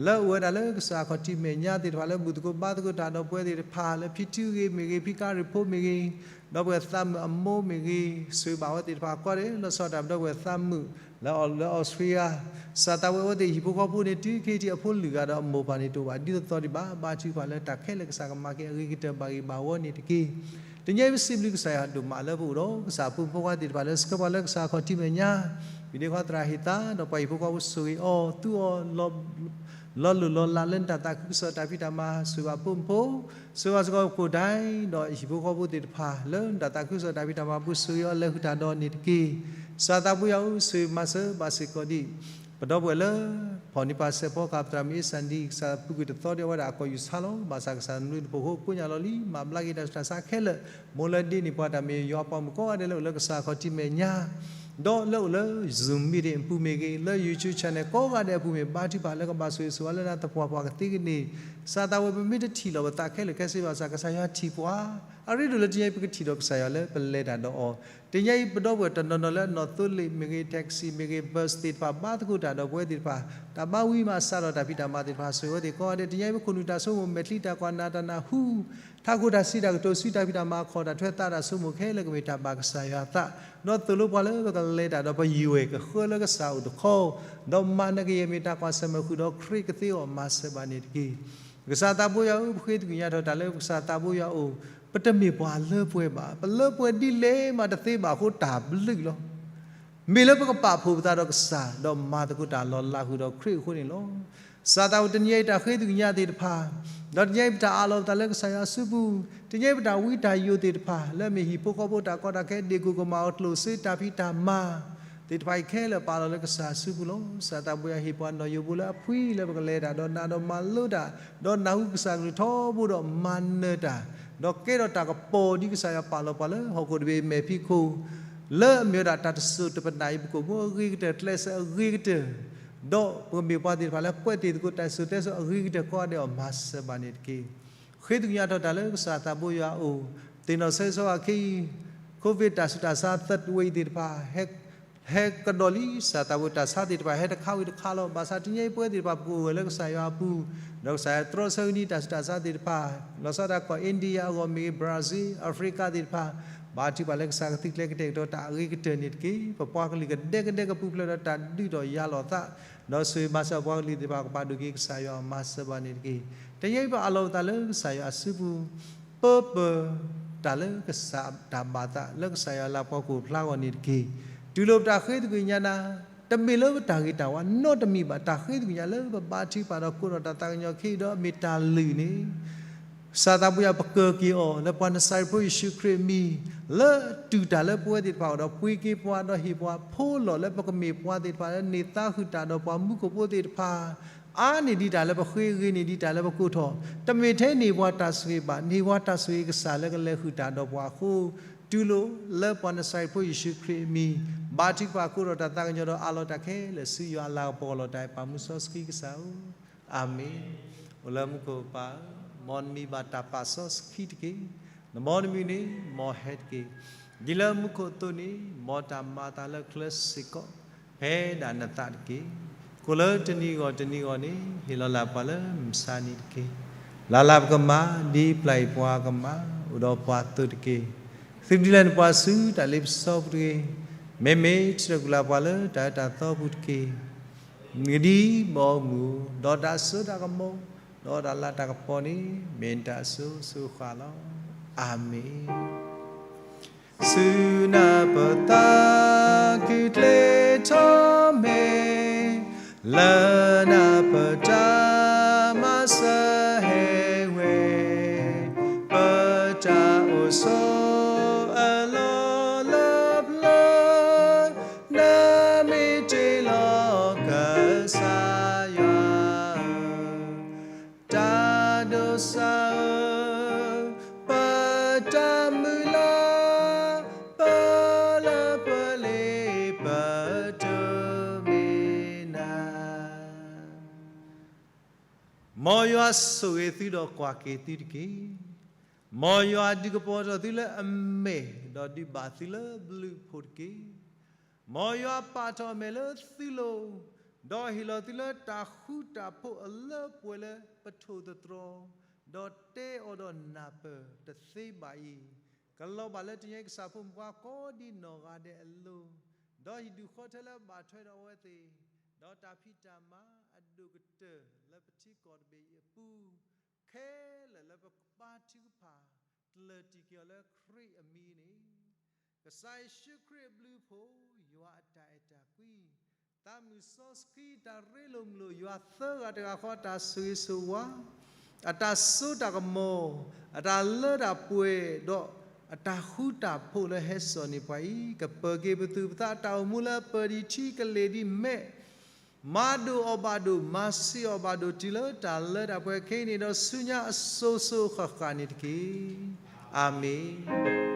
လၢအိၣ်ဝဲဒၣ်လၢကစၢ်အခီၣ်ထံးမဲာ်ညါသ့ၣ်တဖၣ် လၢဘူၣ်သကိးဘါသကိးတၢ်ဒီးပဝဲသ့ၣ်တဖၣ် လၢဖံထူဂ့ၤမ့ၢ်ဂ့ၤ, ဖံကါရ့ၣ်ဖိမ့ၢ်ဂ့ၤ, ဒီပုၢ်ဝဲၢ်သးမုၣ်အမိၢ်မ့ၢ်ဂ့ၤ, ဆိၣ်ဂ့ၤဘၣ်ဝဲသ့ၣ်တဖၣ်ကိးဂၤဒဲး လီၤဆီဒၣ်တၢ် ဒီပုၢ်ဝဲၢ်သးမုၣ် လၢအီစထြ့လယါ, ကစၢ်သးဝဲအဝဲသ့ၣ်ဟံၣ်ဖိဃီဖိန့ၣ် တုၤခဲအံၤထံးအဖိလုၢ်ဂၤဒီးအမိၢ်ပၢ်န့ၣ်တအိၣ်ဘၣ် ဒ်သိးသိးဒံးဘၣ် ဘါထုကဖၣ်လၢတၢ်ခဲလၢာ်ကစၢ်ကမၤက့ၤအဂ့ၤကတၢၢ်ဘၣ်ဂ့ၢ်ဘၣ်ဝီန့ၣ်တက့ၢ်. တနံၤအံၤပစံးဘျုးကစၢ်ယွၤဒိၣ်မးလၢပအိၣ်ဒီး ကစၢ်အဖိမုၣ်ဖိခွါသ့ၣ်တဖၣ်လၢဆှၢပှၤလၢကစၢ်အခီၣ်ထံးမဲာ်ညါ, ပဒ့ခွါသရၣ်ဟ့ၣ်သါ ဒီးပှၤဟံၣ်ဖိဃီဖိဆိၣ်ဂ့ၤအီၤ သူအီၤ လီၤလိၢ်လီၤလးလၢနတၢ်သးခုကစီၣ်တၢ်ဖံးတၢ်မၤ ဆိၣ်ဂ့ၤဘၣ်ဖိမုၣ်ဖိ, ဆိၣ်ဂ့ၤဘၣ်စ့ၢ်ကီးကိၣ်ဒဲး ဒီးဟံၣ်ဖိဃီဖိသ့ၣ်တဖၣ် လၢနတၢ်သးခုကစီၣ်တၢ်ဖံးတၢ်မၤပူၤ ဆိၣ်ဂ့ၤအီၤလဲၤဃုာ်တၢ်ဒီးန့ၣ်တက့ၢ်. ကစၢ်သးဘိယွၤဧၢ, ဆိၣ်ဂ့ၤမၤစၢၤဘၣ်စ့ၢ်ကီးဒံး ပဒီပုၢ်ဝဲၢ်လၢ ဖီၣ်န့ၢ်ပှၤစဲးဖီကဟၣ်ပသရၣ်မုၣ်အ့ၣ်စၣ်ဒံ ကစၢ်ဖုၣ်က့ၤတသီဒံးအဝဲဒၣ်အကိာ်ယူၢ်ဆါလီၤ. ဘၣ်ဆၣ်ကစၢ်နဘျုးနဖှိၣ်အဃိ ကိညၣ်လီၤလံ, မၤဘျါက့ၤတၢ်ဆူးတၢ်ဆါခဲလၢာ်, မိၢ်လၢဒ့န့ၢ်ပှၤတၢ်မ့ၢ်ယွၤပှၤမုၣ်ကိးဂၤဒဲးလၢအိၣ်လၢကစၢ်ခီၣ်ထံးမဲာ်ညါ ဒီးလၢအိၣ်လၢ Zoom meeting အပူၤမ့ၢ်ဂ့ၤ, လၢ YouTube channel ကိးဂၤဒဲးအပူၤမ့ၢ် ဘါထုကဖၣ်လၢကဘၣ်ဆိၣ်ဂ့ၤဆိၣ်ဝါလၢနၤသပှၢ်ပှၢ်ကသ့ကန့ၢ် ကစၢ်သးဘိယွၤ ပမ့ၢ်တထံၣ်လိာ်ပသးခဲလၢာ်ခဲဆ့ဘၣ်ဆၣ် ကစၢ်ယွၤထံၣ်ပှၤ, အရ့ဒိၣ်လၢတနံၤအံၤပကထံၣ်ဒီးကစၢ်ယွၤလၢပလဲၤတၢ်ဒီးအီၤ, တနံၤအံၤပဒီပုၢ်ဝဲၢ်တနီၤနီၤလၢအနီၣ်သိလ့ၣ်မ့ၢ်ဂ့ၤ, taxi မ့ၢ်ဂ့ၤ, bus သ့ၣ်တဖၣ် ဘါသကိးတၢ်ဒီးပဝဲသ့ၣ်တဖၣ်, တၢ်ဘါဝံမၤစးထီၣ်တၢ်ဖံးတၢ်မၤသ့ၣ်တဖၣ် ဆိၣ်ဂ့ၤဝဲသ့ၣ်ကိးဂၤဒဲး, တနံၤအံၤပခိၣ်နူာ်တၢ်ဆိကမိၣ်မဲာ်ချံတၢ်ကွၢ်နးတၢ်နၢ်ဟူ ထးခိၣ်တၢ်စံးတၢ်ကတိၤ စုတၢ်ဖံးတၢ်မၤ ခီၣ်တၢ်ထွဲသးတၢ်ဆိကမိၣ်ခဲလၢာ်ကမ့ၢ်တၢ်ဘၣ်ကစၢ်ယွၤအသး, ဒီးသိၣ်လိပှၤလၢပကလဲၤတၢ်ဒီးပယွဲၢ်ကဃၢလၢကစၢ်အိၣ်တခီ, ဒီးမၤနကယဲၢ်မ့ၢ်တၢ်ကွၢ်ဆၢၣ်မဲာ်ဃုာ်ဒီးခရံာ်ကသ့အီၤမၤစၢၤဘၣ်န့ၣ်တက့ၢ်. ကစၢ်သးဘိယွၤဧၢ, ပဃ့သကွံာ်ညါထီၣ်တၢ်လၢပကစၢ်သးဘိယွၤအအိၣ်, ပတမ့ၢ်ပှၤလၢပှဲၤဘၣ်, ပလၢပှဲၤဒ်လဲၣ်မးတသ့ဘၣ်အဃိတၢ်ဘျုးလီၤ. မ့ၢ်လၢပကပာ်ဖှိၣ်ပသးဒီးကစၢ်, ဒီးမၤသကိးတၢ်လီၤလးဃုာ်ဒီးခရံာ်အဃိန့ၣ်လီၤ. ကစၢ်သးဘိတနံၤအံၤတၢ်ဃ့သကွံာ်ညါသ့ၣ်တဖၣ်, ဒီးတနံၤအံၤပတၢ်အးလီၤပသးလၢကစၢ်ယွၤအစုပူၤ, တနံၤအံၤပတၢ်ဝံတၢ်ယိာ်သ့ၣ်တဖၣ်, လၢအမ့ၢ်ဟံၣ်ဖိဃီဖိတၢ်ကီတၢ်ခဲ ဒ့ၣ်ကိၢ်ကမၣ်အကျိၣ်စ့တၢ်ဖံးတၢ်မၤ သ့ၣ်တဖၣ်အံၤခဲလၢာ်ပာ်လီၤလၢကစၢ်အစုပူၤလီၤ. ကစၢ်သးဘိယွၤဟ့ၣ်ပှၤနီၣ်ယိးဘိလၢအဖှံလၢပကလဲၤတၢ်ဒီးနးဒီးမၤလိတၢ်, ဒီးနၢ်ဟူကစၢ်ကလုၢ်ထီဘိဒီးမၤနၢၤတၢ်, ဒီးကဲထီၣ်တၢ်ကပီၤဒ်ကစၢ်ယွၤပာ်လီၤပှၤလၢဟီၣ်ခိၣ်တဘ့ၣ်အမဲာ်ဖံးခိၣ် လၢအမ့ၢ်ဝဲဒၣ်တၢ်တစိၢ်တပနၣ်အံၤ ပကအိၣ်မူအဂ့ၤကတၢၢ် ကျဲးစၢးအဂ့ၤကတၢၢ်, ဒီးပကမ့ၢ်ပှၤသ့ၣ်တဖၣ်လၢကွဲးသ့ၣ်သကိးတၢ်စံၣ်စိၤတဲစိၤအဂ့ၤကတၢၢ်ကိးဂၤဒဲးအီၤမၤစၢၤဘၣ်န့ၣ်တက့ၢ်. ဃ့သကွံာ်ညါထီၣ်တၢ်လၢကစၢ်သးဘိယွၤအအိၣ်, သ့ၣ်နီၣ်ဆၢဂ့ၤဆၢဝါခဲအံၤ, Covid တၢ်ဆူးတၢ်ဆါ third wave သ့ၣ်တဖၣ် ဟဲကဒီးလံ, ကစၢ်သးဘိတၢ်ဆါသ့ၣ်တဖၣ် ဟဲတခါဝံၤတခါလီၤ. ဘၣ်ဆၣ်တနံၤအံၤပဝဲသ့ၣ်တဖၣ် ပကအိၣ်ဂၢၢ်လၢကစၢ်ယွၤအပူၤ, ဒီးကစၢ်ယွၤတြီဆၢဂ့ၤန့ၢ်တၢ်ဆူးတၢ်ဆါသ့ၣ်တဖၣ်, လီၤဆီဒၣ်တၢ်ကီၢ် India အဂီၢ်မ့ၢ်ဂ့ၤ, Brazil, Africa သ့ၣ်တဖၣ်, ဘါထုကဖၣ်လၢကစၢ်ကသုးကျဲၤကတဲာ်ကတီၤတၢ်အဂ့ၤကတၢၢ်န့ၣ်တက့ၢ်. ပပှၤကလုာ်ကဒဲကဒဲကပူၤဖျဲးဒီးတၢ်ဒုးဒီးယၤလီၤသး, ဒီးဆိၣ်ဂ့ၤမၤစၢၤပှၤကလုာ်သ့ၣ်တဖၣ်ကဘၣ်ဒိၣ်က့ၤကစၢ်ယွၤမၤစၢၤဘၣ်န့ၣ်တက့ၢ်. တနံၤအံၤပအးလီၤပသးလၢကစၢ်ယွၤအစုပူၤ, ပၢပၢၤတၢ်လၢကစၢ်တၢ်ဘၣ်သး လၢကစၢ်ယွၤလၤပှီၤခိၣ်ဖျါဂီၢ်န့ၣ်တက့ၢ်. တုၤလၢပတၢ်ဃ့သကွံာ်ညါနၤ, တမ့ၢ်လၢပတၢ်ဂ့ၤတၢ်ဝါနီတမံၤဘၣ်, တၢ်ဃ့သကွံာ်ညါလၢပဘါထုကဖၣ်ဒီးကိးထီၣ်တၢ်သးကညီၤခဲအံၤဒီးအမ့ၢ်တၢ်လုၢ်န့ၣ် ကစၢ်သးဘိယွၤပကၢၤက့ၤအီၤ လၢပှၤနစၤရ့းဖိယ့ၣ်ၡူးခရံာ်အမံၤ, လၢတူၢ်တၢ်လၢပဝဲသ့ၣ်တဖၣ်အအိၣ်ဒီး ပှ့ၤက့ၤပှၤဒီးဟ့ၣ်ပှၤဖိလီၢ်လၢပကမ့ၢ်ပှၤသ့ၣ်တဖၣ်လၢန့ၢ်သါဃုာ်တၢ်ဒီးပှၤမူခိၣ်ဖိသ့ၣ်တဖၣ်, အါန့ၢ်ဒံးတၢ်လၢပဃ့ ဂ့ၤန့ၢ်ဒံးတၢ်လၢပကိးထီၣ်, တမ့ၢ်ထဲန့ၢ်ပှၤတၢ်ဆိၣ်ဂ့ၤဘၣ်, န့ၢ်ပှၤတၢ်ဆိၣ်ဂ့ၤကစၢ်လၢကလဲၤဃုာ်တၢ်ဒီးပှၤအဃိ, တုၤလီၤလၢပှၤနစၤရ့းဖိယ့ၣ်ၡူးခရံာ်အမံၤ, ဘါထုကဖၣ်ကိးထီၣ်တၢ်သးကညီၤဒီးအးလီၤတၢ်ခဲလၢာ်ဆူယွၤအလၤကပီၤလီၤတၢ် ပၢ်မုၢ်စီဆှံကစၢ်ဧၢ, အၤမ့ၣ်. အိၣ်လၢမူခိၣ်ပၢ်ဧၢ, မ်နမံၤဘၣ်တၢ်ပာ်စီဆှံတက့ၢ်. နမ်နမံၤန့ၣ် မ်ဟဲတက့ၢ်. ဒ်လၢမူခိၣ်အသိးန့ၣ် မ်တၢ်မၤအသးလၢချၢစ့ၢ်ကီး ဖဲဒၣ်နသးတက့ၢ်. ကိၣ်လၢတနံၤဂီၢ်တနံၤဂီၢ်န့ၣ် ဟ့ၣ်လီၤလၢ်ပှၤလၢမုၢ်မဆါနံၤတက့ၢ်. လၢ်လၢ်ပကမၤ ဒ်ပျၢ်အံၤပှၤကမၤ အိၣ်ဒီးပှၤအသိးတက့ၢ်. သုတဒုးလဲၤနပှၤဆူတၢ်လ့ပစီပူၤတဂ့ၤ. မ့မ့ၢ် ထံၣ်ထီၣ်ကွံာ်လၢ်ပှၤလၢတၢ်အၢတၢ်သီပူၤတက့ၢ်. နကဒံးဘီမုၢ် ဒီးတၢ်စိတၢ်ကမီၤ ဒီးတၢ်လၤတၢ်ကပီၤန့ၣ် မ့ၢ်နတၢ်အစိၤစိၤဃၣ်ဃၣ်လီၤ. အၤမ့ၣ်. ဆူနၢ်ပၢၢ်သး ကုၢ်ကျဲထီၣ်မ့ၢ် လၢနၢ်ပၢၢ်တၢ်မၤစၢၤဟဲဝဲ, ပတၢ်အိၣ်ဆိးအလီၢ်လၢပျၢၤ, နမ့ၢ်တ့လီၤကစၢ်ယွၤ တၢ်ဒိးစၢ်ဧၢ, ပတၢ်မုၢ်လၢ် ပလၢပလ့ပတမ့ၢ်နၤ. မ်ယွၤဆိၣ်ဂ့ၤသုဒီးကွၢ်က့ၤသုတက့ၢ်. မ်ယွၤဒုးကပီၤထီၣ်သုလၢအမဲာ် ဒီးဒုးဘၣ်သုလၢဘျုးဖှိၣ်တက့ၢ်. မ်ယွၤပာ်ထီၣ်အမဲာ်လၢသုလိၤ, ဒီးဟ့ၣ်လီၤသုလၢတၢ်ဃူတၢ်ဖိးအလၢပှဲၤလၢပထိၣ်သတြီၤ, ဒီးတဲအီၤဒီးနၢ်ပၢၢ်တသ့ဘၣ်အံၤ, ကလီၤဘၣ်လၢတနံၤအံၤကစၢ်ဖိမုၣ်ဖိခွါကိးဒံးနီၢ်ဂၤဒဲးအလိၤ, ဒီးယဒုးဃီထၢလၢဘၣ်ထွဲဒီးအဝဲသ့ၣ်, ဒီးတၢ်ဖံးတၢ်မၤအဒိၣ်ကတၢၢ်လၢပထံကီၢ်တဘ့ၣ်အံၤအပူၤ ခဲလၢာ်လၢပကဘါထုကဖၣ် ကျၢၢ်တံၢ်က့ၤအီၤလၢခရံာ်အမံၤန့ၣ်, ကစၢ်ယ့ၣ်ၡူးခရံာ်အဘျုးအဖှိၣ်, ယွၤအတၢ်အဲၣ်တၢ်ကွံ, သးမုၢ်စီဆှံတၢ်ရ့လိာ်မုာ်လိာ် ယွၤသၢဂၤတဂၤဃီအတၢ်ဆိၣ်ဂ့ၤဆိၣ်ဝါ, အတၢ်စိတၢ်ကမီၤ, အတၢ်လၢတၢ်ပှဲၤဒီး အတၢ်ဃူတၢ်ဖိးလၢဟဲစိာ်န့ၢ်ပှၤအံၤ ကပၢၤက့ၤပသူၣ်ပသးအတၢ်အိၣ်မူလၢအပၢၢ်ဒံးထံကလ့ၢ်ဒံးမဲာ်, မၤဒိၣ်အီၤဘၣ်ဒိၣ် မၤစံးအီၤဘၣ်ဒိၣ် တုၤလၢတၢ်လၢတၢ်ပှဲၤခဲအံၤန့ၣ် ဒီးဆူညါအစိၤစိၤဃၣ်ဃၣ်န့ၣ်တက့ၢ်. အၤမ့ၣ်.